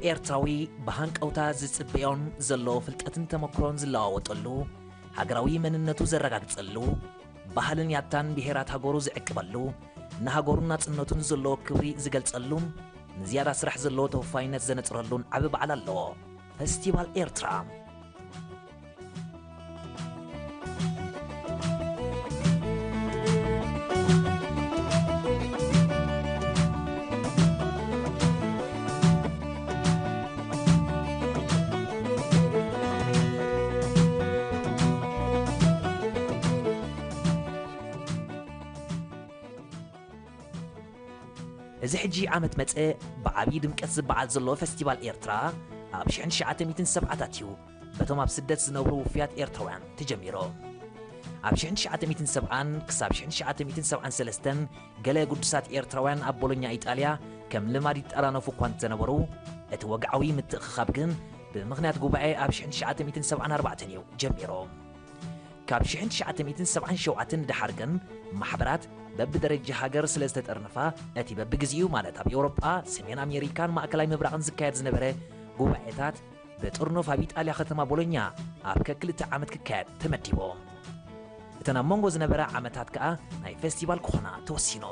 ኤርትራዊ ብሃንቀውታ ዝጽበዮን ዘሎ ፍልጠትን ተመክሮን ዝለዋወጠሉ፣ ሃገራዊ መንነቱ ዘረጋግጸሉ፣ ባህልን ያታን ብሄራት ሃገሩ ዝዕቅበሉ፣ ንሃገሩን ናጽነቱን ዘለዎ ክብሪ ዝገልጸሉን ንዝያዳ ስራሕ ዘለዎ ተወፋይነት ዘነጽረሉን ዓቢ በዓል ኣለዎ። ፈስቲቫል ኤርትራ። እዚ ሕጂ ዓመት መጸ ብዓብዪ ድምቀት ዝበዓል ዘሎ ፈስቲቫል ኤርትራ ኣብ ሽሕን ትሽዓተ ሚእትን ሰብዓታት እዩ በቶም ኣብ ስደት ዝነብሩ ውፉያት ኤርትራውያን ተጀሚሩ። ኣብ ሽሕን ትሽዓተ ሚእትን ሰብዓን ክሳብ ሽሕን ትሽዓተ ሚእትን ሰብዓን ሰለስተን ገለ ግዱሳት ኤርትራውያን ኣብ ቦሎኛ ኢጣልያ ከም ልማድ ይጠራነፉ እኳ እንተነበሩ፣ እቲ ወግዓዊ ምትእኽኻብ ግን ብምኽንያት ጉባኤ ኣብ ሽሕን ትሽዓተ ሚእትን ሰብዓን ኣርባዕተን እዩ ጀሚሩ። ካብ ሽሕን ትሽዓተ ሚእትን ሰብዓን ሸውዓተን ንደሓር ግን ማሕበራት በብደረጃ ሃገር ስለ ዝተጠርነፋ፣ እቲ በብግዜኡ ማለት ኣብ ኤውሮጳ፣ ሰሜን ኣሜሪካን ማእከላይ ምብራቕን ዝካየድ ዝነበረ ጉባኤታት ብጥርኑፍ ኣብ ኢጣልያ ከተማ ቦሎኛ ኣብ ከክልተ ዓመት ክካየድ ተመዲቡ። እተን ኣብ መንጎ ዝነበራ ዓመታት ከኣ ናይ ፈስቲቫል ክኾና ተወሲኑ።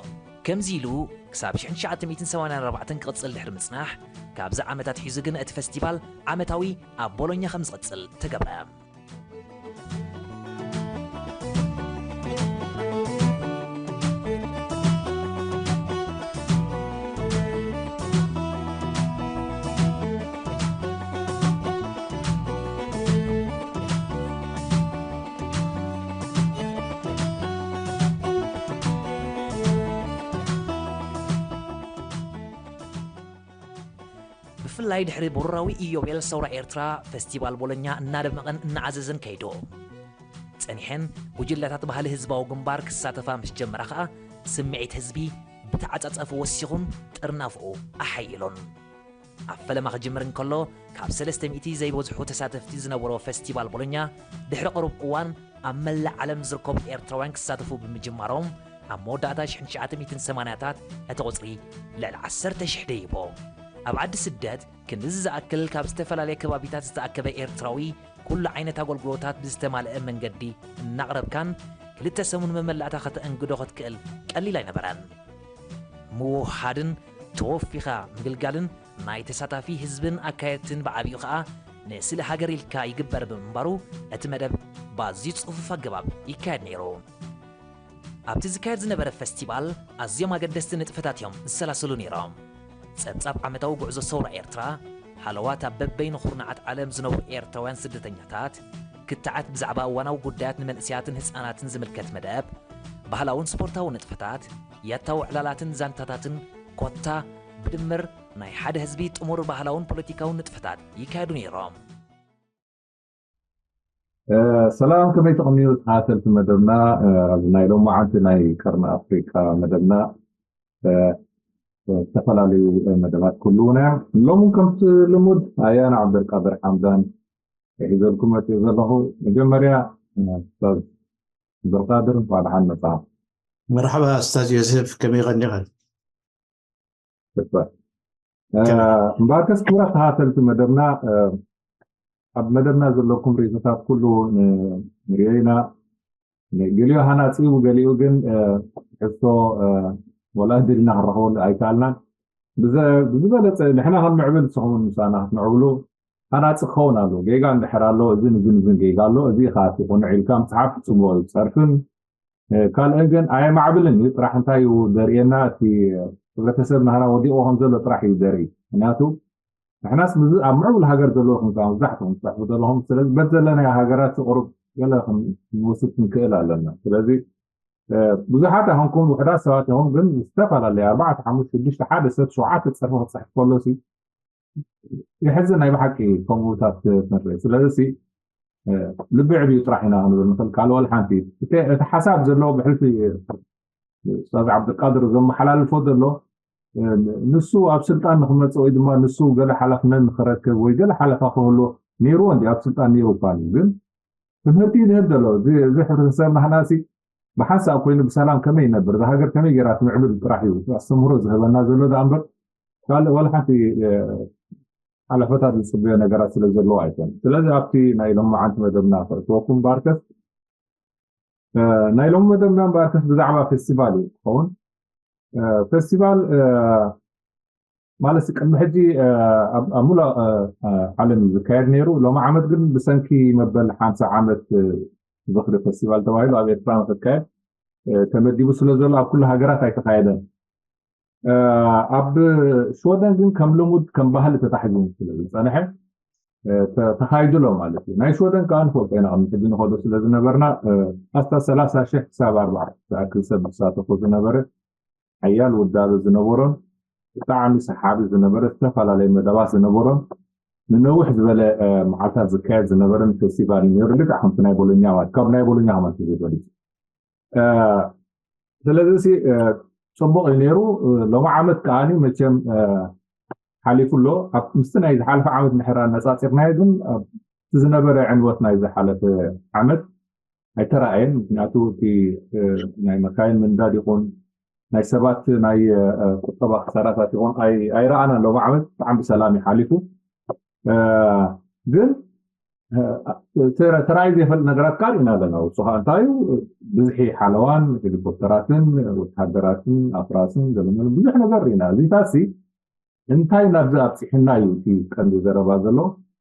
ከምዚ ኢሉ ክሳብ ሽሕን ትሽዓተ ሚእትን ሰማንያን ኣርባዕተን ክቕጽል ድሕሪ ምጽናሕ፣ ካብዚ ዓመታት ሒዙ ግን እቲ ፈስቲቫል ዓመታዊ ኣብ ቦሎኛ ከም ዝቕጽል ተገብረ። ብፍላይ ድሕሪ ብሩራዊ ኢዮቤል ሰውራ ኤርትራ፣ ፈስቲቫል ቦሎኛ እናደመቐን እናዓዘዘን ከይዱ። ጸኒሐን ጉጅለታት ባህሊ ህዝባዊ ግንባር ክሳተፋ ምስ ጀመራ ኸኣ፣ ስምዒት ህዝቢ ብተዓጻጸፊ ወሲኹን ጥርናፍኡ ኣሓይሉን። ኣብ ፈለማ ክጅምር እንከሎ፣ ካብ ሰለስተ ሚእቲ ዘይበዝሑ ተሳተፍቲ ዝነበሮ ፈስቲቫል ቦሎኛ፣ ድሕሪ ቅሩብ እዋን ኣብ መላእ ዓለም ዝርከቡ ኤርትራውያን ክሳተፉ ብምጅማሮም፣ ኣብ መወዳእታ ሽሕን ትሽዓተ ሚእትን ሰማንያታት እቲ ቁጽሪ ልዕሊ ዓሰርተ ሽሕ ደይቦ። ኣብ ዓዲ ስደት ክንድዚ ዝኣክል ካብ ዝተፈላለየ ከባቢታት ዝተኣከበ ኤርትራዊ፣ ኩሉ ዓይነት ኣገልግሎታት ብዝተማልአ መንገዲ እናቕረብካን ክልተ ሰሙን መመላእታ ከተእንግዶ ክትክእል ቀሊል ኣይነበረን። ምውህሃድን ተወፊኻ ምግልጋልን ናይ ተሳታፊ ህዝብን ኣካየድትን ብዓቢኡ ኸኣ ንስለ ሃገር ኢልካ ይግበር ብምንባሩ፣ እቲ መደብ ብኣዝዩ ጽፉፍ ኣገባብ ይካየድ ነይሩ። ኣብቲ ዝካየድ ዝነበረ ፈስቲቫል ኣዝዮም ኣገደስቲ ንጥፈታት እዮም ዝሰላሰሉ ነይሮም። ጸብጻብ ዓመታዊ ጉዕዞ ሰውራ ኤርትራ፣ ሃለዋት ኣብ በበይኑ ኩርናዓት ዓለም ዝነብሩ ኤርትራውያን ስደተኛታት፣ ክትዓት ብዛዕባ እዋናዊ ጉዳያት ንመንእሰያትን ህጻናትን ዝምልከት መደብ፣ ባህላውን ስፖርታዊ ንጥፈታት፣ ያታዊ ዕላላትን ዛንታታትን፣ ኮታ ብድምር ናይ ሓደ ህዝቢ ጥሙር ባህላውን ፖለቲካውን ንጥፈታት ይካየዱ ነይሮም። እ፣ ሰላም፣ ከመይ ትቕንዩ ተኸታተልቲ መደብና? እ፣ ኣብዚ ናይ ሎማዓንቲ ናይ ቀርኒ ኣፍሪቃ መደብና፣ እ፣ እ፣ ዝተፈላለዩ፣ እ፣ መደባት ክህልዉና እዮም። ሎሚ እውን ከምቲ ልሙድ ኣያና ዓብደልቃድር ሓምዳን ሒዘልኩም መፂኡ ዘለኹ። መጀመርያ፣ እ፣ ኡስታዝ ዓብደልቃድር፣ እንኳዕ ደሓን መፃኻ። መርሓባ ኡስታዝ ዮሴፍ፣ ከመይ ቀኒኻ? ይግባእ። እ፣ እምበኣርከስ ክቡራት ተኸታተልቲ መደብና፣ እ፣ ኣብ መደብና ዘለኩም ርእይቶታት ኩሉ ን-፣ ንርእዮ ኢና። ገሊኡ ሃናጺ እዩ፣ ገሊኡ ግን፣ እ፣ ትሕዝቶ፣ እ፣ ወላ እድል ኢና ክንረኽበሉ ኣይከኣልናን። ብዘ-፣ ብዝበለጸ ንሕና ከም ምዕብል ንስኹም ምሳና ክትምዕብሉ ሃናጺ ክኸውን ኣለዎ። ጌጋ እንድሕር ኣሎ፣ እዝን እዝን እዝን ጌጋ ኣሎ፣ እዚ ኢኻ እቲ ቅኑዕ ኢልካ ምጽሓፍ ጽቡቕ እዩ። ጸርፍን እ፣ ካልእ ግን ኣየማዕብልን እዩ ጥራሕ። እንታይ እዩ ዘርእየና? እቲ ሕብረተሰብ ናህና ወዲቑ ከም ዘሎ ጥራሕ እዩ ዘርኢ። ምክንያቱ ንሕናስ ምዝ-፣ ኣብ ምዕቡል ሃገር ዘለዎ ከም ከዓ መብዛሕትኹም ትፅሕፉ ዘለኹም። ስለዚ በቲ ዘለናዮ ሃገራት ቁሩብ ገለ ክን-፣ ክንወስድ ክንክእል ኣለና። ስለዚ፣ እ፣ ብዙሓት ኣይኮንኩም፣ ውሑዳት ሰባት ኢኹም፣ ግን ዝተፈላለየ ኣርባዕተ፣ ሓሙሽተ፣ ሽዱሽተ፣ ሓደ ሰብ ሸውዓተ ፀርፊ ክፅሕፍ ከሎ ሲ የሕዝን። ናይ ብሓቂ ከምኡታት ክንርኢ። ስለዚ ሲ፣ እ፣ ልቢ ዕብዩ ጥራሕ ኢና ክንብል ንኽእል። ካልእ ዋላ ሓንቲ። እቲ፣ እቲ ሓሳብ ዘለዎ ብሕልፊ ኡስታዝ ዓብዱልቃድር ዘመሓላልፎ ዘሎ፣ እ፣ ንሱ ኣብ ስልጣን ንኽመጽእ ወይ ድማ ንሱ ገለ ሓላፍነት ንኽረክብ ወይ ገለ ሓለፋ ክህልዎ ነይርዎ እንዲ ኣብ ስልጣን ነይሩ እኳ እዩ። ግን ትምህርቲ ይህብ ዘሎ። እዚ፣ እዚ ሕብረተሰብ ናህና ሲ ብሓንሳእ ኮይኑ ብሰላም ከመይ ይነብር፣ እዛ ሃገር ከመይ ገይራ ትምዕብል ጥራሕ እዩ ኣስተምህሮ ዝህበና ዘሎ ደኣ እምበር ካልእ ዋላ ሓንቲ፣ እ፣ ሓለፈታት ዝፅበዮ ነገራት ስለ ዘለዎ ኣይኮነን። ስለዚ ኣብቲ ናይ ሎማዓንቲ መደብና ክእትወኩም ባርከስ። ናይ ሎሚ መደብና ባርከስ ብዛዕባ ፌስቲቫል እዩ ክኸውን። ፌስቲቫል ማለት ቅድሚ ሕጂ ኣብ ሙሉእ ዓለም ዝካየድ ነይሩ። ሎም ዓመት ግን ብሰንኪ መበል ሓምሳ ዓመት ዝኽሪ ፌስቲቫል ተባሂሉ ኣብ ኤርትራ ንክካየድ ተመዲቡ ስለ ዘሎ ኣብ ኩሉ ሃገራት ኣይተኻየደን። ኣብ ሽወደን ግን ከም ልሙድ ከም ባህሊ ተታሒዙ ስለ ዝፀንሐ ተኻይዱ ኣሎ ማለት እዩ። ናይ ሽወደን ከዓ ንፈልጦ ኢና፣ ቅድሚ ሕጂ ንኸዶ ስለ ዝነበርና ኣስታት ሰላሳ ሽሕ ክሳብ ኣርባዕተ ዝኣክል ሰብ ዝሳተፎ ዝነበረ ሓያል ውዳበ ዝነበሮን ብጣዕሚ ሰሓቢ ዝነበረ ዝተፈላለየ መደባት ዝነበሮን ንነዊሕ ዝበለ መዓልታት ዝካየድ ዝነበረን ፌስቲቫል እዩ ነይሩ። ልክዕ ከምቲ ናይ ቦሎኛ ማለት ካብ ናይ ቦሎኛ ከማን ተዘይበሊፁ ስለዚ ሲ ፅቡቅ እዩ ነይሩ። ሎም ዓመት ከዓኒ መቸም ሓሊፉ ኣሎ። ምስቲ ናይ ዝሓለፈ ዓመት ንሕር ኣነፃፂርናዮ ግን ዝነበረ ዕንወት ናይ ዝሓለፈ ዓመት ኣይተረኣየን። ምክንያቱ እቲ ናይ መካይን ምንዳድ ይኹን ናይ ሰባት ናይ ቁጠባ ክሳራታት ይኹን ኣይረኣና። ሎም ዓመት ብጣዕሚ ብሰላም እዩ ሓሊፉ። ግን ተራይ ዘይፈልጥ ነገራት ካል ኢና ኣለና። ውሱ ከዓ እንታይ እዩ? ብዝሒ ሓለዋን ሄሊኮፕተራትን ወተሃደራትን ኣፍራስን ገለመሉ ብዙሕ ነገር ኢና። እዚታት ሲ እንታይ ናብዚ ኣብፂሕና እዩ እቲ ቀንዲ ዘረባ ዘሎ።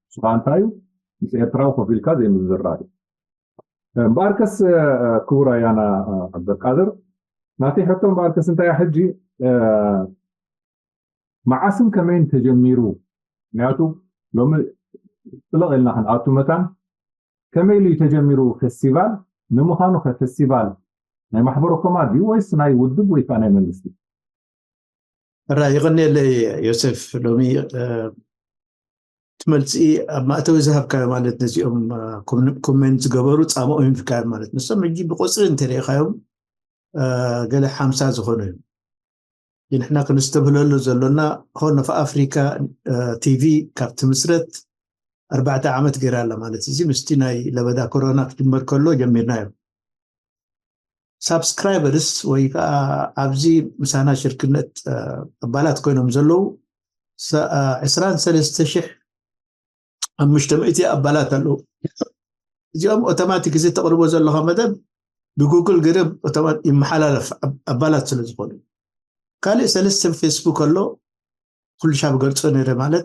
ውሱ ከዓ እንታይ እዩ? ምስ ኤርትራዊ ኮፍ ኢልካ ዘይምዝራብ እዩ። እምበኣርከስ ክቡር ኣያና ዓብደልቃድር ናተይ ሕቶ እምበኣርከስ እንታይ ሕጂ መዓስን ከመይን ተጀሚሩ? ምክንያቱ ሎሚ ጥልቕ ኢልና ክንኣቱ መታን ከመይ ኢሉ እዩ ተጀሚሩ ፌስቲቫል? ንምዃኑ ከ ፌስቲቫል ናይ ማሕበረ ኮማ ድዩ ወይስ ናይ ውድብ ወይ ከዓ ናይ መንግስቲ? ራ ይቐኒየለይ ዮሴፍ፣ ሎሚ ትመልፂ ኣብ ማእተዊ ዝሃብካዮ ማለት ነዚኦም ኮሜንት ዝገበሩ ፃምኦም ይብካዮ ማለት ንሶም ሕጂ ብቁፅሪ እንተሪኢኻዮም ገለ ሓምሳ ዝኾኑ እዮም። ንሕና ክንስተብህለሉ ዘሎና ሆርን ኦፍ ኣፍሪካ ቲቪ ካብ ትምስረት ኣርባዕተ ዓመት ገይራ ኣላ ማለት እዚ ምስቲ ናይ ለበዳ ኮሮና ክጅመር ከሎ ጀሚርና እዮም። ሳብስክራይበርስ ወይ ከዓ ኣብዚ ምሳና ሽርክነት ኣባላት ኮይኖም ዘለዉ ዕስራን ሰለስተ ሽሕ ሓሙሽተ ሚእቲ ኣባላት ኣለዉ። እዚኦም ኦቶማቲክ እዚ ተቕርቦ ዘለኻ መደብ ብጉግል ገይረ ይመሓላለፍ ኣባላት ስለ ዝኾኑ። ካልእ ሰለስተ ፌስቡክ ኣሎ ኩሉ ሻብ ገልጾ ነይረ ማለት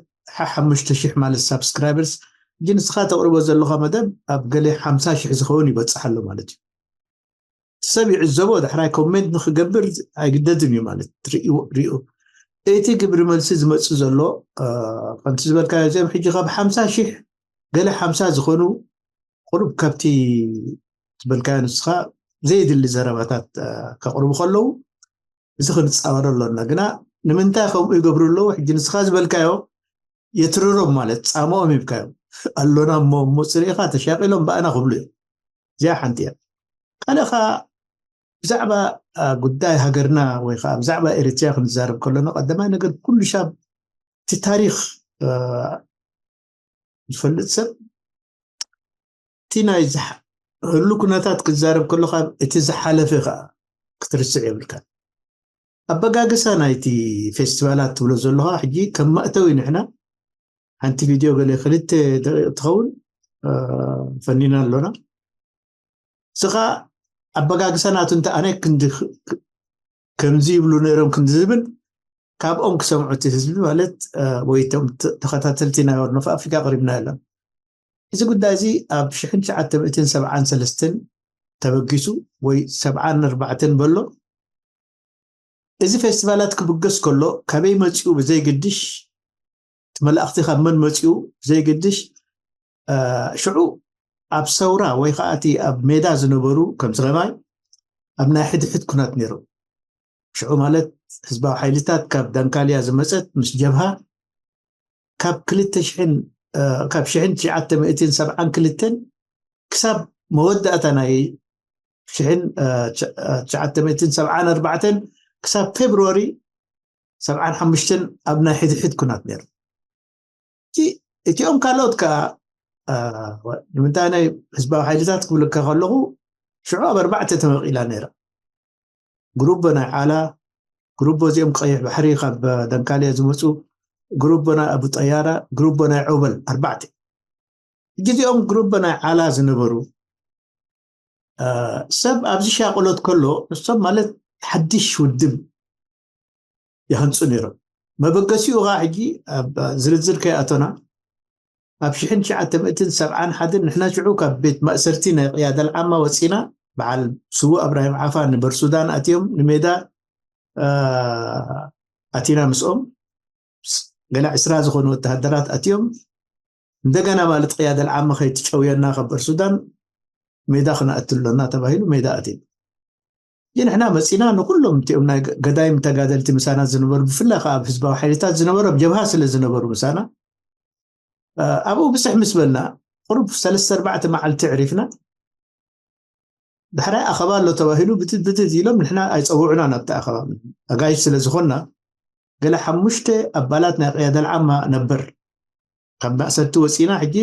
ሓሙሽተ ሽሕ ማለት ሳብስክራይበርስ። ግን ንስኻ ተቕርቦ ዘለኻ መደብ ኣብ ገለ ሓምሳ ሽሕ ዝኸውን ይበጽሕ ኣሎ ማለት እዩ። ሰብ ይዕዘቦ ዳሕራይ ኮሜንት ንክገብር ኣይግደድን እዩ ማለት ሪኡ እቲ ግብሪ መልሲ ዝመፅእ ዘሎ ከምቲ ዝበልካዮ እዚኦም ሕጂ ካብ ሓምሳ ሽሕ ገለ ሓምሳ ዝኾኑ ቁሩብ ካብቲ ዝበልካዮ ንስኻ ዘየድሊ ዘረባታት ከቕርቡ ከለዉ እዚ ክንፃወሮ ኣሎና ግና ንምንታይ ከምኡ ይገብሩ ኣለዉ ሕጂ ንስኻ ዝበልካዮ የትርሮም ማለት ፃምኦም ይብካዮም ኣሎና እሞ እሞ ፅሪእኻ ተሻቂሎም ብኣና ክብሉ እዮም እዚኣ ሓንቲ እያ ካልእኻ ብዛዕባ ጉዳይ ሃገርና ወይ ከዓ ብዛዕባ ኤርትራ ክንዛረብ ከለና ቀዳማይ ነገር ኩሉ ሻብ እቲ ታሪክ ዝፈልጥ ሰብ እቲ ናይ ህሉ ኩነታት ክዛረብ ከለካ እቲ ዝሓለፈ ከዓ ክትርስዕ የብልካ ኣበጋግሳ ናይቲ ፌስቲቫላት ትብሎ ዘለካ ሕጂ ከም መእተዊ ንሕና ሓንቲ ቪድዮ ገለ ክልተ ደቂቕ ትኸውን ፈኒና ኣሎና ስኻ ኣበጋግሳ ናቱ እንተ ኣነ ክንዲ ከምዚ ይብሉ ነይሮም ክንዲ ዝብል ካብኦም ክሰምዑ እቲ ህዝቢ ማለት ወይ ቶም ተኸታተልቲ ናይ ወርኖፍ ኣፍሪካ ቅሪብና የለን እዚ ጉዳይ እዚ ኣብ ሽሕን ትሽዓተ ሚእትን ሰብዓን ሰለስተን ተበጊሱ ወይ ሰብዓን ኣርባዕተን በሎ እዚ ፌስቲቫላት ክብገስ ከሎ ካበይ መፂኡ ብዘይግድሽ እቲ መላእኽቲ ካብ መን መፂኡ ብዘይግድሽ ሽዑ ኣብ ሰውራ ወይ ከዓ እቲ ኣብ ሜዳ ዝነበሩ ከምዚ ከማይ ኣብ ናይ ሕድሕድ ኩናት ነይሮም ሽዑ ማለት ህዝባዊ ሓይልታት ካብ ዳንካልያ ዝመፀት ምስ ጀብሃ ካብ ክልተ ሽሕን ካብ ሽሕን ትሽዓተ ሚእትን ሰብዓን ክልተን ክሳብ መወዳእታ ናይ ሽሕን ትሽዓተ ሚእትን ሰብዓን ኣርባዕተን ክሳብ ፌብርዋሪ ሰብዓን ሓሙሽተን ኣብ ናይ ሕድሕድ ኩናት ነይሩ እቲኦም ካልኦት ከዓ ንምንታይ ናይ ህዝባዊ ሓይልታት ክብልካ ከለኹ ሽዑ ኣብ ኣርባዕተ ተመቂላ ነይራ ግሩቦ ናይ ዓላ ግሩቦ እዚኦም ቀይሕ ባሕሪ ካብ ደንካልያ ዝመፁ ግሩቦ ናይ ኣቡ ጠያራ፣ ግሩቦ ናይ ዑበል፣ ኣርባዕተ። ሕጂ እዚኦም ግሩቦ ናይ ዓላ ዝነበሩ፣ እ፣ ሰብ ኣብዚ ሻቕሎት ከሎ፣ ንሶም ማለት ሓድሽ ውድብ ይሃንጹ ነይሮም። መበገሲኡ ኸዓ ሕጂ ኣብ ዝርዝር ከይኣቶና፣ ኣብ ሽሕን ትሽዓተ ሚእትን ሰብዓን ሓደን ንሕና ሽዑ ካብ ቤት ማእሰርቲ ናይ ቅያዳ ልዓማ ወጺና፣ በዓል ስዉእ ኣብራሂም ዓፋ ንበር ሱዳን ኣትዮም ንሜዳ፣ እ፣ ኣቲና ምስኦም፣ ገለ ዕስራ ዝኾኑ ወተሃደራት ኣትዮም፣ እንደገና ማለት ቅያዳ ልዓማ ከይትጨውየና ካብ በር ሱዳን ሜዳ ክነኣቱ ኣሎና ተባሂሉ ሜዳ ኣቲና። ግን ንሕና መጺና ንኩሎም እቲኦም ናይ ገዳይም ተጋደልቲ ምሳና ዝነበሩ፣ ብፍላይ ከኣ ኣብ ህዝባዊ ሓይልታት ዝነበሩ፣ ኣብ ጀብሃ ስለ ዝነበሩ ምሳና፣ እ፣ ኣብኡ ብዝሕ ምስ በልና፣ ቁሩብ ሰለስተ ኣርባዕተ መዓልቲ ዕሪፍና። ዳሕራይ ኣኸባ ኣሎ ተባሂሉ ብትት ብትት ኢሎም፣ ንሕና ኣይጸውዑናን ኣብቲ ኣኸባ። ኣጋይሽ ስለ ዝኾንና፣ ገለ ሓሙሽተ ኣባላት ናይ ቅያዳ ልዓማ ነበር። ካብ ማእሰርቲ ወጺና ሕጂ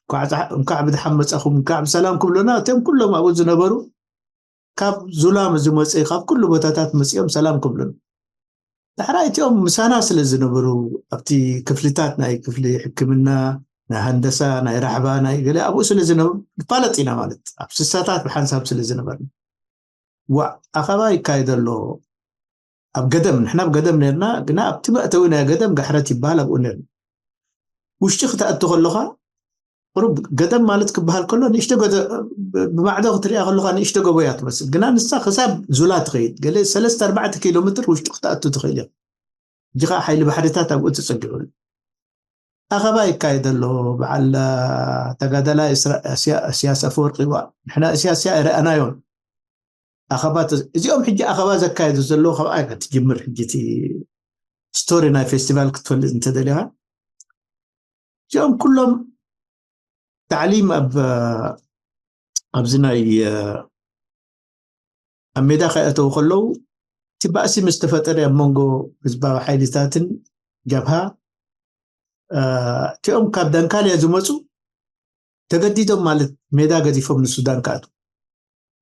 እንኳዕ ዛ-፣ እንኳዕ ብደሓን መጻኹም፣ እንኳዕ ብሰላም ክብሉና፣ እቶም ኩሎም ኣብኡ ዝነበሩ ካብ ዙላም ዝመጹ፣ ካብ ኩሉ ቦታታት መጺኦም ሰላም ክብሉና። ዳሕራይ እቲኦም ምሳና ስለ ዝነበሩ፣ ኣብቲ ክፍልታት ናይ ክፍሊ ሕክምና፣ ናይ ሃንደሳ፣ ናይ ራሕባ፣ ናይ ገለ ኣብኡ ስለ ዝነበሩ ንፋለጥ ኢና ማለት፣ ኣብ ስሳታት ብሓንሳብ ስለ ዝነበርና። ዋእ፣ ኣኸባ ይካየድ ኣሎ ኣብ ገደም፣ ንሕና ኣብ ገደም ነርና፣ ግና ኣብቲ መእተዊ ናይ ገደም ጋሕረት ይበሃል ኣብኡ ነርና። ውሽጢ ክትኣቱ ከለኻ፣ ቁሩብ ገደም ማለት ክበሃል ከሎ ንእሽቶ ገደ-፣ ብ-፣ ብማዕዶ ክትሪኣ ከለኻ ንእሽቶ ጎቦ እያ ትመስል፣ ግና ንሳ ክሳብ ዙላ ትኸይድ፣ ገለ ሰለስተ ኣርባዕተ ኪሎ ሜትር ውሽጢ ክትኣቱ ትኽእል ኢኻ። ሕጂ ኸዓ ሓይሊ ባሕርታት ኣብኡ ተጸጊዑ ኣሎ። ኣኸባ ይካየድ ኣሎ። በዓል፣ አ፣ ተጋዳላይ እስራ-፣ እስያ-፣ እስያስ ኣፈወርቂ፣ ዋ፣ ንሕና እስያስ ኣይረኣናዮን። ኣኸባ ተ-፣ እዚኦም ሕጂ ኣኸባ ዘካየዱ ዘለዉ ካብ ኣይ ክትጅምር፣ ሕጂ እቲ ስቶሪ ናይ ፌስቲቫል ክትፈልጥ እንተደሊኻ፣ እዚኦም ኩሎም ታዕሊም ኣብ፣ ኣብዚ ናይ፣ ኣብ ሜዳ ከይኣተዉ ከለዉ፣ እቲ ባእሲ ምስ ተፈጠረ ኣብ መንጎ ህዝባዊ ሓይልታትን ጀብሃ፣ እ፣ እቲኦም ካብ ዳንካልያ ዝመጹ ተገዲዶም ማለት ሜዳ ገዲፎም ንሱዳን ክኣትዉ።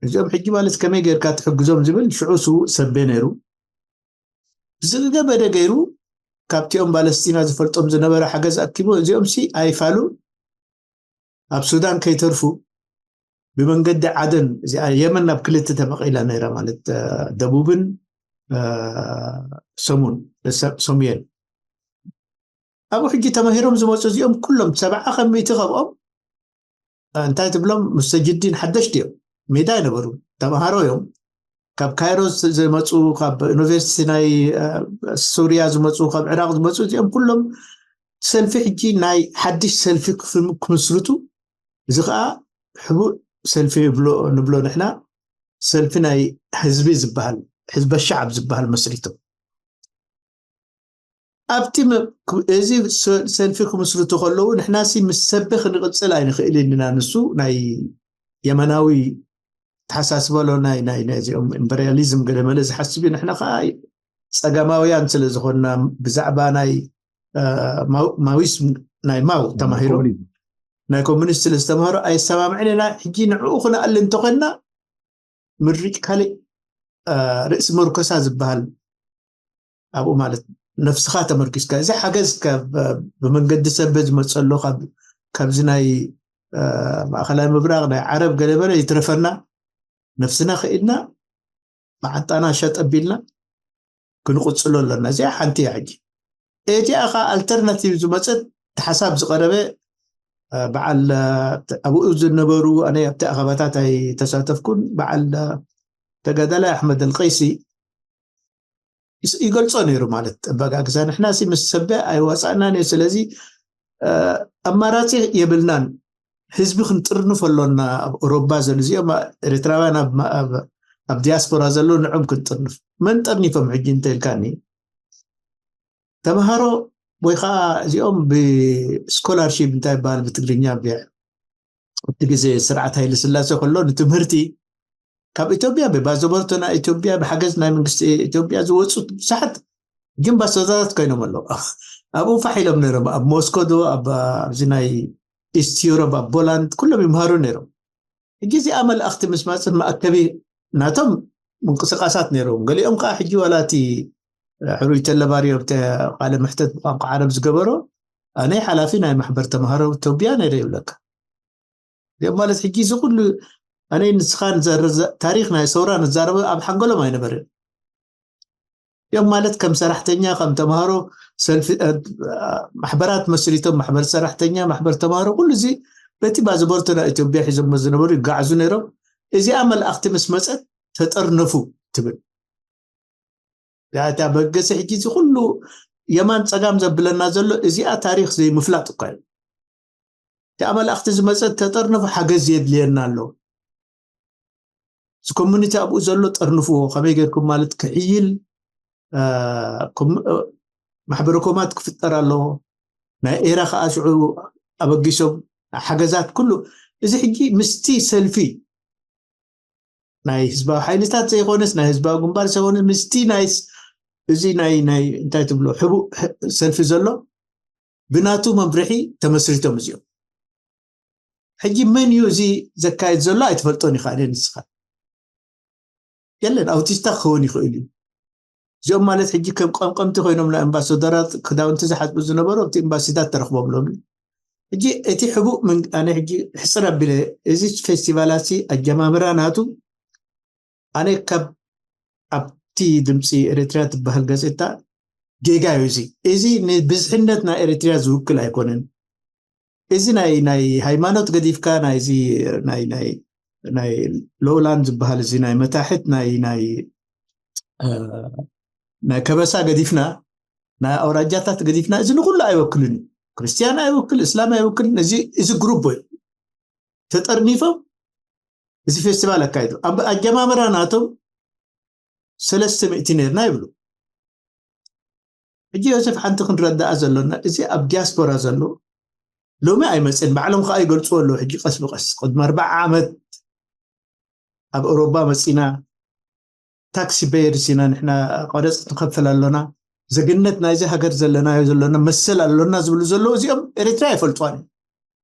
እዚኦም ሕጂ ማለት ከመይ ጌርካ ትሕግዞም ዝብል ሽዑ ስዉእ ሰቤ ነይሩ። ብዝገበደ ገይሩ ካብቲኦም ባለስቲና ዝፈልጦም ዝነበረ ሓገዝ ኣኪቡ፣ እዚኦም ሲ ኣይፋሉ ኣብ ሱዳን ከይተርፉ ብመንገዲ ዓደን፣ እዚኣ የመን ናብ ክልተ ተመቒላ ነይራ ማለት፣ እ፣ ደቡብን፣ እ፣ ሰሙን፣ ሰ-፣ ሰሙየን። ኣብኡ ሕጂ ተማሂሮም ዝመጹ እዚኦም ኩሎም ሰብዓ ካብ ሚእቲ ካብኦም፣ እ፣ እንታይ ትብሎም፣ ሙስተጅዲን ሓደሽቲ እዮም። ሜዳ ኣይነበሩ፣ ተማሃሮ እዮም። ካብ ካይሮ ዝ-፣ ዝመጹ፣ ካብ ዩኒቨርሲቲ ናይ፣ እ፣ ሱርያ ዝመጹ፣ ካብ ዕራቕ ዝመጹ፣ እዚኦም ኩሎም ሰልፊ ሕጂ ናይ ሓድሽ ሰልፊ ክፍም-፣ ክምስርቱ፣ እዚ ኸኣ ሕቡእ ሰልፊ ይብሎ፣ ንብሎ ንሕና፣ ሰልፊ ናይ ህዝቢ ዝበሃል፣ ህዝበ ሸዓብ ዝበሃል መስሪቶም። ኣብቲ መ-፣ ክ-፣ እዚ ሰ-፣ ሰልፊ ክምስርቱ ከለዉ፣ ንሕናሲ ምስ ሰበ ክንቕጽል ኣይንኽእልን ኢና። ንሱ ናይ የመናዊ ተሓሳስባ ኣሎ፣ ናይ፣ ናይ፣ ናይ እዚኦም ኢምፐርያሊዝም ገለ መለ ዝሓስብ እዩ። ንሕና ኸኣ ጸጋማውያን ስለ ዝኾንና፣ ብዛዕባ ናይ፣ እ፣ ማው-፣ ማዊስ ናይ ማው ተማሂሮም፣ ኮሙኒዝም። ናይ ኮሙኒስት ስለ ዝተማሃሩ ኣይሰማምዕን ኢና። ሕጂ ንዕኡ ክነኣሊ እንተኾንና፣ ምርጭ ካልእ፣ እ፣ ርእሲ መርኮሳ ዝበሃል ኣብኡ ማለት ነፍስኻ ተመርኪስካ፣ እዚ ሓገዝ ካብ፣ ብመንገዲ ሰብ ዝመጸሎ ካብ፣ ካብዚ ናይ፣ እ፣ ማእከላይ ምብራቕ፣ ናይ ዓረብ ገለ በለ ይትረፈና፣ ነፍስና ክኢልና፣ መዓንጣና ሸጥ ኣቢልና ክንቕጽሎ ኣለና። እዚኣ ሓንቲ እያ። ሕጂ እቲኣ ኸኣ ኣልተርናቲቭ ዝመጸት፣ እቲ ሓሳብ ዝቐረበ፣ እ፣ በዓል፣ እ፣ ኣብኡ ዝነበሩ፣ ኣነ ኣብቲ ኣኼባታት ኣይተሳተፍኩን፣ በዓል፣ እ፣ ተጋዳላይ ኣሕመድ ኣልቀይሲ ይስ-፣ ይገልጾ ነይሩ ማለት፣ ጠበቃ ግዛ ንሕናሲ ምስ ሰበ ኣይወጻእናን እዩ። ስለዚ፣ እ፣ ኣማራጺ የብልናን። ህዝቢ ክንጥርንፍ ኣሎና። ኣብ ኦሮባ ዘሎ፣ እዚኦም ኤርትራውያን ኣብ ማ-፣ ኣብ፣ ኣብ ዲያስፖራ ዘለዉ ንዕኦም ክንጥርንፍ። መን ጠርኒፎም ሕጂ እንተ ኢልካኒ? ተምሃሮ ወይ ኸኣ እዚኦም ብስኮላርሺፕ እንታይ ይበሃል ብትግርኛ? ብ-፣ ኣብቲ ግዜ ስርዓት ሃይለ ስላሴ ከሎ ንትምህርቲ ካብ ኢትዮጵያ ብባዘቦርቶ ናይ ኢትዮጵያ ብሓገዝ ናይ መንግስቲ ኢትዮጵያ ዝወጹ ብዙሓት ግን ባሶዛታት ኮይኖም ኣለዉ። ኣብኡ ፋሕ ኢሎም ነይሮም። ኣብ ሞስኮ ዶ፣ ኣብ፣ ኣብዚ ናይ ኢስት ዩሮፕ፣ ኣብ ፖላንድ ኩሎም ይምሃሩ ነይሮም። ሕጂ እዚኣ መልእኽቲ ምስ መጽእ መኣከቢ ናቶም ምንቅስቃሳት ነይሮም። ገሊኦም ከኣ ሕጂ ዋላ እቲ ሕሩይ ተለባርዮ ኣብቲ ቃለ መሕተት ብቋንቋ ዓረብ ዝገበሮ፣ ኣነ ሓላፊ ናይ ማሕበር ተምሃሮ ኢትዮጵያ ነይረ ይብለካ። እዚኦም ማለት ሕጂ እዚ ኩሉ ኣነ ንስኻ ንዘርዘ-፣ ታሪኽ ናይ ሰውራ ንዛረበ ኣብ ሓንጎሎም ኣይነበርን። እዮም ማለት ከም ሰራሕተኛ፣ ከም ተምሃሮ፣ ሰልፊ፣ እ፣ ማሕበራት መስሪቶም፣ ማሕበር ሰራሕተኛ፣ ማሕበር ተምሃሮ፣ ኩሉ እዚ በቲ ባዝቦርት ናይ ኢትዮጵያ ሒዞሞ ዝነበሩ ይጋዕዙ ነይሮም። እዚኣ መልእኽቲ ምስ መጸት ተጠርነፉ ትብል። እታ በገሰ ሕጂ እዚ ኩሉ የማን ጸጋም ዘብለና ዘሎ እዚኣ ታሪኽ ዘይምፍላጥ እኳ እዩ። እቲኣ መልእኽቲ ዝመጸት ተጠርነፉ ሓገዝ የድልየና ኣሎ። እዚ ኮሚኒቲ ኣብኡ ዘሎ ጠርንፍዎ። ከመይ ጌርኩም ማለት ክሕይል፣ እ፣ ኮም-፣ እ፣ ማሕበረ ኮማት ክፍጠር ኣለዎ። ናይ ኤራ ከዓ ሽዑ ኣበጊሶም ሓገዛት ኩሉ። እዚ ሕጂ ምስቲ ሰልፊ ናይ ህዝባዊ ሓይልታት ዘይኮነስ፣ ናይ ህዝባዊ ግንባር ዘይኮነስ፣ ምስቲ ናይ ስ-፣ እዚ ናይ፣ ናይ እንታይ ትብሎ፣ ሕቡእ ሕ-፣ ሰልፊ ዘሎ ብናቱ መምርሒ ተመስሪቶም እዚኦም። ሕጂ መን እዩ እዚ ዘካየድ ዘሎ ኣይትፈልጦን ኢኻ፣ እኔ ንስኻ። የለን፣ ኣውቲስታ ክኸውን ይኽእል እዩ። እዚኦም ማለት ሕጂ ከም ቀምቀምቲ ኮይኖም፣ ናይ ኣምባሳደራት ክዳውንቲ ዝሓጥቡ ዝነበሩ ኣብቲ ኤምባሲታት ተረኽቦም ሎሚ። ሕጂ እቲ ሕቡእ ምን-፣ ኣነ ሕጂ ሕጽር ኣቢለ፣ እዚ ፌስቲቫላት ሲ ኣጀማምራ ናቱ፣ ኣነ ካብ ኣብቲ ድምፂ ኤርትራ ትበሃል ጋዜጣ ጌጋ እዩ። እዚ፣ እዚ ንብዝሕነት ናይ ኤርትራ ዝውክል ኣይኮነን። እዚ ናይ፣ ናይ ሃይማኖት ገዲፍካ፣ ናይዚ ናይ፣ ናይ፣ ናይ ሎውላንድ ዝበሃል፣ እዚ ናይ መታሕት ናይ፣ ናይ፣ እ፣ ናይ ከበሳ ገዲፍና፣ ናይ ኣውራጃታት ገዲፍና፣ እዚ ንኩሉ ኣይወክልን እዩ። ክርስትያን ኣይወክል፣ እስላም ኣይወክልን። እዚ፣ እዚ ግሩፕ እዩ። ተጠርኒፎም እዚ ፌስቲቫል ኣካይዱ። ኣብ ኣጀማምራ ናቶም ሰለስተ ሚእቲ ነርና ይብሉ። ሕጂ ዮሴፍ፣ ሓንቲ ክንረዳኣ ዘሎና፣ እዚ ኣብ ዲያስፖራ ዘሎ ሎሚ ኣይመጽን፣ ባዕሎም ከኣ ይገልጽዎ ኣለዉ። ሕጂ ቀስ ብቐስ፣ ቅድሚ ኣርባዓ ዓመት ኣብ ኤውሮጳ መጺና፣ ታክሲ ፔየርስ ኢና ንሕና፣ ቀረጽ ንኸፍል ኣሎና፣ ዜግነት ናይዚ ሃገር ዘለናዮ ዘሎና መሰል ኣሎና ዝብሉ ዘለዉ፣ እዚኦም ኤርትራ ኣይፈልጥዋን እዮም።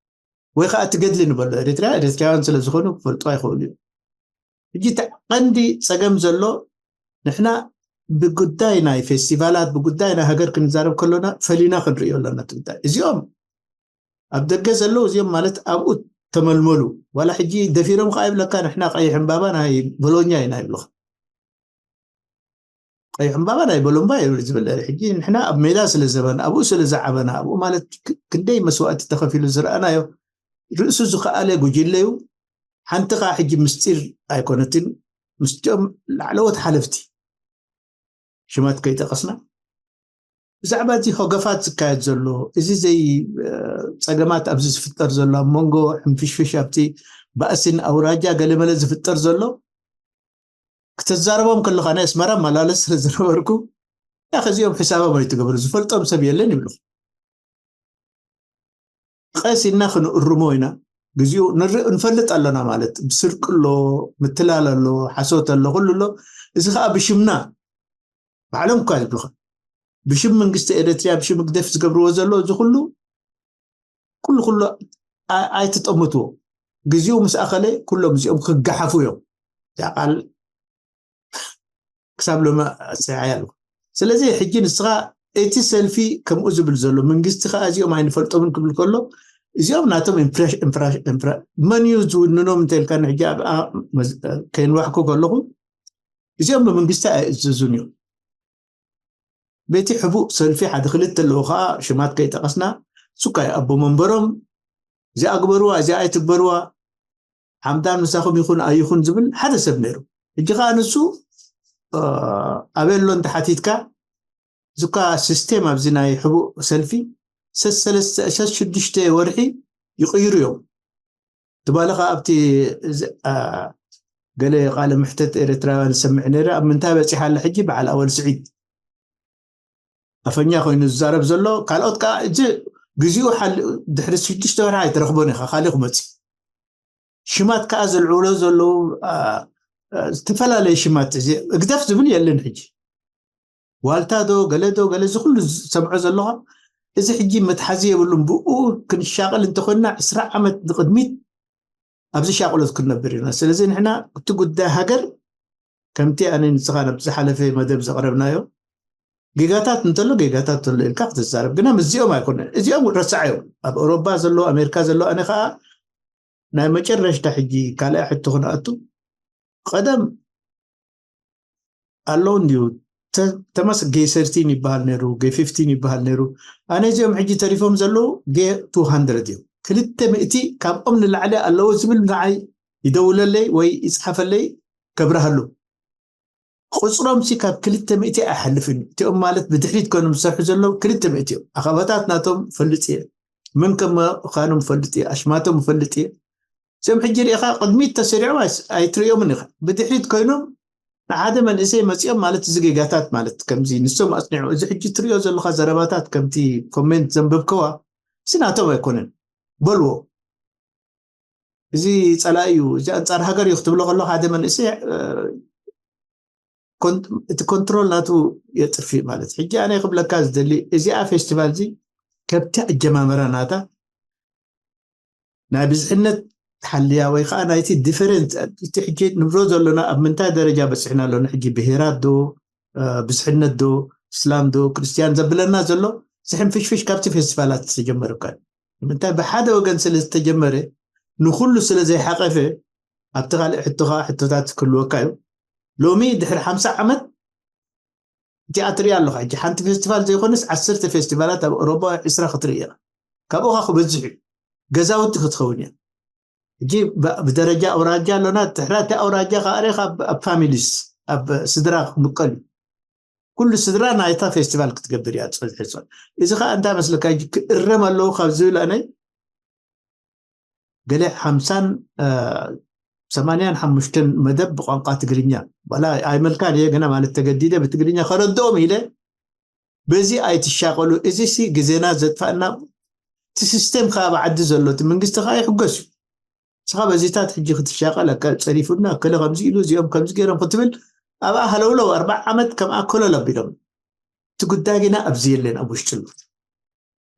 ወይ ከኣ ትገድሊ ንበሎ ኤርትራ፣ ኤርትራውያን ስለ ዝኾኑ ክፈልጡ ኣይኽእሉ እዮም። ሕጂ እቲ ቀንዲ ጸገም ዘሎ፣ ንሕና ብጉዳይ ናይ ፌስቲቫላት፣ ብጉዳይ ናይ ሃገር ክንዛረብ ከሎና ፈሊና ክንርእዮ ኣለና እቲ ጉዳይ። እዚኦም ኣብ ደገ ዘለዉ፣ እዚኦም ማለት ኣብኡ ተመልመሉ። ዋላ ሕጂ ደፊሮም ከኣ ይብለካ፣ ንሕና ቀይሕ ዕምባባ ናይ ቦሎኛ ኢና ይብሉኻ። ቀይሕ ዕምባባ ናይ ቦሎምባ እዩ ዝብል። ሕጂ ንሕና ኣብ ሜዳ ስለ ዘበና፣ ኣብኡ ስለ ዝዓበና፣ ኣብኡ ማለት ክ-፣ ክንደይ መስዋእቲ ተኸፊሉ ዝረኣናዮ፣ ርእሱ ዝኸኣለ ጉጅለ እዩ። ሓንቲ ኸኣ ሕጂ ምስጢር ኣይኮነትን፣ ምስቲኦም ላዕለዎት ሓለፍቲ ሽማት ከይጠቐስና፣ ብዛዕባ እዚ ሆገፋት ዝካየድ ዘሎ፣ እዚ ዘይ-፣ እ፣ ጸገማት ኣብዚ ዝፍጠር ዘሎ፣ ኣብ መንጎ ሕንፍሽፍሽ ኣብቲ ባእስን ኣውራጃ ገለመለ ዝፍጠር ዘሎ፣ ክተዛረቦም ከለኻ፣ ናይ ኣስመራ መላለስ ስለ ዝነበርኩ፣ ያኸ እዚኦም ሕሳቦም ኣይትገብሩ፣ ዝፈልጦም ሰብ የለን ይብሉ። ቀስ ኢልና ክንእርሞ ኢና። ግዚኡ ንርኢ፣ ንፈልጥ ኣሎና ማለት፣ ብስርቂ ኣሎ፣ ምትላል ኣሎ፣ ሓሶት ኣሎ፣ ኩሉ ኣሎ። እዚ ኸኣ ብሽምና፣ ባዕሎም እኳ ይብሉኻ። ብሽም መንግስቲ ኤርትራ፣ ብሽም ህግደፍ ዝገብርዎ ዘሎ፣ እዚ ኩሉ፣ ኩሉ፣ ኩሉ ኣ-፣ ኣይትጠምትዎ። ግዚኡ ምስ ኣኸለ፣ ኩሎም እዚኦም ክገሓፉ እዮም። እዚኣ ቃል ክሳብ ሎሚ ኣጽኒዐያ ኣለኹ። ስለዚ ሕጂ ንስኻ እቲ ሰልፊ ከምኡ ዝብል ዘሎ፣ መንግስቲ ከኣ እዚኦም ኣይንፈልጦምን ክብል ከሎ፣ እዚኦም ናቶም ኢምፕሬሽ-፣ ኢምፕራሽ-፣ ኢምፕራ-፣ መን እዩ ዝውንኖም እንተ ኢልካኒ፣ ሕጂ ኣብ፣ ኣ-፣ መዝ-፣ ከይንዋሕኩ ከለኹ፣ እዚኦም ብመንግስቲ ኣይእዘዙን እዮም። በቲ ሕቡእ ሰልፊ ሓደ ክልተ ኣለዉ ከኣ፣ ሽማት ከይጠቐስና፣ እሱ እኳ እዩ ኣቦ መንበሮም፣ እዚኣ ግበርዋ፣ እዚኣ ኣይትግበርዋ፣ ሓምዳን ምሳኹም ይኹን ኣይኹን ዝብል ሓደ ሰብ ነይሩ። ሕጂ ከኣ ንሱ፣ እ፣ ኣበይ ኣሎ እንተሓቲትካ፣ እዚ እኳ ሲስቴም ኣብዚ ናይ ሕቡእ ሰልፊ፣ ሰስ ሰለስተ፣ ሰስ ሽዱሽተ ወርሒ ይቕይሩ እዮም። ትማሊ ከኣ ኣብቲ፣ እዚ፣ እ፣ ገለ ቃለ መሕተት ኤርትራውያን ዝሰምዕ ነይረ፣ ኣብ ምንታይ በጺሓ ኣላ ሕጂ በዓል ኣወል ስዒድ። ኣፈኛ ኮይኑ ዝዛረብ ዘሎ፣ ካልኦት ከኣ እዚ ግዚኡ ሓል-፣ ድሕሪ ሽዱሽተ ወርሒ ኣይትረኽቦን ኢኻ፣ ካልእ ክመጽእ። ሽማት ከኣ ዘልዕሎ ዘለዉ፣ ኣ፣ ኣ፣ ዝተፈላለየ ሽማት፣ እዚ ህግደፍ ዝብል የለን ሕጂ። ዋልታ ዶ፣ ገለ ዶ፣ ገለ፣ እዚ ኩሉ ዝሰምዖ ዘለኹ፣ እዚ ሕጂ መትሓዚ የብሉን። ብኡ ክንሻቕል እንተኾንና፣ ዕስራ ዓመት ንቕድሚት ኣብዚ ሻቕሎት ክንነብር ኢና። ስለዚ ንሕና እቲ ጉዳይ ሃገር፣ ከምቲ ኣነ ንስኻ ኣብ ዝሓለፈ መደብ ዘቕረብናዮ፣ ጌጋታት እንተሎ ጌጋታት እንተሎ ኢልካ ክትዛረብ፣ ግና ምስዚኦም ኣይኮነን። እዚኦም ረሳዕ እዮም። ኣብ ኤውሮጳ ዘሎ፣ ኣሜሪካ ዘሎ፣ ኣነ ከዓ ናይ መጨረሽታ ሕጂ ካልኣይ ሕቶ ክነኣቱ፣ ቀደም ኣለዉ እንድዩ። ተ- ተመስ ጌ ሰርቲን ይበሃል ነይሩ፣ ጌ ፊፍቲን ይበሃል ነይሩ። ኣነ እዚኦም ሕጂ ተሪፎም ዘለዉ ጌ ቱ ሃንድረድ እዮም። ክልተ ሚእቲ ካብኦም ንላዕሊ ኣለዉ ዝብል ንዓይ ይደውለለይ ወይ ይፅሓፈለይ፣ ከብርሃሉ። ቁፅሮም ሲ ካብ ክልተ ሚእቲ ኣይሓልፍን። እቲኦም ማለት ብድሕሪት ኮይኖም ዝሰርሑ ዘለዉ ክልተ ሚእቲ እዮም። ኣኸባታት ናቶም ፈልጥ እየ፣ ምን ከም ምዃኖም ፈልጥ እየ፣ ኣሽማቶም ፈልጥ እየ። እዚኦም ሕጂ ርኢኻ ቅድሚት ተሰሪዖም ኣይስ- ኣይትርእዮምን ኢኻ። ብድሕሪት ኮይኖም ንሓደ መንእሰይ መፂኦም ማለት እዚ ጌጋታት ማለት ከምዚ ንሶም ኣፅኒዑ፣ እዚ ሕጂ ትርእዮ ዘለኻ ዘረባታት ከምቲ ኮሜንት ዘንበብከዋ፣ እዚ ናቶም ኣይኮነን። በልዎ፣ እዚ ፀላኢ እዩ፣ እዚ ኣንፃር ሃገር እዩ ክትብሎ ከሎ ሓደ መንእሰይ እ፣ ኮን- እቲ ኮንትሮል ናቱ የጥፊእ ማለት። ሕጂ ኣነ ክብለካ ዝደሊ፣ እዚኣ ፌስቲቫል እዚ ከብቲ ኣጀማመራ ናታ ናይ ብዝሕነት ሓልያ ወይ ከዓ ናይቲ ዲፈረንት፣ እቲ ሕጂ ንብሎ ዘለና ኣብ ምንታይ ደረጃ በፂሕና ኣለና ሕጂ፣ ብሄራት ዶ እ፣ ብዝሕነት ዶ እስላም ዶ ክርስትያን ዘብለና ዘሎ፣ ዝሕም ፍሽፍሽ ካብቲ ፌስቲቫላት ዝተጀመረ እኳ እዩ። ንምንታይ? ብሓደ ወገን ስለ ዝተጀመረ፣ ንኩሉ ስለ ዘይሓቀፈ፣ ኣብቲ ካልእ ሕቶኻ ሕቶታት ክህልወካ እዩ። ሎሚ ድሕሪ ሓምሳ ዓመት እቲኣ ትሪኣ ኣለኻ። ሕጂ ሓንቲ ፌስቲቫል ዘይኮነስ ዓሰርተ ፌስቲቫላት ኣብ ኤውሮጳ፣ ዕስራ ክትርኢ ኢኻ። ካብኡ ኸዓ ክበዝሕ እዩ። ገዛውቲ ክትኸውን እያ። ሕጂ ብ- ብደረጃ ኣውራጃ ኣሎና። ትሕራ እቲ ኣውራጃ ከዓ ርኢኻ ኣብ ኣብ ፋሚሊስ፣ ኣብ ስድራ ክምቀል እዩ። ኩሉ ስድራ ናይታ ፌስቲቫል ክትገብር እያ ፀ- ፀ- እዚ ከዓ እንታይ መስለካ፣ ሕጂ ክእረም ኣለዎ ካብ ዝብል ኣነ ገለ ሓምሳን እ፣ ሰማንያን ሓሙሽተን መደብ ብቋንቋ ትግርኛ፣ ዋላ ኣይመልካን እየ ግና ማለት ተገዲደ ብትግርኛ ከረድኦም ኢለ፣ በዚ ኣይትሻቀሉ። እዚ ሲ ግዜና ዘጥፋእና፣ እቲ ሲስተም ከዓ ኣብ ዓዲ ዘሎ እቲ መንግስቲ ከዓ ይሕገስ እዩ። ንስኻ በዚታት ሕጂ ክትሻቀል፣ ኣካ- ፀሪፉና፣ ከለ ከምዚ ኢሉ፣ እዚኦም ከምዚ ገይሮም ክትብል፣ ኣብኣ ሃለውለው ኣርባዓ ዓመት ከምኣ ኮለል ኣቢሎም። እቲ ጉዳይ ግና ኣብዚ የለን፣ ኣብ ውሽጢ ኣሎ።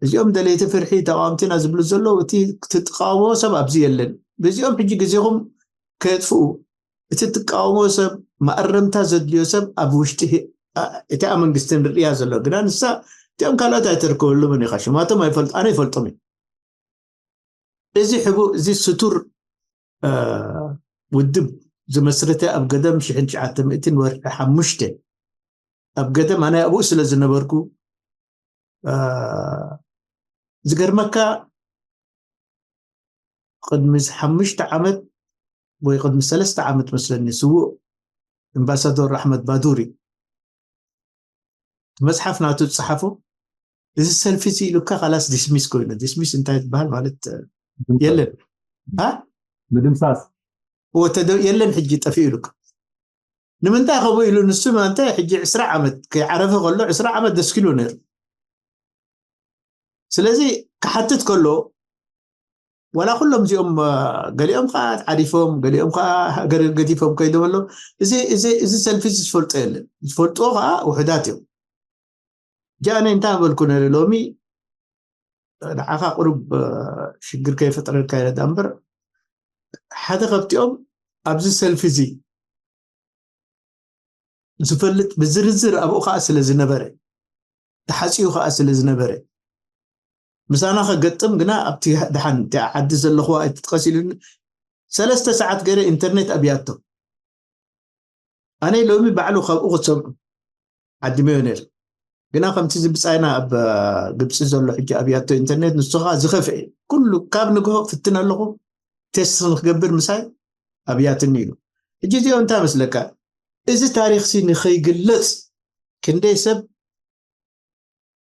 እዚኦም ደለይቲ ፍርሒ ተቃወምቲና ዝብሉ ዘለዉ፣ እቲ ትቃወሞ ሰብ ኣብዚ የለን። በዚኦም ሕጂ ግዜኹም ከየጥፍኡ፣ እቲ ትቃወሞ ሰብ፣ ማእረምታ ዘድልዮ ሰብ ኣብ ውሽጢ ህ- ኣ- እቲኣ መንግስቲ ንርእያ ዘሎ። ግና ንሳ እቲኦም ካልኦት ኣይተርከበሉምን ኢኻ። ሽማቶም ኣይፈልጥ፣ ኣነ ይፈልጦም እዩ። እዚ ሕቡእ፣ እዚ ስቱር እ፣ ውድብ ዝመስረተ ኣብ ገደም ሽሕን ትሽዓተ ሚእትን ወርሒ ሓሙሽተ፣ ኣብ ገደም ኣነ ኣብኡ ስለ ዝነበርኩ፣ እ፣ ዝገርመካ፣ ቅድሚ ሓሙሽተ ዓመት ወይ ቅድሚ ሰለስተ ዓመት መስለኒ፣ ስዉእ ኣምባሳዶር ኣሕመድ ባዱሪ መፅሓፍ ናቱ ዝፀሓፎ፣ እዚ ሰልፊ እዚ ኢሉካ ካላስ ዲስሚስ ኮይኑ። ዲስሚስ እንታይ ትበሃል ማለት እ፣ የለን። እ? ምድምሳስ። ወተደ የለን፣ ሕጂ ጠፊኡ ኢሉካ። ንምንታይ ከምኡ ኢሉ? ንሱ ማንተ ሕጂ ዕስራ ዓመት ከይዓረፈ ከሎ ዕስራ ዓመት ደስኪሉ ነይሩ። ስለዚ ክሓትት ከሎ፣ ዋላ ኩሎም እዚኦም እ፣ ገሊኦም ከዓ ዓሪፎም፣ ገሊኦም ከዓ ሃገር ገዲፎም ከይዶም ኣለዉ። እዚ እዚ እዚ ሰልፊ እዚ ዝፈልጦ የለን። ዝፈልጥዎ ከዓ ውሑዳት እዮም። ጃነ እንታይ በልኩ ነይረ፣ ሎሚ ንዓኻ ቁሩብ እ፣ ሽግር ከይፈጥረልካ ኢለ ዳ እምበር፣ ሓደ ካብቲኦም ኣብዚ ሰልፊ እዚ ዝፈልጥ ብዝርዝር ኣብኡ ከዓ ስለ ዝነበረ፣ ተሓፂኡ ከዓ ስለ ዝነበረ፣ ምሳና ከገጥም ግና ኣብቲ ደሓን እቲኣ ዓዲ ዘለኹዋ ኣይትጥቀስ ኢሉኒ። ሰለስተ ሰዓት ገይረ ኢንተርኔት ኣብያቶ። ኣነ ሎሚ ባዕሉ ካብኡ ክትሰምዑ ዓዲመዮ ነይረ። ግና ከምቲ እዚ ብጻይና ኣብ እ፣ ግብፂ ዘሎ ሕጂ ኣብያቶ ኢንተርኔት፣ ንሱ ከዓ ዝኸፍአ እዩ። ኩሉ ካብ ንግሆ ፍትን ኣለኹ፣ ቴስት ንክገብር ምሳይ ኣብያትኒ ኢሉ። ሕጂ እዚኦ እንታይ መስለካ? እዚ ታሪክ ሲ ንኸይግለፅ ክንደይ ሰብ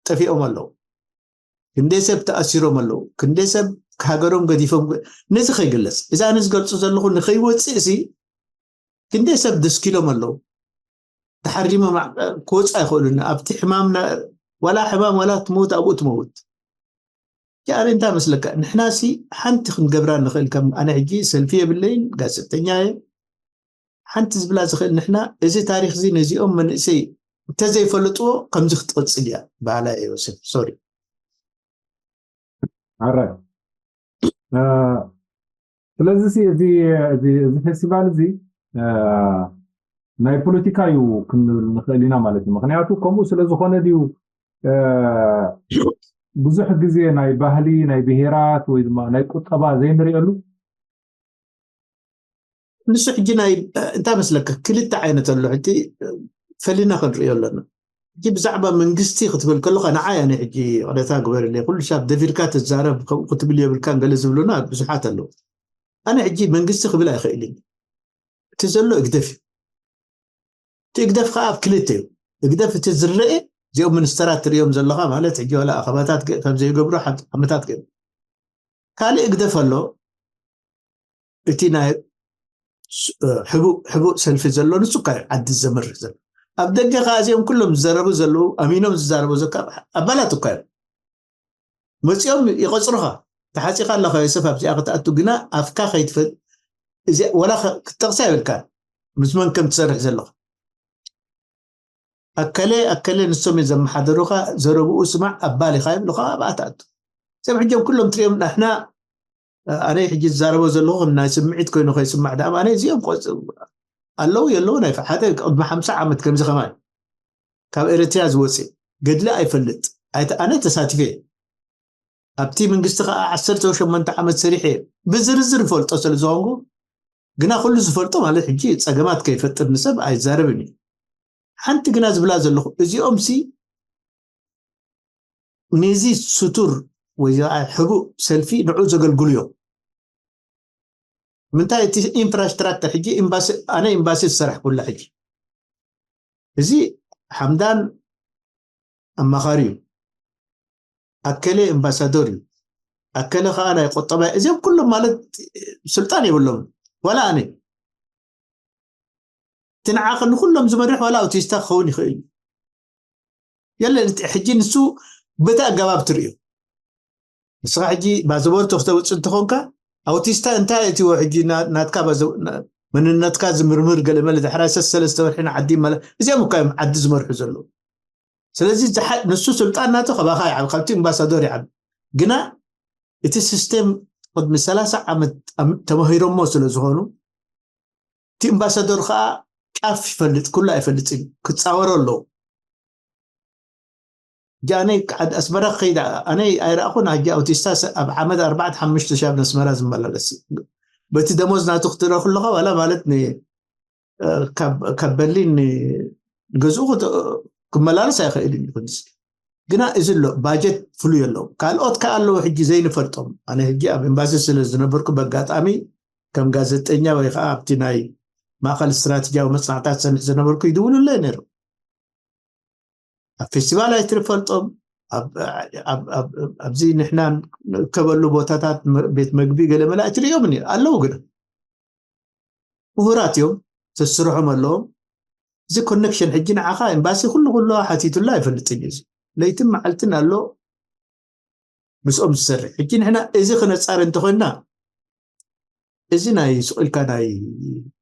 ጠፊኦም ኣለዉ፣ ክንደይ ሰብ ተኣሲሮም ኣለዉ፣ ክንደይ ሰብ ሃገሮም ገዲፎም፣ ነዚ ከይግለፅ፣ እዚ ኣነ ዝገልፁ ዘለኹ ንኸይወፅእ ሲ ክንደይ ሰብ ደስኪሎም ኣለዉ፣ ተሓሪሞም ዓ- ክወፁ ኣይኽእሉን። ኣብቲ ሕማም ና- ዋላ ሕማም ዋላ ትመውት ኣብኡ ትመውት። ጃኣሪ እንታይ መስለካ? ንሕና ሲ ሓንቲ ክንገብራ ንኽእል፣ ከም ኣነ ሕጂ ሰልፊ የብለይን፣ ጋዜጠኛ እየ። ሓንቲ ዝብላ ዝኽእል፣ ንሕና እዚ ታሪክ እዚ ነዚኦም መንእሰይ እንተዘይፈለጥዎ ከምዚ ክትቕፅል እያ በሃላይ እየ። ዮሴፍ፣ ሶሪ። ኣራይ እ፣ ስለዚ ሲ እዚ እዚ እዚ ፌስቲቫል እዚ እ፣ ናይ ፖለቲካ እዩ ክንብል ንኽእል ኢና ማለት እዩ። ምክንያቱ ከምኡ ስለ ዝኾነ ድዩ ብዙሕ ግዜ ናይ ባህሊ ናይ ብሄራት ወይ ድማ ናይ ቁጠባ ዘይንሪእሉ? ንሱ ሕጂ ናይ እንታይ መስለካ ክልተ ዓይነት ኣሎ። ሕጂ ፈሊና ክንሪኦ ኣለና። ሕጂ ብዛዕባ መንግስቲ ክትብል ከለካ ንዓይ ኣነ ሕጂ ቅደታ ግበርለይ ኩሉ ሻብ ደፊርካ ትዛረብ ከምኡ ክትብል የብልካን ገለ ዝብሉና ብዙሓት ኣለዉ። ኣነ ሕጂ መንግስቲ ክብል ኣይኽእልን። እቲ ዘሎ እግደፍ እዩ። እቲ እግደፍ ከዓ ኣብ ክልተ እዩ። እግደፍ እቲ ዝረአ እዚኦም ሚኒስተራት ትሪኦም ዘለካ ማለት ሕጂ ዋላ ኣኸባታት ከም ዘይገብሩ ዓመታት ገ ካልእ እግደፍ ኣሎ። እቲ ናይ ሕቡእ ሕቡእ ሰልፊ ዘሎ ንሱ ካ ዓዲ ዘመርሕ ዘሎ ኣብ ደገ ከዓ እዚኦም ኩሎም ዝዘረቡ ዘለዉ ኣሚኖም ዝዛረቡ ዘካ ኣባላት እኳ እዮም። መፂኦም ይቐፅሩኻ። ተሓፂኻ ኣለኻ ዮሰፍ ኣብዚኣ ክትኣቱ ግና ኣፍካ ከይትፈል እዚ ወላ ክትጠቕሳ ይብልካ። ምስ መን ከም ትሰርሕ ዘለኻ ኣከለ ኣከለ ንሶም እዮም ዘመሓደሩኻ። ዘረብኡ ስማዕ ኣባል ኢኻ ይብሉኻ ኣብኣ ትኣቱ። ሰብ ሕጆም ኩሎም ትሪኦም ናሕና ኣነ ሕጂ ዝዛረቦ ዘለኹ ከም ናይ ስምዒት ኮይኑ ከይስማዕ ዳኣ ኣነ እዚኦም ኣለዉ የለዉ ናይ ሓደ ቅድሚ ሓምሳ ዓመት ከምዚ ከማይ ካብ ኤርትራ ዝወፅእ ገድሊ ኣይፈልጥ ኣነ ተሳቲፈ ኣብቲ መንግስቲ ከዓ ዓሰርተ ሸሞንተ ዓመት ሰሪሐ ብዝርዝር ይፈልጦ ስለ ዝኾንኩ ግና ኩሉ ዝፈልጦ ማለት ሕጂ ፀገማት ከይፈጥር ንሰብ ኣይዛረብን እዩ። ሓንቲ ግና ዝብላ ዘለኹ እዚኦም ሲ ነዚ ስቱር ወይ ሕቡእ ሰልፊ ንዑ ዘገልግሉ እዮም። ምንታይ እቲ ኢንፍራስትራክተር ሕጂ ኣነ ኤምባሲ ዝሰራሕኩላ ሕጂ እዚ ሓምዳን ኣማኻሪ እዩ፣ ኣከለ ኣምባሳዶር እዩ፣ ኣከለ ከዓ ናይ ቆጠባ እዚኦም ኩሎም ማለት ስልጣን የብሎም። ዋላ ኣነ እቲ ንዓኸ ንኩሎም ዝመርሕ ዋላ ኣውቲስታ ክኸውን ይኽእል እዩ። የለ ሕጂ ንሱ በቲ ኣገባብ ትርእዮ። ንስኻ ሕጂ ባዘቦርቶ ክተውፅእ እንተኾንካ ኣውቲስታ እንታይ እትዎ ሕጂ ናትካ መንነትካ ዝምርምር ገለመለ ድሕራይ ሰስ ሰለስተ ወርሒ ንዓዲ ማለት እዚኦም እኳ እዮም ዓዲ ዝመርሑ ዘለዉ። ስለዚ ንሱ ስልጣን ናቱ ከባኻ ይዓብ ካብቲ ኣምባሳዶር ይዓብ ግና እቲ ሲስቴም ቅድሚ ሰላሳ ዓመት ተመሂሮሞ ስለ ዝኾኑ እቲ ኣምባሳዶር ከዓ ጫፍ ይፈልጥ ኩሉ ኣይፈልጥን ክፃወሮ ኣለዉ። ሕጂ ኣነ ኣስመራ ክኸይድ ኣነ ኣይረኣኹን። ሕጂ ኣውቲስታ ኣብ ዓመት ኣርባዕተ ሓሙሽተ ሻብ ነስመራ ዝመላለስ በቲ ደሞዝ ናቱ ክትረኽ ኣለኻ ዋላ ማለት ካብ በርሊን ንገዝኡ ክመላለስ ኣይኽእል እዩ። ግና እዚ ኣሎ ባጀት ፍሉይ ኣለዉ። ካልኦት ከ ኣለዉ ሕጂ ዘይንፈልጦም። ኣነ ሕጂ ኣብ ኤምባሲ ስለ ዝነበርኩ በጋጣሚ ከም ጋዜጠኛ ወይ ከዓ ኣብቲ ናይ ማእኸል ስትራቴጂያዊ መፅናዕታት ሰምሕ ዝነበርኩ ይድውሉለይ ነይሩ። ኣብ ፌስቲቫል ኣይትፈልጦም ኣብዚ ንሕና ንእከበሉ ቦታታት ቤት መግቢ ገለ መላ ኣይትርእዮም ኣለዉ ግና ምሁራት እዮም ተስርሖም ኣለዎም። እዚ ኮነክሽን ሕጂ ንዓኻ ኤምባሲ ኩሉ ኩሉ ሓቲቱላ ኣይፈልጥን እዩ። ለይትን መዓልትን ኣሎ ምስኦም ዝሰርሕ። ሕጂ ንሕና እዚ ክነፃር እንተኮይንና እዚ ናይ ስቕ ኢልካ ናይ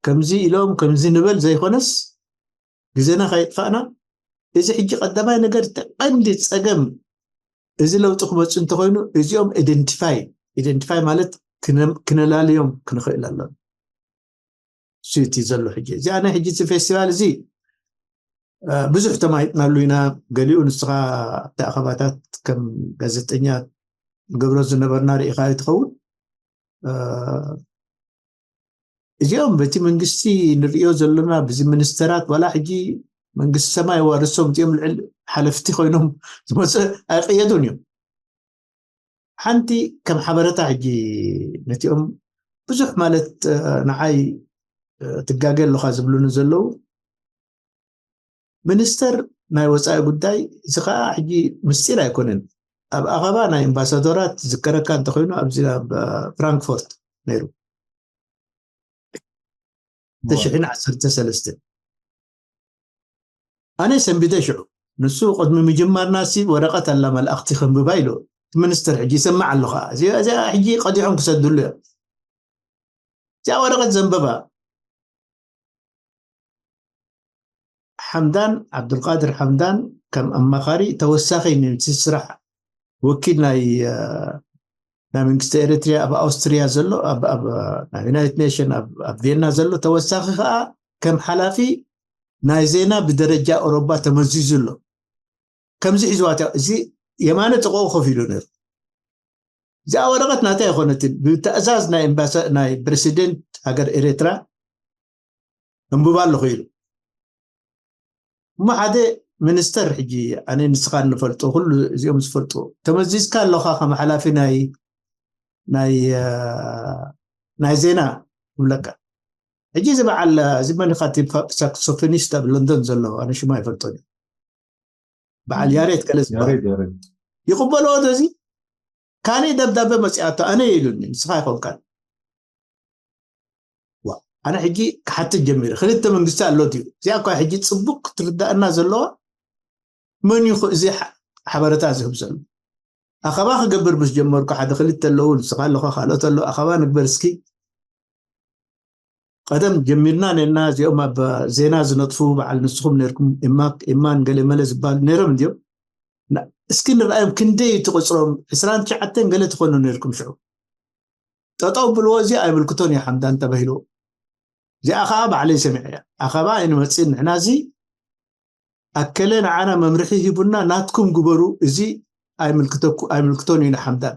ከምዚ ኢሎም ከምዚ ንበል ዘይኮነስ ግዜና ከየጥፋእና እዚ ሕጂ ቀዳማይ ነገር ቀንዲ ፀገም እዚ ለውጢ ክመፅእ እንተኮይኑ እዚኦም ኢደንቲፋይ ኢደንቲፋይ ማለት ክነላልዮም ክንኽእል ኣለና። እሱ እቲ ዘሎ ሕጂ እዚ ኣነ ሕጂ እቲ ፌስቲቫል እዚ ብዙሕ ተማሂጥናሉ ኢና። ገሊኡ ንስኻ ኣብቲ ኣኸባታት ከም ጋዜጠኛ ንገብሮ ዝነበርና ርኢኻዮ ትኸውን። እዚኦም በቲ መንግስቲ ንርእዮ ዘለና ብዚ ሚኒስተራት ዋላ ሕጂ መንግስቲ ሰማይ ዋርሶም እዚኦም ልዕል ሓለፍቲ ኮይኖም ዝመፁ ኣይቀየዱን እዮም። ሓንቲ ከም ሓበረታ ሕጂ ነቲኦም ብዙሕ ማለት ንዓይ ትጋገ ኣለኻ ዝብሉኒ ዘለዉ ሚኒስተር ናይ ወፃኢ ጉዳይ እዚ ከዓ ሕጂ ምስጢር ኣይኮነን። ኣብ ኣኸባ ናይ ኣምባሳዶራት ዝከረካ እንተኮይኑ ኣብዚ ኣብ ፍራንክፎርት ነይሩ ተሽሕን ዓሰርተ ሰለስተ ኣነ ሰንቢተ ሽዑ ንሱ ቅድሚ ምጅማርና ሲ ወረቐት ኣላ መልእኽቲ ከንብባ ኢሉ እቲ ሚኒስተር ሕጂ ይሰማዕ ኣሎ ከዓ እዚኣ ሕጂ ቀዲሖም ክሰድሉ እዮም። እዚኣ ወረቐት ዘንበባ ሓምዳን ዓብዱልቃድር ሓምዳን ከም ኣማኻሪ ተወሳኺ ነቲ ስራሕ ወኪል ናይ ናይ መንግስቲ ኤርትሪያ ኣብ ኣውስትሪያ ዘሎ ኣብ ዩናይትድ ኔሽን ኣብ ቬና ዘሎ ተወሳኺ ከዓ ከም ሓላፊ ናይ ዜና ብደረጃ ኣውሮባ ተመዚዙ ኣሎ። ከምዚ ሒዝዋት እዚ የማነ ጥቕኡ ኮፍ ኢሉ ነይሩ። እዚኣ ወረቐት ናታ ኣይኮነትን፣ ብትእዛዝ ናይ ኤምባሳ ናይ ፕሬሲደንት ሃገር ኤርትራ እንብባ ኣለኹ ኢሉ። እሞ ሓደ ሚኒስተር፣ ሕጂ ኣነ ንስኻ እንፈልጦ፣ ኩሉ እዚኦም ዝፈልጡ፣ ተመዚዝካ ኣለኻ ከም ሓላፊ ናይ ናይ ናይ ዜና ይብለካ። ሕጂ እዚ በዓል እዚ መን ኢኻ፣ እቲ ሳክሶፎኒስት ኣብ ለንደን ዘሎ፣ ኣነ ሽማ ይፈልጦ፣ በዓል ያሬት ገለ ዝበሃል ይቕበልዎ ዶ? እዚ ካልእ ደብዳቤ መፂኣቶ፣ ኣነ ኢሉኒ፣ ንስኻ ኣይኮንካን። ዋ፣ ኣነ ሕጂ ክሓትት ጀሚረ። ክልተ መንግስቲ ኣሎ ድዩ? እዚኣ እኳ ሕጂ ፅቡቅ ክትርዳእና ዘለዋ፣ መን እዩ እዚ ሓበረታ ዝህብ ዘሎ? ኣኸባ ክገብር ምስ ጀመርኩ፣ ሓደ ክልተ ኣለዉ፣ ንስኻ ኣለኻ፣ ካልኦት ኣለዉ፣ ኣኸባ ንግበር እስኪ። ቀደም ጀሚርና ነና፣ እዚኦም ኣብ ዜና ዝነጥፉ በዓል ንስኹም ነርኩም፣ ኢማን ገለ መለ ዝበሃሉ ነይሮም እንዲዮም። እስኪ ንርኣዮም፣ ክንደይ ትቆፅሮም፣ ዕስራን ትሽዓተን ገለ ትኾኑ ነርኩም ሽዑ። ጠጠው ብልዎ፣ እዚ ኣይምልክቶን እዩ ሓምዳን ተባሂሉ። እዚኣ ከዓ ባዕለይ ሰሚዐ እያ። ኣኸባ ኣይንመፅእን ንሕና፣ እዚ ኣከለ ንዓና መምርሒ ሂቡና፣ ናትኩም ግበሩ፣ እዚ ኣይምልክተኩ ኣይምልክቶን እዩ ንሓምዳን።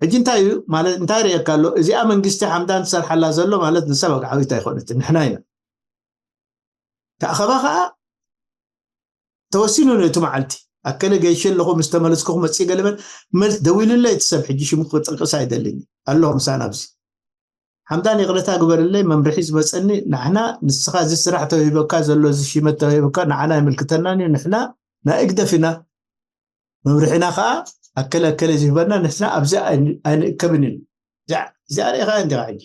ሕጂ እንታይ እዩ ማለት፣ እንታይ ርእየካ ኣሎ? እዚኣ መንግስቲ ሓምዳን ትሰርሓላ ዘሎ ማለት ንሳ ወግዓዊት ኣይኮነትን፣ ንሕና ኢና። እቲ ኣኸባ ከዓ ተወሲኑ ነቲ መዓልቲ፣ ኣከለ ገይሸ ኣለኹ፣ ምስ ተመለስኩ ክመፅእ ገለበን፣ መልስ ደዊሉለይ እቲ ሰብ፣ ሕጂ ሽሙ ክጠቅስ ኣይደልን እዩ፣ ኣለኹ ምሳና ኣብዚ። ሓምዳን ይቕረታ ግበርለይ፣ መምርሒ ዝመፀኒ፣ ንሕና ንስኻ እዚ ስራሕ ተዋሂበካ ዘሎ፣ እዚ ሽመት ተዋሂበካ ንዓና ኣይምልክተናን እዩ፣ ንሕና ናይ እግደፍ ኢና፣ መምርሒና ከዓ ኣከለ ኣከለ ዝህበና፣ ንሕና ኣብዚ ኣይን- ኣይንእከብን ኢና። እዚኣ እዚኣ ርኢኻ እንዲኻ ሕጂ።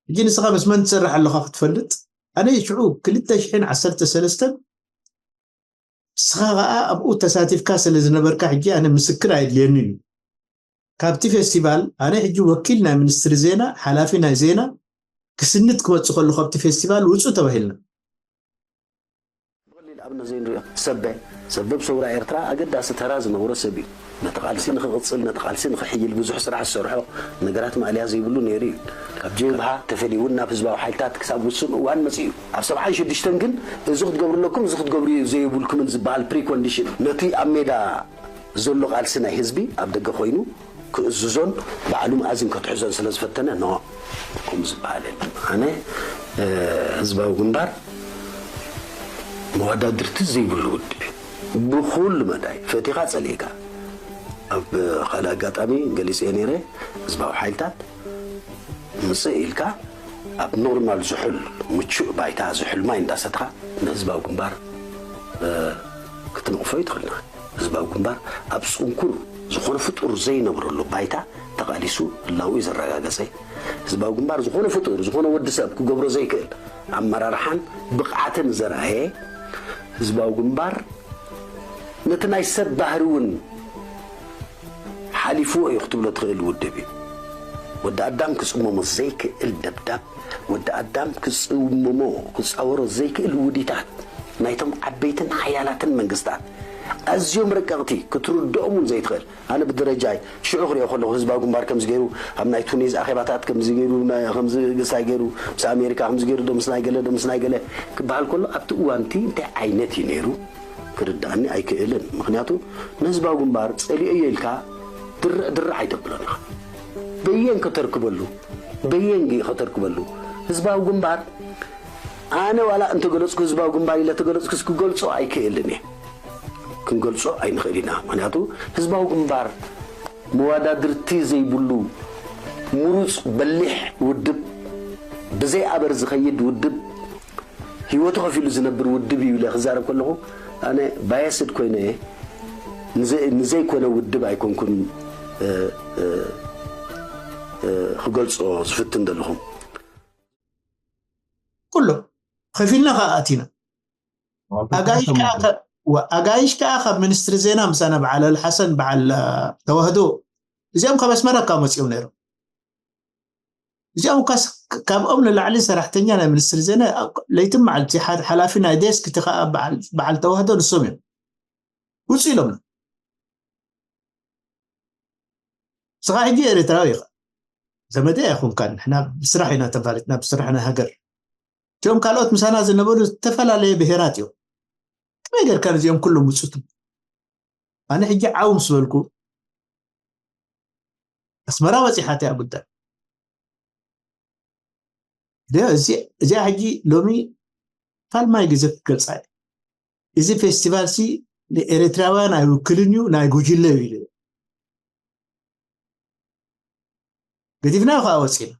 ሕጂ ንስኻ ምስ መን ትሰርሕ ኣለኻ ክትፈልጥ፣ ኣነ ሽዑ ክልተ ሽሕን ዓሰርተ ሰለስተን ንስኻ ከዓ ኣብኡ ተሳቲፍካ ስለ ዝነበርካ፣ ሕጂ ኣነ ምስክር ኣየድልየንን እዩ። ካብቲ ፌስቲቫል ኣነ ሕጂ ወኪል ናይ ሚኒስትሪ ዜና፣ ሓላፊ ናይ ዜና ክስንድ ክመፅእ ከሎ፣ ካብቲ ፌስቲቫል ውፁ ተባሂልና። ብቐሊል ኣብነት ዘይንሪኦ ሰበ ሰብ ኣብ ሰውራ ኤርትራ ኣገዳሲ ተራ ዝነበሮ ሰብ እዩ። ነቲ ቃልሲ ንኽቕጽል፣ ነቲ ቃልሲ ንኽሕይል ብዙሕ ስራሕ ዝሰርሖ፣ ነገራት ማእለያ ዘይብሉ ነይሩ እዩ። ካብ ጀብሃ ተፈልዩ እውን ናብ ህዝባዊ ሓይልታት ክሳብ ውሱን እዋን መጺኡ እዩ። ኣብ ሰብዓን ሽዱሽተን ግን እዚ ክትገብሩ ኣለኩም፣ እዚ ክትገብሩ ዘይብልኩምን ዝበሃል ፕሪኮንዲሽን ነቲ ኣብ ሜዳ ዘሎ ቃልሲ ናይ ህዝቢ ኣብ ደገ ኮይኑ ክእዝዞን ባዕሉ መኣዝን ከትሕዞን ስለ ዝፈተነ ኖ፣ ከምኡ ዝበሃል የለን። ኣነ ህዝባዊ ግንባር መወዳድርቲ ዘይብሉ ውድብ እዩ። ብኹሉ መዳይ ፈቲኻ ጸሊእካ፣ ኣብ ካልእ ኣጋጣሚ ገሊጸ ነይረ፣ ህዝባዊ ሓይልታት ምጽእ ኢልካ ኣብ ኖርማል ዝሑል ምቹእ ባይታ ዝሑል ማይ እንዳሰትኻ ንህዝባዊ ግንባር ክትነቕፎ ይትኽእል። ህዝባዊ ግንባር ኣብ ጽንኩር ዝኾነ ፍጡር ዘይነብረሉ ባይታ ተቓሊሱ ህላውኡ ዘረጋገጸ፣ ህዝባዊ ግንባር ዝኾነ ፍጡር፣ ዝኾነ ወዲ ሰብ ክገብሮ ዘይክእል ኣመራርሓን ብቕዓትን ዘርኣየ፣ ህዝባዊ ግንባር ነቲ ናይ ሰብ ባህሪ እውን ሓሊፍዎ እዩ ክትብሎ ትኽእል ውድብ እዩ። ወዲ ኣዳም ክጽመሞ ዘይክእል ደብዳብ፣ ወዲ ኣዳም ክጽመሞ ክጻወሮ ዘይክእል ውዲታት ናይቶም ዓበይትን ሓያላትን መንግስታት፣ ኣዝዮም ረቀቕቲ፣ ክትርድኦም እውን ዘይትኽእል። ኣነ ብደረጃይ ሽዑ ክሪኦ ከለኹ ህዝባዊ ግንባር ከምዚ ገይሩ ኣብ ናይ ቱኒዝ ኣኼባታት ከምዚ ገይሩ፣ ከምዚ ግሳይ ገይሩ፣ ምስ ኣሜሪካ ከምዚ ገይሩ፣ ዶ ምስ ናይ ገለ ዶ ምስ ናይ ገለ ክበሃል ከሎ፣ ኣብቲ እዋንቲ እንታይ ዓይነት እዩ ነይሩ ክርድኣኒ ኣይክእልን። ምክንያቱ ንህዝባዊ ግንባር ጸሊኦዮ ኢልካ ድርዕ ድርዕ ኣይተብሎን ኢኻ። በየን ከተርክበሉ፣ በየን ከተርክበሉ። ህዝባዊ ግንባር ኣነ ዋላ እንተገለጽኩ ህዝባዊ ግንባር ኢለ ተገለጽኩስ ክገልጾ ኣይክእልን እየ። ክንገልጾ ኣይንኽእል ኢና። ምክንያቱ ህዝባዊ ግንባር መዋዳድርቲ ዘይብሉ ምሩፅ በሊሕ ውድብ፣ ብዘይ ኣበር ዝኸይድ ውድብ፣ ህይወቱ ከፊሉ ዝነብር ውድብ እዩ ኢለ ክዛረብ ከለኹ ኣነ ባየስድ ኮይነ እየ። ንዘይኮነ ውድብ ኣይኮንኩን ክገልፆ ዝፍትን ዘለኹ። ኩሎ ከፊልና ከዓ ኣቲና። ኣጋይሽ ከዓ ካብ ሚኒስትሪ ዜና ምሳና በዓል ኣልሓሰን በዓል ተዋህዶ እዚኦም ካብ ኣስመራ ካብ መፂኦም ነይሮም። እዚኦም እኳ ካብኦም ንላዕሊ ሰራሕተኛ ናይ ሚኒስትሪ ዜና ለይትን መዓልቲ ሓላፊ ናይ ዴስክ እቲ ከዓ በዓል ተዋህዶ ንሶም እዮም። ውፁ ኢሎም ስኻ ሕጂ ኤርትራዊ ኢኻ። ዘመደ ኣይኹንካን። ንሕና ብስራሕ ኢና ተፋሊጥና፣ ብስራሕ ናይ ሃገር። እቶም ካልኦት ምሳና ዝነበሩ ዝተፈላለየ ብሄራት እዮም። ከመይ ጌርካ ነዚኦም ኩሎም ውፅቱ? ኣነ ሕጂ ዓው ምስ በልኩ ኣስመራ በፂሓት እያ ጉዳይ። እዚኣ ሕጂ ሎሚ ካልማይ ግዜ ክገልፃ እየ። እዚ ፌስቲቫል ሲ ንኤርትራውያን ኣይውክልን እዩ፣ ናይ ጉጅለ እዩ ኢሉ። ገዲፍናዮ ከዓ ወፂና።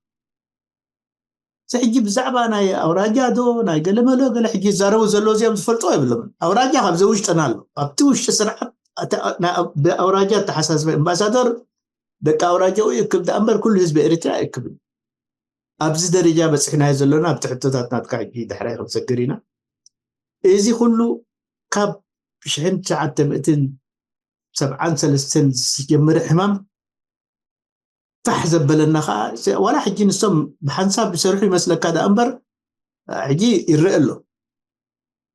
እዚ ሕጂ ብዛዕባ ናይ ኣውራጃ ዶ ናይ ገለመሎ ገለ ሕጂ ይዛረቡ ዘለዎ እዚኦም ዝፈልጥዎ የብሎምን። ኣውራጃ ካብ ዘውሽጥና ኣሎ። ኣብቲ ውሽጢ ስርዓት ብኣውራጃ ኣተሓሳስበ ኣምባሳደር ደቂ ኣውራጃኡ ይእክብ ደኣ እምበር ኩሉ ህዝቢ ኤርትራ ኣይእክብን። ኣብዚ ደረጃ በፂሕናዮ ዘሎና ኣብቲ ሕቶታት ናትካ ሕጂ ዳሕራይ ክንሰግር ኢና። እዚ ኩሉ ካብ ሽሕን ትሽዓተ ሚእትን ሰብዓን ሰለስተን ዝጀመረ ሕማም ፋሕ ዘበለና ከዓ ዋላ ሕጂ ንሶም ብሓንሳብ ዝሰርሑ ይመስለካ ደኣ እምበር ሕጂ ይረአ ኣሎ።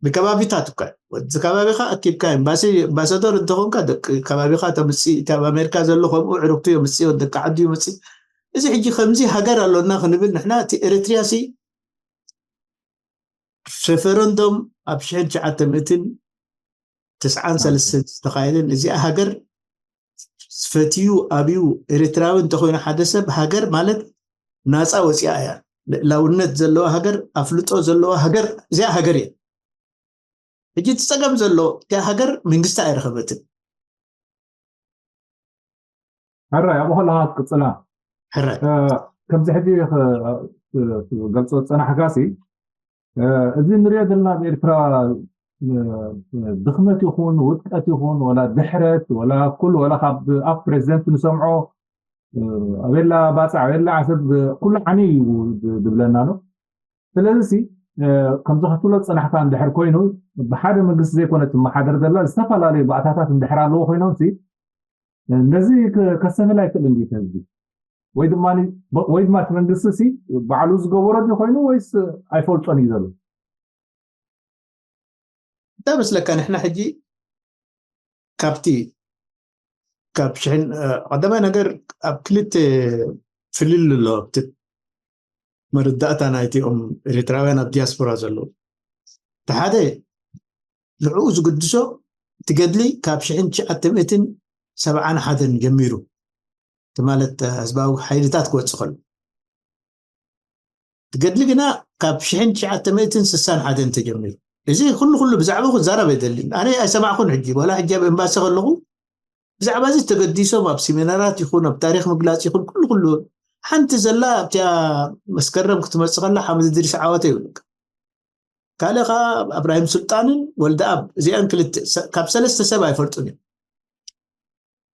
ብከባቢታት እኳ ወዲ ከባቢኻ ኣኪብካ ኣምባሲ ኣምባሳደር እንተኾንካ ደቂ ከባቢኻ ተምፅእ እቲ ኣብ ኣሜሪካ ዘሎ ከምኡ ዕርክቱ የምፅእ ወዲ ደቂ ዓዱ ይመፅእ። እዚ ሕጂ ከምዚ ሃገር ኣሎና ክንብል ንሕና እቲ ኤርትርያ ሲ ሬፈረንዶም ኣብ ሽሕን ትሽዓተ ሚእትን ትስዓን ሰለስተን ዝተኻየደን እዚኣ ሃገር ዝፈትዩ ኣብዩ ኤርትራዊ እንተኮይኑ ሓደ ሰብ ሃገር ማለት ናፃ ወፂኣ እያ። ልእላውነት ዘለዋ ሃገር፣ ኣፍልጦ ዘለዋ ሃገር፣ እዚኣ ሃገር እያ። ሕጂ እቲ ፀገም ዘሎ እቲኣ ሃገር መንግስቲ ኣይረኸበትን። ሕራይ ኣብኡ ከለካ ክትቅፅላ ሕራይ ከምዚ ሕጂ ገልፆ ዝፀናሕካ ሲ እዚ ንሪኦ ዘለና ኣብ ኤርትራ ድኽመት ይኹን ውድቀት ይኹን ወላ ድሕረት ወላ ኩሉ ወላ ካብ ኣፍ ፕሬዚደንት ንሰምዖ ኣበላ ባፅዕ ኣበላ ዓሰብ ኩሉ ዓኒ እዩ ዝብለና ኣሎ። ስለዚ ከምዚ ክትብሎ ዝፀናሕካ እንድሕር ኮይኑ ብሓደ መንግስቲ ዘይኮነ ትመሓደር ዘላ ዝተፈላለዩ ባእታታት እንድሕር ኣለዎ ኮይኖም ሲ ነዚ ከሰብል ኣይክእልን ድዩ ህዝቢ? ወይ ድማ ወይ ድማ እቲ መንግስቲ ሲ ባዕሉ ዝገበሮ ድዩ ኮይኑ ወይስ ኣይፈልጦን እዩ ዘሎ? እንታይ መስለካ ንሕና ሕጂ ካብቲ ካብ ሽሕን ቀዳማይ ነገር ኣብ ክልተ ፍልል ኣሎ ኣብቲ መረዳእታ ናይቲኦም ኤርትራውያን ኣብ ዲያስፖራ ዘለዉ እቲ ሓደ ንዕኡ ዝግድሶ እቲ ገድሊ ካብ ሽሕን ትሽዓተ ሚእትን ሰብዓን ሓደን ጀሚሩ እቲ ማለት ህዝባዊ ሓይልታት ክወፅእ ከሎ እቲ ገድሊ ግና ካብ ሽሕን ትሽዓተ ሚእትን ስሳን ሓደን ተጀሚሩ እዚ ኩሉ ኩሉ ብዛዕባኡ ክዛረብ ኣይደልን ኣነ ኣይሰማዕኩን ሕጂ ዋላ ሕጂ ኣብ ኤምባሲ ከለኹ ብዛዕባ እዚ ተገዲሶም ኣብ ሲሚናራት ይኹን ኣብ ታሪክ ምግላፅ ይኹን ኩሉ ኩሉ ሓንቲ ዘላ ኣብቲኣ መስከረም ክትመፅእ ከላ ሓመድ ድሪስ ዓወተ ይብለካ ካልእ ከዓ ኣብራሂም ሱልጣንን ወልደኣብ እዚኣን ክልተ ካብ ሰለስተ ሰብ ኣይፈልጡን እዮም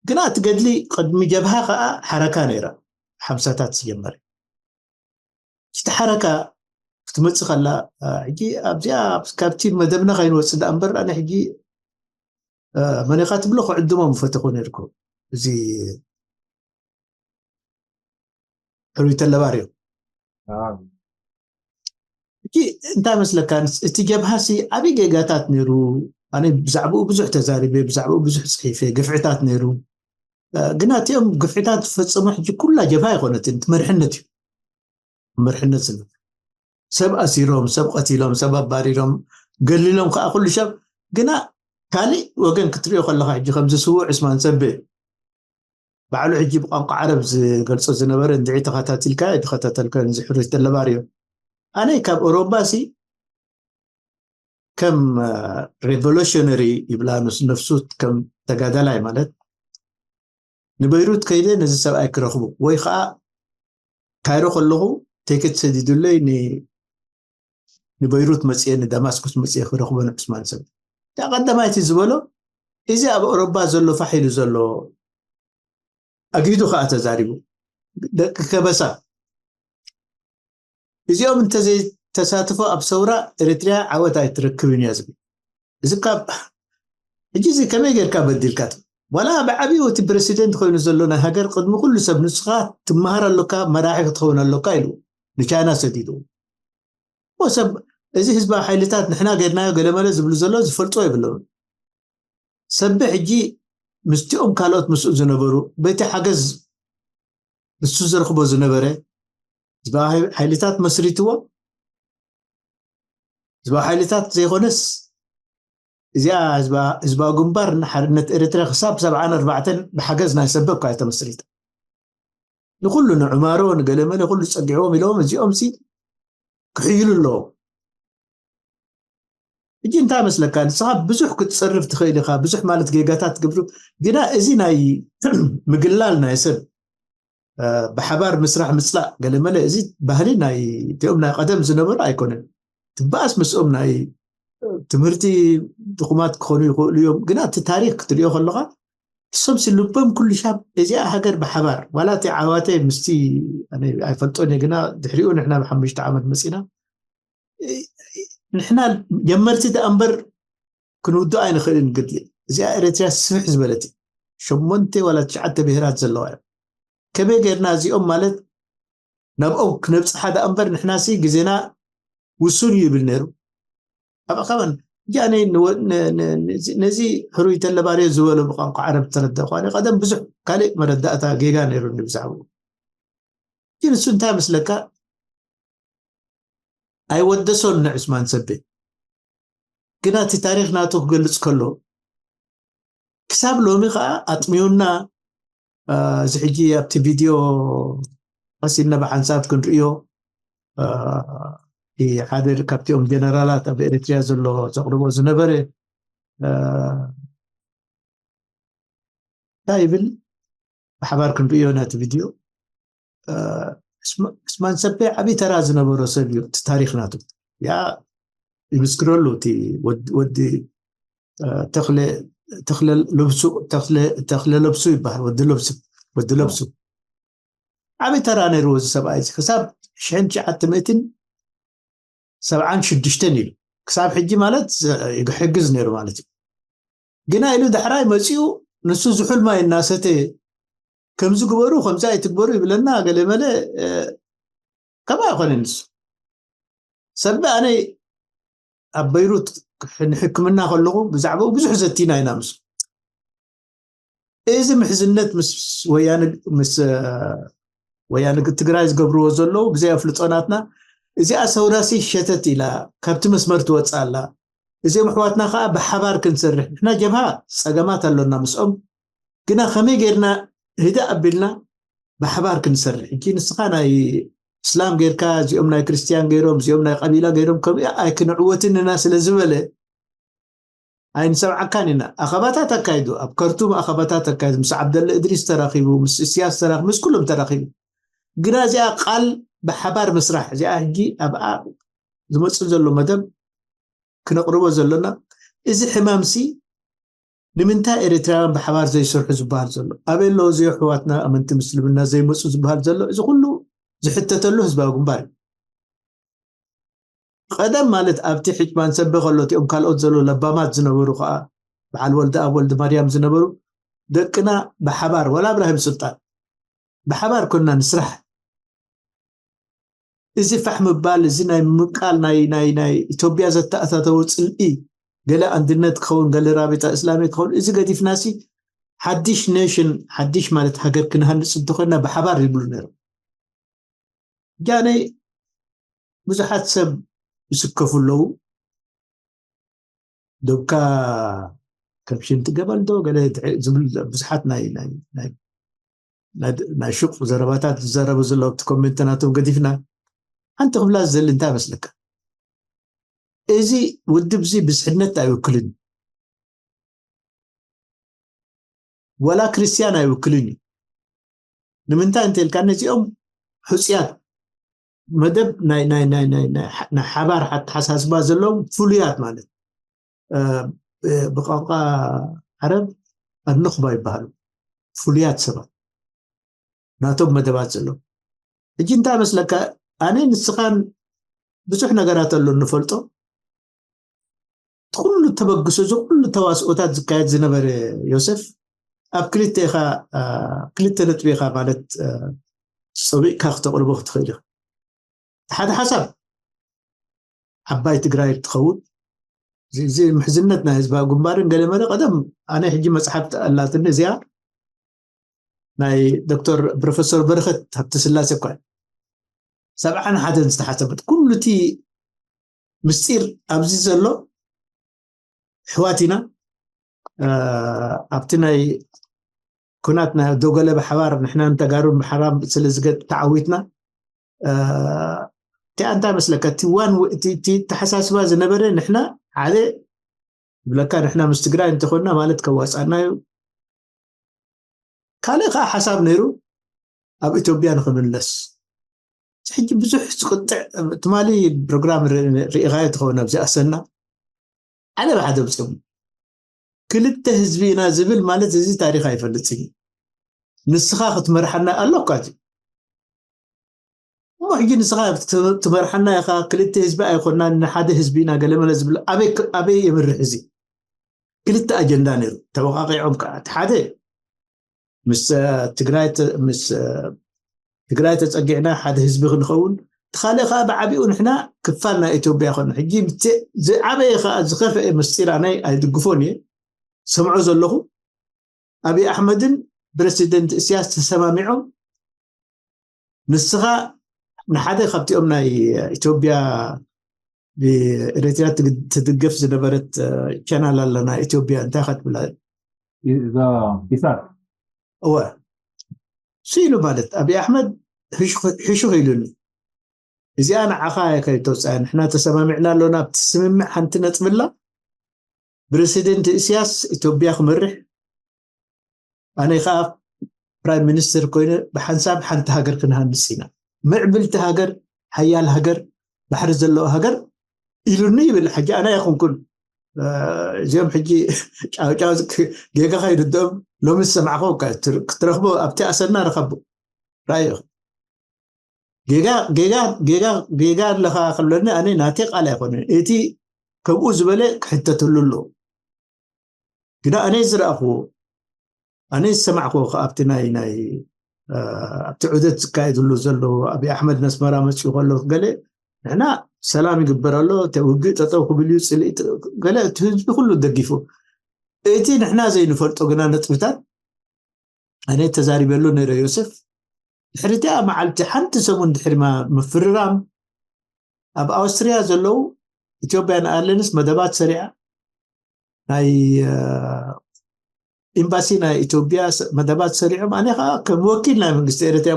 ግና እቲ ገድሊ ቅድሚ ጀብሃ ከዓ ሓረካ ነይራ ሓምሳታት ዝጀመረ እቲ ሓረካ ክትመፅእ ከላ ሕጂ ኣብዚኣ ካብቲ መደብና ከይንወፅእ ደኣ እምበር ኣነ ሕጂ መን ኢኻ ትብሎ ክዕድሞ ምፈተኹ ነርኩ እዚ ሕሩይ ተለባርዮ ሕጂ እንታይ መስለካ እቲ ጀብሃሲ ዓብይ ጌጋታት ነይሩ ኣነ ብዛዕባኡ ብዙሕ ተዛሪበ ብዛዕባኡ ብዙሕ ፅሒፈ ግፍዕታት ነይሩ ግና እቲኦም ግፍዕታት ዝፈፀሙ ሕጂ ኩላ ጀብሃ ኣይኮነትን እቲ መርሕነት እዩ መርሕነት ዝነበር ሰብ ኣሲሮም ሰብ ቀቲሎም ሰብ ኣባሪሮም ገሊሎም ከዓ ኩሉ ሰብ ግና ካሊእ ወገን ክትሪኦ ከለካ ሕጂ ከምዚ ስዉእ ዑስማን ሰብእ ባዕሉ ሕጂ ብቋንቋ ዓረብ ዝገልፆ ዝነበረ እንድዒ ተኸታቲልካ ይተኸታተልካ ዝሕሩት ተለባርዮ ኣነ ካብ ኦሮባ ሲ ከም revolutionary ይብላ ነፍሱ ከም ተጋዳላይ ማለት ንበይሩት ከይደ ነዚ ሰብኣይ ክረኽቡ ወይ ከዓ ካይሮ ከለኹ ቴክት ሰዲዱለይ ንበይሩት መፅየ ንደማስኩስ መፅየ ክረኽቦ ንዑስማን ሰብ እታ ቀዳማይቲ ዝበሎ እዚ ኣብ ኣውሮባ ዘሎ ፋሕ ኢሉ ዘሎ ኣጊዱ ከዓ ተዛሪቡ ደቂ ከበሳ እዚኦም እንተዘይተሳትፎ ኣብ ሰውራ ኤርትርያ ዓወት ኣይትረክብን እያ ዝብል እዚ ካብ ሕጂ እዚ ከመይ ጌርካ በዲልካ ዋላ ብዓብዩ እቲ ፕረሲደንት ኮይኑ ዘሎ ናይ ሃገር ቅድሚ ኩሉ ሰብ ንስኻ ትመሃር ኣሎካ መራሒ ክትኸውን ኣሎካ ኢሉ ንቻይና ሰዲዱ ሰብ እዚ ህዝባዊ ሓይልታት ንሕና ጌርናዮ ገለመለ ዝብሉ ዘሎ ዝፈልጦ የብለውን ሰቢ ሕጂ ምስቲኦም ካልኦት ምስኡ ዝነበሩ በቲ ሓገዝ ንሱ ዝረኽቦ ዝነበረ ህዝባዊ ሓይልታት መስሪትዎ ህዝባዊ ሓይልታት ዘይኮነስ እዚኣ ህዝባዊ ግንባር ንሓርነት ኤርትራ ክሳብ ሰብዓን ኣርባዕተን ብሓገዝ ናይ ሰበብ እኳ ተመስሪታ። ንኩሉ ንዑማሮ ንገለመለ ኩሉ ጸጊዕዎም ኢለዎም እዚኦም ሲ ክሕይሉ ኣለዎም። እጂ እንታይ መስለካ? ንስኻ ብዙሕ ክትጸርፍ ትኽእል ኢኻ፣ ብዙሕ ማለት ጌጋታት ትግብሩ፣ ግና እዚ ናይ ምግላል ናይ ሰብ ብሓባር ምስራሕ ምፅላእ ገለመለ እዚ ባህሊ ናይ እቲኦም ናይ ቀደም ዝነበሩ ኣይኮነን። ትበኣስ ምስኦም ናይ ትምህርቲ ድኹማት ክኾኑ ይኽእሉ እዮም፣ ግና እቲ ታሪክ ክትሪኦ ከለኻ እሶም ሲ ልቦም ኩሉ ሻብ እዚኣ ሃገር ብሓባር ዋላ እቲ ዓዋተ ምስቲ ኣይፈልጦን እየ፣ ግና ድሕሪኡ ንሕና ብሓሙሽተ ዓመት መፂና ንሕና ጀመርቲ ደኣ እምበር ክንውድኦ ኣይንኽእልን። ግድሊ እዚኣ ኤርትራ ስፍሕ ዝበለት ሸሞንተ ዋላ ትሽዓተ ብሄራት ዘለዋ እያ። ከመይ ጌርና እዚኦም ማለት ናብኦም ክነብፅሓ ደኣ እምበር ንሕናሲ ግዜና ውሱን እዩ ይብል ነይሩ። ኣብ ኣኻባን እጃነይ ነዚ ሕሩይ ተለባርዮ ዝበሎ ብቋንቋ ዓረብ ተረዳእኳ። ቀደም ብዙሕ ካልእ መረዳእታ ጌጋ ነይሩ ብዛዕባኡ። ግን እሱ እንታይ መስለካ? ኣይወደሶን ንዕስማን ሰቤ ግና እቲ ታሪኽ ናቱ ክገልጽ ከሎ ክሳብ ሎሚ ከዓ ኣጥሚዩና። እዚ ሕጂ ኣብቲ ቪድዮ ቀሲልና ብሓንሳብ ክንርእዮ ሓደ ካብቲኦም ጀነራላት ኣብ ኤሪትሪያ ዘሎ ዘቕርቦ ዝነበረ እንታይ ይብል? ብሓባር ክንርእዮ ናቲ ቪድዮ። ስማን ሰቤ ዓብዪ ተራ ዝነበሮ ሰብ እዩ። እቲ ታሪኽ ናቱ ያ ይምስክረሉ። እቲ ወዲ ተኽለ ለብሱ ይበሃል። ወዲ ለብሱ ወዲ ለብሱ ዓብዪ ተራ ነይርዎ እዚ ሰብኣይ እዚ። ክሳብ ሽሕን ትሽዓተ ሚእትን ሰብዓን ሽዱሽተን ኢሉ ክሳብ ሕጂ ማለት ይሕግዝ ነይሩ ማለት እዩ። ግና ኢሉ ዳሕራይ መፂኡ ንሱ ዝሑል ማይ እናሰተ ከምዚ ግበሩ ከምዚ ኣይትግበሩ ይብለና ገለ መለ። ከምኡ ኣይኮነን። ንሱ ሰብ ኣነ ኣብ በይሩት ንሕክምና ከለኹ ብዛዕባኡ ብዙሕ ዘቲና ኢና ምስ እዚ ምሕዝነት ምስ ወያነ ምስ ወያነ ትግራይ ዝገብርዎ ዘለዉ ብዘይ ኣፍልጦ ናትና እዚኣ ሰውራሲ ሸተት ኢላ ካብቲ መስመር ትወፅእ ኣላ። እዚኦም ኣሕዋትና ከዓ ብሓባር ክንሰርሕ ንሕና ጀብሃ ፀገማት ኣሎና ምስኦም ግና ከመይ ጌርና ህደ ኣቢልና ብሓባር ክንሰርሕ እጂ ንስኻ ናይ እስላም ጌርካ እዚኦም ናይ ክርስትያን ገይሮም እዚኦም ናይ ቀቢላ ገይሮም ከምኡ ኣይክንዕወትን ኢና ስለ ዝበለ ኣይንሰምዓካን ኢና። ኣኸባታት ኣካይዱ ኣብ ከርቱም ኣኸባታት ኣካይዱ ምስ ዓብደለ እድሪስ ተራኺቡ ምስ እስያስ ተራኺቡ ምስ ኩሎም ተራኺቡ ግና እዚኣ ቃል ብሓባር ምስራሕ እዚኣ ሕጂ ኣብኣ ዝመፅእ ዘሎ መደብ ክነቕርቦ ዘለና እዚ ሕማምሲ ንምንታይ ኤርትራውያን ብሓባር ዘይሰርሑ ዝበሃል ዘሎ ኣበይ ኣለዉ እዚ ኣሕዋትና ኣመንቲ ምስልምና ዘይመፁ ዝበሃል ዘሎ እዚ ኩሉ ዝሕተተሉ ህዝባዊ ግንባር እዩ። ቀደም ማለት ኣብቲ ሕጭ ማንሰቤ ከሎ እቲኦም ካልኦት ዘሎ ለባማት ዝነበሩ ከዓ በዓል ወልደ ኣብ ወልደ ማርያም ዝነበሩ ደቅና ብሓባር ወላ እብራሂም ሱልጣን ብሓባር ኮንና ንስራሕ። እዚ ፋሕ ምባል እዚ ናይ ምቃል ናይ ናይ ናይ ኢትዮጵያ ዘተኣታተወ ፅልኢ ገለ ኣንድነት ክኸውን ገለ ራቢጣ እስላሚ ክኸውን እዚ ገዲፍናሲ ሓድሽ ኔሽን ሓድሽ ማለት ሃገር ክንሃንፅ እንተኮይና ብሓባር ይብሉ ነይሮም። ጃነይ ብዙሓት ሰብ ይስከፉ ኣለዉ። ዶብካ ከም ሽንቲ ገበል ዶ ገለ ዝብል ብዙሓት ናይ ናይ ናይ ናይ ሹቕ ዘረባታት ዝዘረቡ ዘለዉ ኣብቲ ኮሜንት ናቶም ገዲፍና ሓንቲ ክብላ ዝደሊ እንታይ መስለካ? እዚ ውድብ እዚ ብዝሕነት ኣይውክልን እዩ። ወላ ክርስትያን ኣይውክልን እዩ። ንምንታይ እንተልካ ነዚኦም ሕፁያት መደብ ናይ ናይ ናይ ናይ ናይ ናይ ሓባር ኣተሓሳስባ ዘለዎም ፍሉያት ማለት ብቋንቋ ዓረብ ኣንኹባ ይበሃሉ። ፍሉያት ሰባት ናቶም መደባት ዘለዎም። ሕጂ እንታይ መስለካ ኣነ ንስኻን ብዙሕ ነገራት ኣሎ እንፈልጦ ኩሉ ተበግሶ እዚ ኩሉ ተዋስኦታት ዝካየድ ዝነበረ ዮሴፍ ኣብ ክልተ ኢኻ ክልተ ነጥቢ ኢኻ ማለት ፀቢቕካ ክተቕርቦ ክትኽእል ኢኻ። ሓደ ሓሳብ ዓባይ ትግራይ ትኸውን እዚ ምሕዝነት ናይ ህዝባዊ ግንባርን ገለመለ ቀደም ኣነ ሕጂ መፅሓፍ ኣላትኒ እዚኣ ናይ ዶክተር ፕሮፌሰር በረኸት ሃብተስላሴ እኳ ሰብዓን ሓደን ዝተሓሰበት ኩሉ እቲ ምስጢር ኣብዚ ዘሎ ኣሕዋት ኢና። ኣብቲ ናይ ኩናት ናይ ዶገለ ብሓባር ንሕናን ተጋሩን ብሓባር ስለ ዝገ ተዓዊትና። እቲኣ እንታይ መስለካ፣ እቲ ዋን እቲ ተሓሳስባ ዝነበረ ንሕና ሓደ ብለካ ንሕና ምስ ትግራይ እንተኾንና ማለት ከዋፃና እዩ። ካልእ ከዓ ሓሳብ ነይሩ ኣብ ኢትዮጵያ ንክምለስ። ሕጂ ብዙሕ ዝቅጥዕ ትማሊ ፕሮግራም ርኢኻዮ ትኸውን ኣብዚ ኣሰና ሓደ ብሓደ ብፅሙ ክልተ ህዝቢ ኢና ዝብል ማለት እዚ ታሪክ ኣይፈልፅን እዩ። ንስኻ ክትመርሓና ኣለኳ እሞ ሕጂ ንስኻ ትመርሓና ኢኻ። ክልተ ህዝቢ ኣይኮናን ንሓደ ህዝቢ ኢና ገለመለ ዝብል ኣበይ የምርሕ? እዚ ክልተ ኣጀንዳ ነይሩ። ተወቃቂዖም ከዓ እቲ ሓደ ምስ ትግራይ ምስ ትግራይ ተፀጊዕና ሓደ ህዝቢ ክንኸውን፣ እቲ ካልእ ከዓ ብዓቢኡ ንሕና ክፋል ናይ ኢትዮጵያ ይኮን። ሕጂ ዝዓበየ ከዓ ዝኸፍአ ምስጢር ኣናይ ኣይድግፎን እየ ሰምዖ ዘለኹ። ኣብይ ኣሕመድን ፕረሲደንት እስያስ ተሰማሚዖም ንስኻ ንሓደ ካብቲኦም ናይ ኢትዮጵያ ብኤሪትሪያ ትድገፍ ዝነበረት ቻናል ኣለና ኢትዮጵያ እንታይ ከትብላ ኢሳት እወ ስኢሉ ማለት ኣብይ ኣሕመድ ሕሹኽ ኢሉኒ። እዚኣ ንዓኻ ከይተውፅኣ ንሕና ተሰማሚዕና ኣለና ኣብቲ ስምምዕ ሓንቲ ነጥብላ ፕረሲደንት እስያስ ኢትዮጵያ ክመርሕ ኣነ ከዓ ፕራይም ሚኒስትር ኮይነ ብሓንሳብ ሓንቲ ሃገር ክንሃንፅ ኢና። ምዕብልቲ ሃገር፣ ሓያል ሃገር፣ ባሕሪ ዘለዎ ሃገር ኢሉኒ ይብል። ሕጂ ኣነ ኣይኹንኩን እዚኦም ሕጂ ጫውጫው ጌጋ ከይርድኦም ሎሚ ዝሰማዕኹ ክትረኽቦ ኣብቲ ኣሰና ረኸቦ ራእዩ ጌጋ ጌጋ ጌጋ ጌጋ ኣለኻ ክብለኒ ኣነ ናተይ ቃል ኣይኮነን። እቲ ከምኡ ዝበለ ክሕተተሉ ኣለዎ። ግና ኣነ ዝረኣኽዎ ኣነ ዝሰማዕክዎ ኣብቲ ናይ ናይ ኣብቲ ዑደት ዝካየድሉ ዘሎ ኣብይ ኣሕመድ ነስመራ መፅኡ ከሎ ገለ ንሕና ሰላም ይግበር ኣሎ ውግእ ጠጠው ክብል እዩ ፅልኢ ገለ እቲ ህዝቢ ኩሉ ደጊፉ እቲ ንሕና ዘይንፈልጦ ግና ነጥብታት ኣነ ተዛሪበሉ ነይረ ዮሴፍ ድሕሪቲኣ መዓልቲ ሓንቲ ሰሙን ድሕሪ ምፍርራም ኣብ ኣውስትሪያ ዘለዉ ኢትዮጵያን ኣርለንስ መደባት ሰሪዓ ናይ ኤምባሲ ናይ ኢትዮጵያ መደባት ሰሪዖም ኣነ ከዓ ከም ወኪል ናይ መንግስቲ ኤርትራ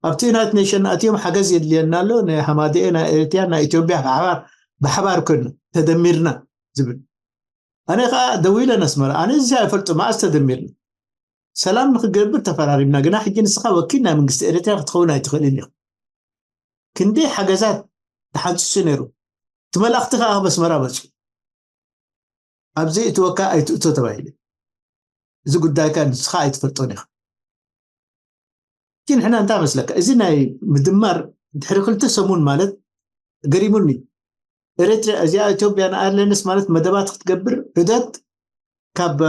ኣብቲ ዩናይትድ ኔሽን ኣትዮም ሓገዝ የድልየና ኣሎ ናይ ሃማደኤ ናይ ኤርትራ ናይ ኢትዮጵያ ብሓባር ብሓባር ኮይኑ ተደሚርና ዝብል ኣነ ከዓ ደዊለ ነስመራ ኣነ እዚ ኣይፈልጡ መኣስ ተደሚርና ሰላም ንክገብር ተፈራሪምና ግና ሕጂ ንስኻ ወኪል ናይ መንግስቲ ኤርትራ ክትኸውን ኣይትኽእልን ኢኹ ክንደይ ሓገዛት ተሓንፂሱ ነይሩ እቲ መልእኽቲ ከዓ ኣብ ኣስመራ መፅኡ ኣብዚ እትወካ ኣይትእቶ ተባሂለ እዚ ጉዳይካ ንስኻ ኣይትፈልጦን ኢኻ ግን ሕና እንታይ መስለካ እዚ ናይ ምድማር ድሕሪ ክልተ ሰሙን ማለት ገሪሙኒ ኤርትራ እዚኣ ኢትዮጵያ ንኣለንስ ማለት መደባት ክትገብር ዑደት ካብ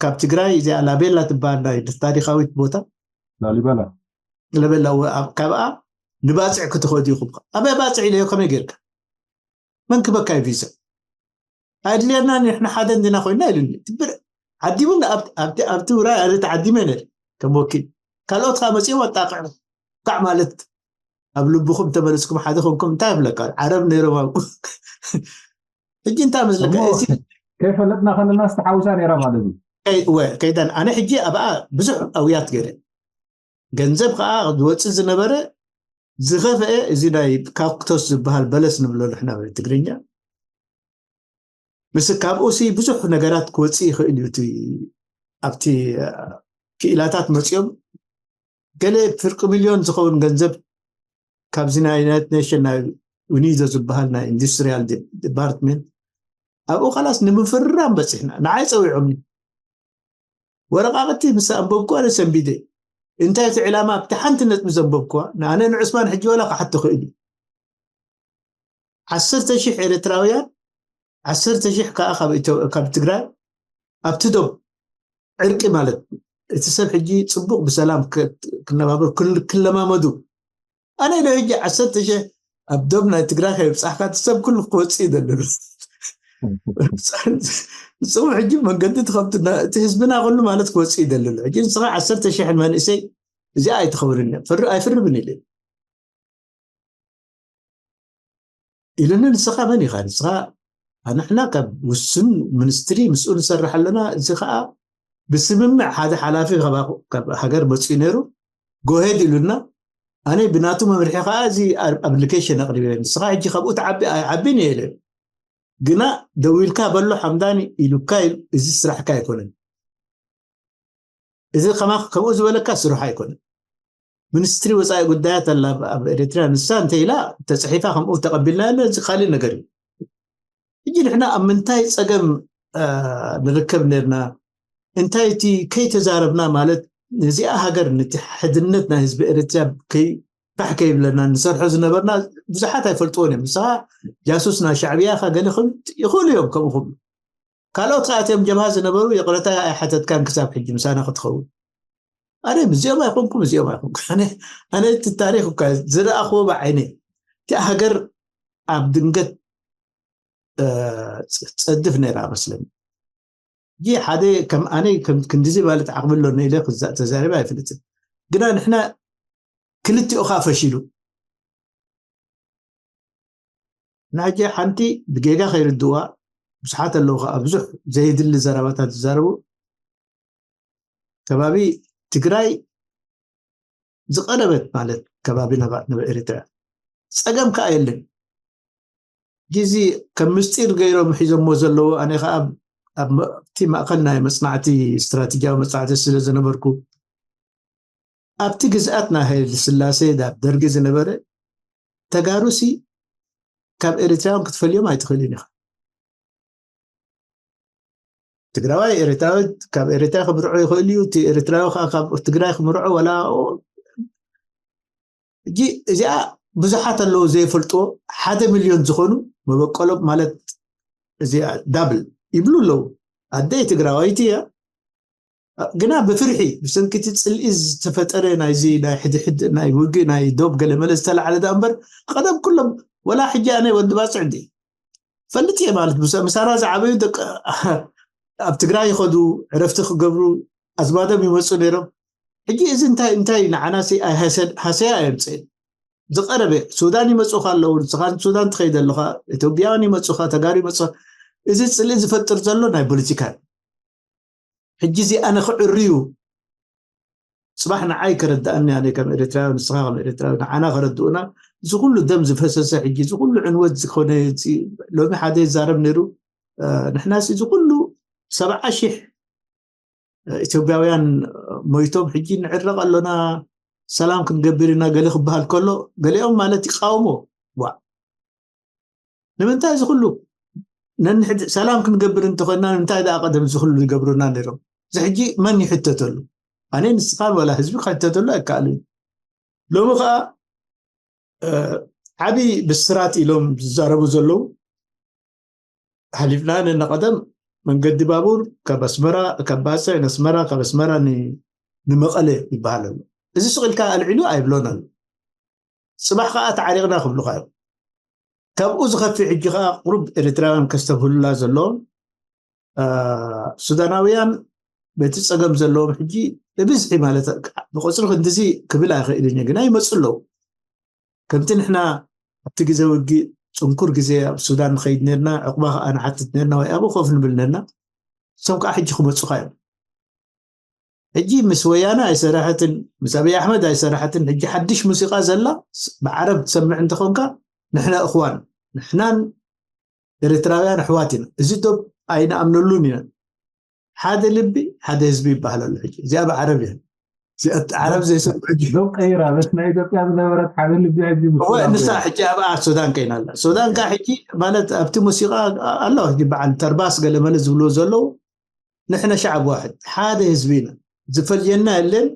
ካብ ትግራይ እዚኣ ላቤላ ትበሃል ናይ ታሪካዊት ቦታ ላሊበላ ላቤላ ካብኣ ንባፅዕ ክትኸዱ ኢኹም ኣበይ ባፅዕ ኢለዮ ከመይ ጌርካ መን ክበካ እዩ ቪዛ ኣድልየና ንሕና ሓደ እንዲና ኮይና ኢሉኒ ትብር ዓዲሙኒ ኣብቲ ውራይ ኣነ ተዓዲመ ነር ከም ወኪል ካልኦት ከዓ መፅኦም ኣጣቅዑ ካዕ ማለት ኣብ ልብኹም ተመልስኩም ሓደ ኮንኩም እንታይ ይብለካ ዓረብ ነይሮም ኣብኩም ሕጂ እንታይ መስለካ እዚ ከይፈለጥና ከለና ዝተሓውሳ ነይራ ማለት እዩ ከይ- ወ- ከይዳን ኣነ ሕጂ ኣብኣ ብዙሕ ኣውያት ገይረ ገንዘብ ከዓ ዝወፅእ ዝነበረ ዝኸፍአ እዚ ናይ ካክቶስ ዝበሃል በለስ ንብሎ ንሕና ትግርኛ ምስ ካብኡ ሲ ብዙሕ ነገራት ክወፅእ ይኽእል እዩ እቲ ኣብቲ ክኢላታት መፂኦም ገለ ፍርቂ ሚልዮን ዝኸውን ገንዘብ ካብዚ ናይ ዩናይትድ ኔሽን ናይ ዊኒዞ ዝበሃል ናይ ኢንዱስትሪያል ዲፓርትመንት ኣብኡ ካላስ ንምፍርራም በፂሕና ንዓይ ፀዊዖምኒ ወረቃቅቲ ምስ ኣንበብኩ ኣነ ሰንቢደ እንታይ እቲ ዕላማ ኣብቲ ሓንቲ ነጥቢ ዘንበብኩዋ ንኣነ ንዑስማን ሕጂ ወላ ክሓቶ ክእል እዩ ዓሰርተ ሺሕ ኤርትራውያን ዓሰርተ ሺሕ ከዓ ካብ ትግራይ ኣብቲ ዶብ ዕርቂ ማለት እቲ ሰብ ሕጂ ፅቡቅ ብሰላም ክነባብር ክለማመዱ ኣነ ኢለ ሕጂ ዓሰርተ ሺሕ ኣብ ዶብ ናይ ትግራይ ከይብፃሕካ እቲ ሰብ ኩሉ ክወፅእ ይደልሉ ንፅሙ ሕጂ መንገዲ ትኸፍትና እቲ ህዝብና ኩሉ ማለት ክወፅእ ይደልሉ ሕጂ ንስኻ ዓሰርተ ሺሕ መንእሰይ እዚኣ ኣይትኸውርን እያ ኣይፍርብን ኢለ ኢሉኒ። ንስኻ መን ኢኻ? ንስኻ ንሕና ካብ ውሱን ሚኒስትሪ ምስኡ ንሰርሕ ኣለና። እዚ ከዓ ብስምምዕ ሓደ ሓላፊ ካብ ሃገር መፅኡ ነይሩ። ጎሄድ ኢሉና። ኣነ ብናቱ መምርሒ ከዓ እዚ ኣፕሊኬሽን ኣቅሪበ። ንስኻ ሕጂ ካብኡ ትዓቢ ኣይዓብን እየ ኢለ። ግና ደዊልካ በሎ ሓምዳኒ ኢሉካ፣ እዚ ስራሕካ ኣይኮነን። እዚ ከምኡ ዝበለካ ስርሑ ኣይኮነን። ሚኒስትሪ ወፃኢ ጉዳያት ኣላ ኣብ ኤርትራ፣ ንሳ እንተ ኢላ ተፅሒፋ ከምኡ ተቐቢልና፣ እዚ ካልእ ነገር እዩ። ሕጂ ንሕና ኣብ ምንታይ ፀገም ንርከብ ነርና? እንታይ እቲ ከይተዛረብና ማለት ነዚኣ ሃገር፣ ነቲ ሕድነት ናይ ህዝቢ ኤርትራ ከይፋሕ ከይብለና ንሰርሖ ዝነበርና ብዙሓት ኣይፈልጥዎን እዮም። ንስኻ ጃሱስ ናይ ሻዕብያ ኢኻ ገለ ክብል ይኽእሉ እዮም፣ ከምኡ ክብሉ። ካልኦት ከዓ እቲኦም ጀብሃ ዝነበሩ ይቕረታ ኣይሓተትካን ክሳብ ሕጂ ምሳና ክትኸውን። ኣነ ምስዚኦም ኣይኮንኩም፣ እዚኦም ኣይኮንኩም። ኣነ ኣነ እቲ ታሪኽ እኳ ዝረኣኽዎ ብዓይነ፣ እቲኣ ሃገር ኣብ ድንገት ጸድፍ ነይራ መስለኒ። ጂ ሓደ ከም ኣነ ክንዲዚ ማለት ዓቕሚ ኣሎ ኢለ ተዛሪበ ኣይፈልጥን። ግና ንሕና ክልቲኡ ከዓ ፈሺሉ። ንሕጂ ሓንቲ ብጌጋ ከይርድዋ ብዙሓት ኣለዉ ከዓ ብዙሕ ዘይድሊ ዘረባታት ዝዛረቡ። ከባቢ ትግራይ ዝቐረበት ማለት ከባቢ ናብ ኤርትራ ጸገም ከዓ የለን። ጊዚ ከም ምስጢር ገይሮም ሒዞሞ ዘለዉ። ኣነ ከዓ ኣብቲ ማእከል ናይ መፅናዕቲ፣ ስትራቴጂያዊ መፅናዕቲ ስለ ዝነበርኩ፣ ኣብቲ ግዝኣት ናይ ሃይለ ስላሴ ዳብ ደርጊ ዝነበረ ተጋሩሲ ካብ ኤርትራውያን ክትፈልዮም ኣይትኽእልን ኢኻ። ትግራዋይ ኤርትራዊ ካብ ኤርትራ ክምርዖ ይኽእል እዩ። እቲ ኤርትራዊ ከዓ ካብ ትግራይ ክምርዖ ወላ ሕጂ እዚኣ ብዙሓት ኣለዉ ዘይፈልጥዎ። ሓደ ሚልዮን ዝኾኑ መበቆሎም ማለት እዚኣ ዳብል ይብሉ ኣለዉ። ኣደይ ትግራዋይቲ እያ። ግና ብፍርሒ ብሰንኪ እቲ ፅልኢ ዝተፈጠረ ናይዚ ናይ ሕድሕድ ናይ ውግእ ናይ ዶብ ገለመለ ዝተላዕለ ዳ እምበር ቀደም ኩሎም ወላ ሕጂ ኣነ ወዲ ባፅዕ እንዲ ፈልጥ እየ ማለት ምስ ምሳና ዝዓበዩ ደቂ ኣብ ትግራይ ይኸዱ ዕረፍቲ ክገብሩ ኣዝማዶም ይመፁ ነይሮም። ሕጂ እዚ እንታይ እንታይ ንዓናሲ ሃሰያ ኣየምፅእን። ዝቐረበ ሱዳን ይመፁኻ ኣለዉ። ንስኻ ሱዳን ትኸይድ ኣለኻ፣ ኢትዮጵያውያን ይመፁኻ፣ ተጋሩ ይመፁኻ። እዚ ፅልኢ ዝፈጥር ዘሎ ናይ ፖለቲካ እዩ። ሕጂ እዚ ኣነ ክዕርዩ ፅባሕ ንዓይ ከረድኣኒ ኣነ ከም ኤርትራዊ ንስኻ ከም ኤርትራዊ ንዓና ከረድኡና እዚ ኩሉ ደም ዝፈሰሰ ሕጂ እዚ ኩሉ ዕንወት ዝኾነ ሎሚ ሓደ ይዛረብ ነይሩ። ንሕናሲ እዚ ኩሉ ሰብዓ ሺሕ ኢትዮጵያውያን ሞይቶም ሕጂ ንዕረቕ ኣሎና ሰላም ክንገብር ኢና ገለ ክበሃል ከሎ ገሊኦም ማለት ይቃወሞ። ዋ ንምንታይ እዚ ኩሉ ነንሕድ ሰላም ክንገብር እንተኾንና ንምንታይ ደኣ ቀደም እዚ ኩሉ ይገብሩና ነይሮም? እዚ ሕጂ መን ይሕተተሉ? ኣነ ንስኻን ዋላ ህዝቢ ክሕተተሉ ኣይከኣልን። ሎሚ ከዓ ዓብዪ ብስራት ኢሎም ዝዛረቡ ዘለዉ ሓሊፍና ነናቐደም መንገዲ ባቡር ካብ ኣስመራ ካብ ባፅዕ ነስመራ ካብ ኣስመራ ንመቐለ ይበሃል ኣሎ። እዚ ስቕ ኢልካ ኣልዒሉ ኣይብሎን ኣሎ። ፅባሕ ከዓ ተዓሪቕና ክብሉኻ እዮም። ካብኡ ዝኸፊ ሕጂ ከዓ ቁሩብ ኤርትራውያን ከስተብህሉላ ዘለዎም ሱዳናውያን በቲ ፀገም ዘለዎም ሕጂ ብብዝሒ ማለት ብቁፅሪ ክንድዚ ክብል ኣይኽእልን እዩ ግና ይመፁ ኣለዉ። ከምቲ ንሕና ኣብቲ ግዜ ውግእ ፅንኩር ግዜ ኣብ ሱዳን ንኸይድ ነርና ዕቑባ ከዓ ንሓትት ነርና ወይ ኣብኡ ኮፍ ንብል ነርና እሶም ከዓ ሕጂ ክመፁኻ እዮም። ሕጂ ምስ ወያነ ኣይሰራሐትን ምስ ኣብይ ኣሕመድ ኣይሰራሐትን ሕጂ ሓድሽ ሙዚቃ ዘላ ብዓረብ ትሰምዕ እንተኾንካ ንሕና እኽዋን ንሕናን ኤርትራውያን ኣሕዋት ኢና። እዚ ዶብ ኣይንኣምነሉን ኢና። ሓደ ልቢ ሓደ ህዝቢ ይበሃል ኣሎ። ሕጂ እዚኣ ብዓረብ እያ። እዚኣ ዓረብ ዘይሰምዑ ሕጂ ዶብ ቀይራ በስ ናይ ኢትዮጵያ ዝነበረት ሓደ ልቢ ሕጂ እወ ንሳ ሕጂ ኣብኣ ሱዳን ከይና ኣላ። ሱዳን ከዓ ሕጂ ማለት ኣብቲ ሙሲቃ ኣሎ ሕጂ በዓል ተርባስ ገለመለ ዝብልዎ ዘለዉ ንሕነ ሸዓብ ዋሕድ ሓደ ህዝቢ ኢና። ዝፈልየና የለን።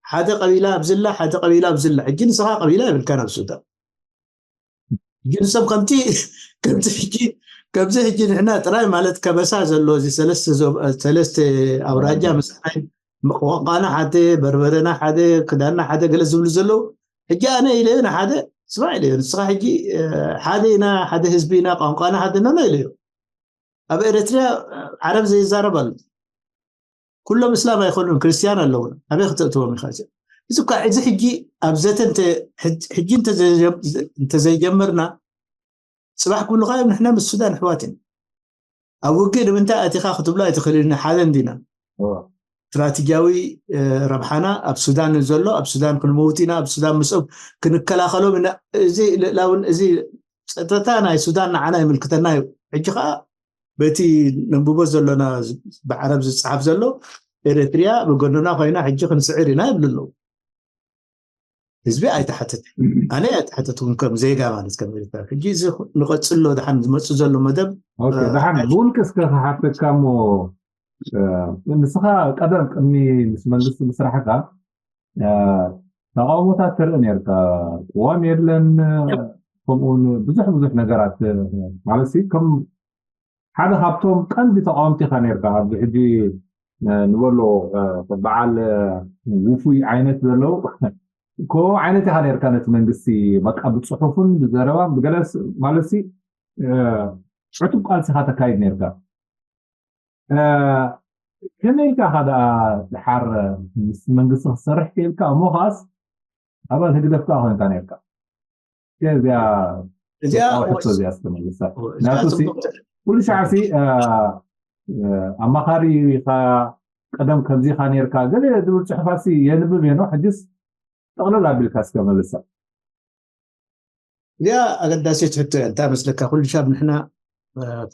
ሓደ ቀቢላ ኣብዝላ ሓደ ቀቢላ ኣብዝላ ሕጂ ንስኻ ቀቢላ የብልካን ኣብ ሱዳን። ሕጂ ንሶም ከምቲ ከምቲ ሕጂ ከምዚ ሕጂ ንሕና ጥራይ ማለት ከበሳ ዘሎ እዚ ሰለስተ ዞብ- ሰለስተ ኣውራጃ ምሳይ ቋንቋና ሓደ በርበረና ሓደ ክዳንና ሓደ ገለ ዝብሉ ዘለዉ ሕጂ ኣነ ኢለዮ ንሓደ ስማዕ ኢለዮ ንስኻ ሕጂ እ፣ ሓደ ኢና ሓደ ህዝቢ ኢና ቋንቋና ሓደ ነና ኢለዮ ኣብ ኤረትርያ ዓረብ ዘይዛረብ ኣሎ ኩሎም እስላም ኣይኮኑን ክርስትያን ኣለውና ኣበይ ክተእትዎም ኢኻ እዚኦም እዚ እኳ እዚ ሕጂ ኣብ ዘተ እንተ- ሕጅ- ሕጂ እንተዘይጀም- እንተዘይጀመርና ጽባሕ ክብሉኻ እዮም ንሕና ምስ ሱዳን ኣሕዋት ኢና። ኣብ ውግእ ንምንታይ ኣቲኻ ክትብሎ ኣይትኽእልን። ሓደ እንዲና ስትራቴጂያዊ ረብሓና ኣብ ሱዳን ዘሎ፣ ኣብ ሱዳን ክንመውት ኢና፣ ኣብ ሱዳን ምስኦም ክንከላኸሎም ኢና። እዚ ልእላውን እዚ ጸጥታ ናይ ሱዳን ንዓና ይምልክተና እዩ። ሕጂ ከዓ በቲ ነንብቦ ዘሎና ብዓረብ ዝጸሓፍ ዘሎ ኤርትርያ ብጎንና ኮይና ሕጂ ክንስዕር ኢና ይብሉ ኣለዉ። ህዝቢ ኣይተሓተተ፣ ኣነ ኣይተሓተትኩን ከም ዜጋ ማለት ከም ኤርትራ። ሕጂ እዚ ንቐጽሎ ድሓን ዝመጽእ ዘሎ መደብ ደሓን ብውልቂ እስከ ክሓተካ እሞ ንስኻ ቀደም ቅድሚ ምስ መንግስቲ ምስራሕካ ተቃውሞታት ትርኢ ነርካ። ቅዋም የለን፣ ከምኡውን ብዙሕ ብዙሕ ነገራት ማለት ከም ሓደ ካብቶም ቀንዲ ተቃወምቲ ኢኻ ነርካ። ኣብዚ ሕጂ ንበሎ በዓል ውፉይ ዓይነት ዘለዉ ከምኡ ዓይነት ኢኻ ነርካ። ነቲ መንግስቲ በቃ ብፅሑፍን ብዘረባን ብገለስ ማለት ዕቱብ ቃልሲኻ ተካይድ ነርካ። ከመይ ኢልካ ከ ደኣ ድሓር ምስ መንግስቲ ክሰርሕ ክኢልካ? እሞ ከኣስ ኣባል ህግደፍ ከኣ ኮንካ ነርካ። እዚኣ እዚኣ ወሳኒ ሕቶ እዚኣ እስከ መልሳ። ምክንያቱ ሲ ኩሉ ሻዕ ሲ ኣማኻሪ ኢኻ፣ ቀደም ከምዚ ኢኻ ነርካ ገለ ዝብል ፅሑፋት ሲ የንብብ እየ ነው። ሕጅስ ጠቕለል ኣቢልካ እስከ መልሳ። እዚኣ ኣገዳሲት ሕቶ እያ። እንታይ መስለካ፣ ኩሉ ሻብ ንሕና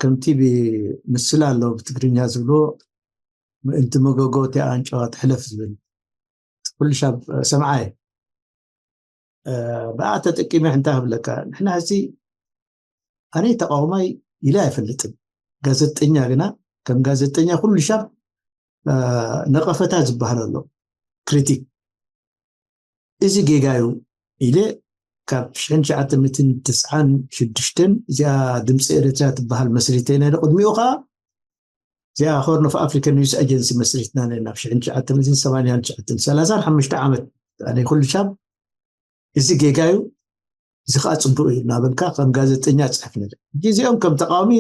ከምቲ ምስላ ኣለዉ ብትግርኛ ዝብልዎ፣ ምእንቲ መጎጎ እቲኣ ኣንጨዋ ትሕለፍ ዝብል ኩሉ ሻብ ሰምዓ እየ። ብኣ ተጠቂመ እንታይ ክብለካ፣ ንሕና ሕዚ ኣነ ተቃውማይ ኢለ ኣይፈልጥን። ጋዜጠኛ ግና ከም ጋዜጠኛ ኩሉ ሻብ ነቐፈታ ዝበሃል ኣሎ፣ ክሪቲክ። እዚ ጌጋ እዩ ኢለ ካብ ሽሕን ትሽዓተ ሚእትን ትስዓን ሽዱሽተን እዚኣ ድምፂ ኤርትራ ትበሃል መስሪተ ነይረ። ቅድሚኡ ከዓ እዚኣ ሆርን ኦፍ ኣፍሪካ ኒውስ ኣጀንሲ መስሪትና ነርና ኣብ ሽሕን ትሽዓተ ሚእትን ሰማንያን ትሽዓተን፣ ሰላሳን ሓሙሽተ ዓመት። ኣነ ኩሉ ሻብ እዚ ጌጋ እዩ፣ እዚ ከዓ ፅቡቅ እዩ እናበልካ ከም ጋዜጠኛ ፅሕፍ ነይረ። ሕጂ እዚኦም ከም ተቃዋሚ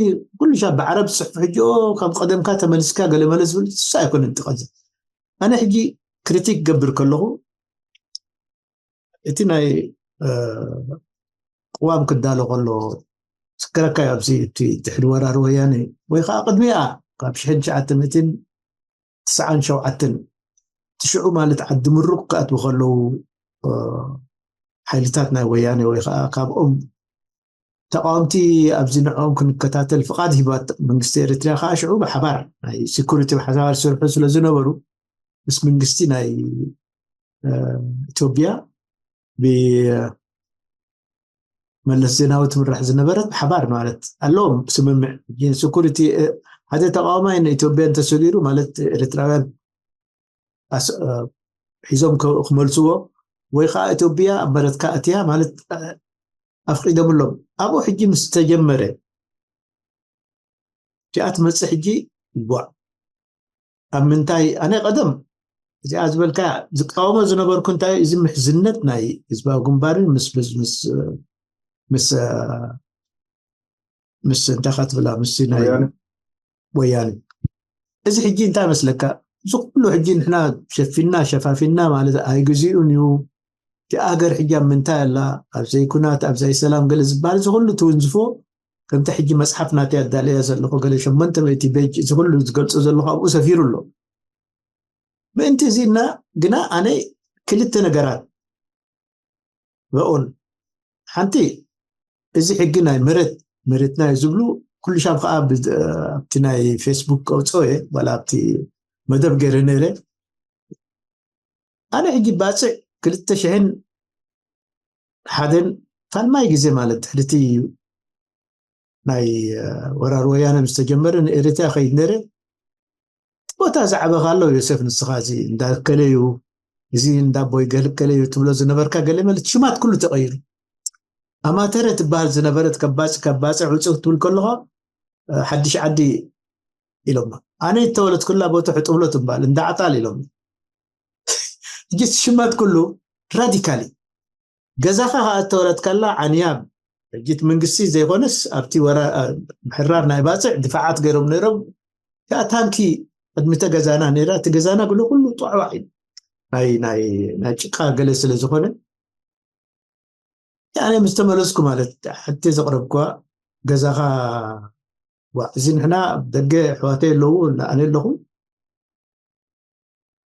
ኩሉ ሻብ ብዓረብ ዝፅሕፉ ሕጂ ከም ቀደምካ ተመልስካ ገለመለ ዝብል እሱ ኣይኮነን ትቀዘ። ኣነ ሕጂ ክሪቲክ ክገብር ከለኹ እቲ ናይ ቅዋም ክዳሎ ከሎ ዝክረካ እዩ። ኣብዚ እቲ ድሕሪ ወራር ወያነ ወይ ከዓ ቅድሚኣ ካብ ሽሕን ትሽዓተ ሚእትን ትስዓን ሸውዓተን ትሽዑ ማለት ዓዲ ምሩቅ ክኣትዉ ከለዉ ሓይልታት ናይ ወያነ ወይ ከዓ ካብኦም ተቃወምቲ ኣብዚ ንዕኦም ክንከታተል ፍቃድ ሂባት መንግስቲ ኤርትርያ ከዓ ሽዑ ብሓባር ናይ ሴኩሪቲ ብሓባር ዝሰርሑ ስለ ዝነበሩ ምስ መንግስቲ ናይ ኢትዮጵያ ብመለስ ዜናዊ ትምራሕ ዝነበረት ብሓባር ማለት ኣለዎም ስምምዕ። ሴኩሪቲ ሓደ ተቃዋማይ ንኢትዮጵያ እንተሰጊሩ ማለት ኤርትራውያን ሒዞም ክመልስዎ ወይ ከዓ ኢትዮጵያ ኣብ መረትካ እትያ ማለት ኣፍቂዶምሎም። ኣብኡ ሕጂ ምስ ተጀመረ እቲኣ ትመፅእ ሕጂ ጓዕ ኣብ ምንታይ ኣነ ቀደም እዚኣ ዝበልካ ዝቃወሞ ዝነበርኩ እንታይ እዚ ምሕዝነት ናይ ህዝባዊ ግንባርን ምስ ምስ ምስ ምስ እንታይ ክትብላ ምስ ናይ ወያነ እዚ ሕጂ እንታይ መስለካ እዚ ኩሉ ሕጂ ንሕና ሸፊና ሸፋፊና ማለት ኣይግዚኡን እዩ። እቲ ሃገር ሕጂ ኣብ ምንታይ ኣላ ኣብ ዘይኩናት ኣብ ዘይሰላም ገለ ዝበሃል እዚ ኩሉ ትውንዝፎ ከምቲ ሕጂ መፅሓፍ ናተይ ኣዳለያ ዘለኹ ገለ ሸሞንተ ሚእቲ ቤጅ እዚ ኩሉ ዝገልፆ ዘለኹ ኣብኡ ሰፊሩ ኣሎ። ምእንቲ እዚ እና ግና ኣነ ክልተ ነገራት ኦን ሓንቲ እዚ ሕጊ ናይ መሬት መሬትና እዩ ዝብሉ ኩሉ ሻብ ከዓ ኣብቲ ናይ ፌስቡክ ቀውፀ እየ ዋላ ኣብቲ መደብ ገይረ ነይረ ኣነ ሕጂ ባፅዕ ክልተ ሽሕን ሓደን ካልማይ ግዜ ማለት ድሕሪቲ ናይ ወራር ወያነ ምስ ተጀመረ ንኤርትራ ከይድ ነይረ እቲ ቦታ ዝዓበኻ ኣሎ ዮሴፍ ንስኻ እዚ እንዳከለዩ እዚ እንዳቦይ ገልከለዩ ትብሎ ዝነበርካ ገለ ማለት ሽማት ኩሉ ተቐይሩ ኣማተረ ትበሃል ዝነበረት ከባጽ ከባጽዕ ውፅእ ክትብል ከለኻ ሓድሽ ዓዲ ኢሎማ ኣነ ዝተወለድኩላ ቦታ ሕጥብሎ ትበሃል እንዳዓጣል ኢሎም ሕጂ ሽማት ኩሉ ራዲካሊ ገዛኻ ከዓ እተወለድካላ ዓንያ ሕጂ እቲ መንግስቲ ዘይኮነስ ኣብቲ ምሕራር ናይ ባፅዕ ድፋዓት ገይሮም ነይሮም ከዓ ታንኪ ቅድሚተ ገዛና ነይራ እቲ ገዛና ግሎ ኩሉ ጧዕዋዕ እዩ ናይ ናይ ናይ ጭቃ ገለ ስለ ዝኾነ ኣነ ምስ ተመለስኩ ማለት ሕቲ ዘቕረብኳ ገዛኻ፣ ዋ፣ እዚ ንሕና ኣብ ደገ ኣሕዋተይ ኣለዉ፣ ኣነ ኣለኹ፣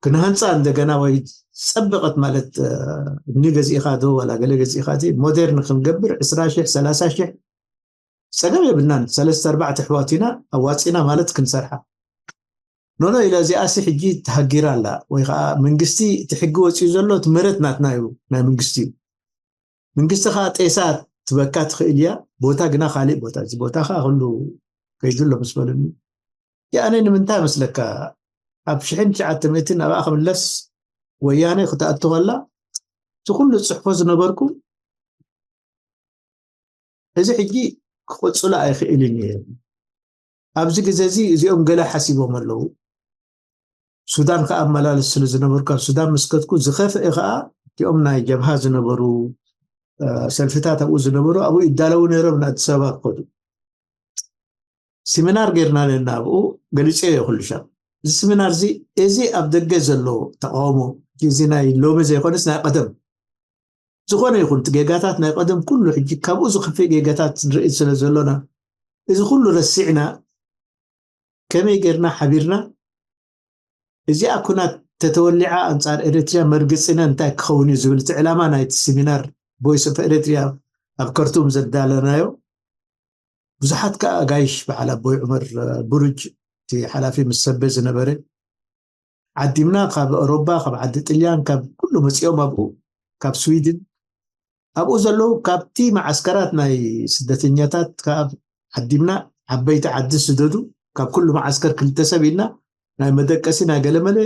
ክንሃንፃ እንደገና ወይ ዝፀበቐት ማለት፣ እ፣ እምኒ ገዚእኻ ዶ ዋላ ገለ ገዚእኻ፣ እዚ ሞዴርን ክንገብር ዕስራ ሺሕ፣ ሰላሳ ሺሕ፣ ፀገም የብልናን። ሰለስተ ኣርባዕተ ኣሕዋት ኢና ኣዋፂና ማለት ክንሰርሓ። ኖኖ ኢለ፣ እዚኣሲ ሕጂ ተሃጊራ ኣላ፣ ወይ ከዓ መንግስቲ፣ እቲ ሕጊ ወፂኡ ዘሎ፣ እቲ መሬት ናትና እዩ፣ ናይ መንግስቲ እዩ። መንግስቲ ከዓ ጤሳ ትበካ ትኽእል እያ፣ ቦታ ግና ካሊእ ቦታ፣ እዚ ቦታ ከዓ ኩሉ ከይዱ ኣሎ ምስ በሉኒ፣ ኣነ ንምንታይ መስለካ ኣብ ሽሕን ትሽዓተ ሚእትን ናብኣ ክምለስ፣ ወያነ ክትኣቱ ከላ፣ እቲ ኩሉ ዝፅሕፎ ዝነበርኩ፣ እዚ ሕጂ ክቕፅሎ ኣይኽእልን እየ። ኣብዚ ግዜ እዚ እዚኦም ገለ ሓሲቦም ኣለዉ። ሱዳን ከኣ ኣመላለስ ስለ ዝነበርኩ፣ ኣብ ሱዳን ምስ ከድኩ፣ ዝኸፍአ ከኣ እቲኦም ናይ ጀብሃ ዝነበሩ፣ እ፣ ሰልፍታት ኣብኡ ዝነበሩ፣ ኣብኡ ይዳለዉ ነይሮም፣ ንኣዲስ ኣበባ ክኸዱ። ሲሚናር ጌርና ነና ኣብኡ፣ ገሊጸዮ ኩሉ ሻብ። እዚ ሲሚናር እዚ፣ እዚ ኣብ ደገ ዘሎ ተቃውሞ፣ እዚ ናይ ሎሚ ዘይኮነስ ናይ ቀደም፣ ዝኾነ ይኹን እቲ ጌጋታት ናይ ቀደም ኩሉ፣ ሕጂ ካብኡ ዝኸፍእ ጌጋታት ንርኢ ስለ ዘሎና፣ እዚ ኩሉ ረሲዕና፣ ከመይ ጌርና ሓቢርና እዚኣ ኩናት ተተወሊዓ ኣንጻር ኤሪትሪያ መርግጺና እንታይ ክኸውን እዩ ዝብል እቲ ዕላማ ናይቲ ሲሚናር ቮይስ ኦፍ ኤሪትሪያ ኣብ ከርቱም ዘዳለናዮ፣ ብዙሓት ከኣ ኣጋይሽ በዓል ኣቦይ ዑመር፣ እ፣ ቡሩጅ፣ እቲ ሓላፊ ምስ ሰበ ዝነበረ፣ ዓዲምና፣ ካብ ኣውሮባ፣ ካብ ዓዲ ጥልያን፣ ካብ ኩሉ መጺኦም ኣብኡ፣ ካብ ስዊድን፣ ኣብኡ ዘለዉ ካብቲ መዓስከራት ናይ ስደተኛታት ካብ ዓዲምና፣ ዓበይቲ ዓዲ ስደዱ፣ ካብ ኩሉ መዓስከር ክልተ ሰብ ኢልና ናይ መደቀሲ ናይ ገለመለ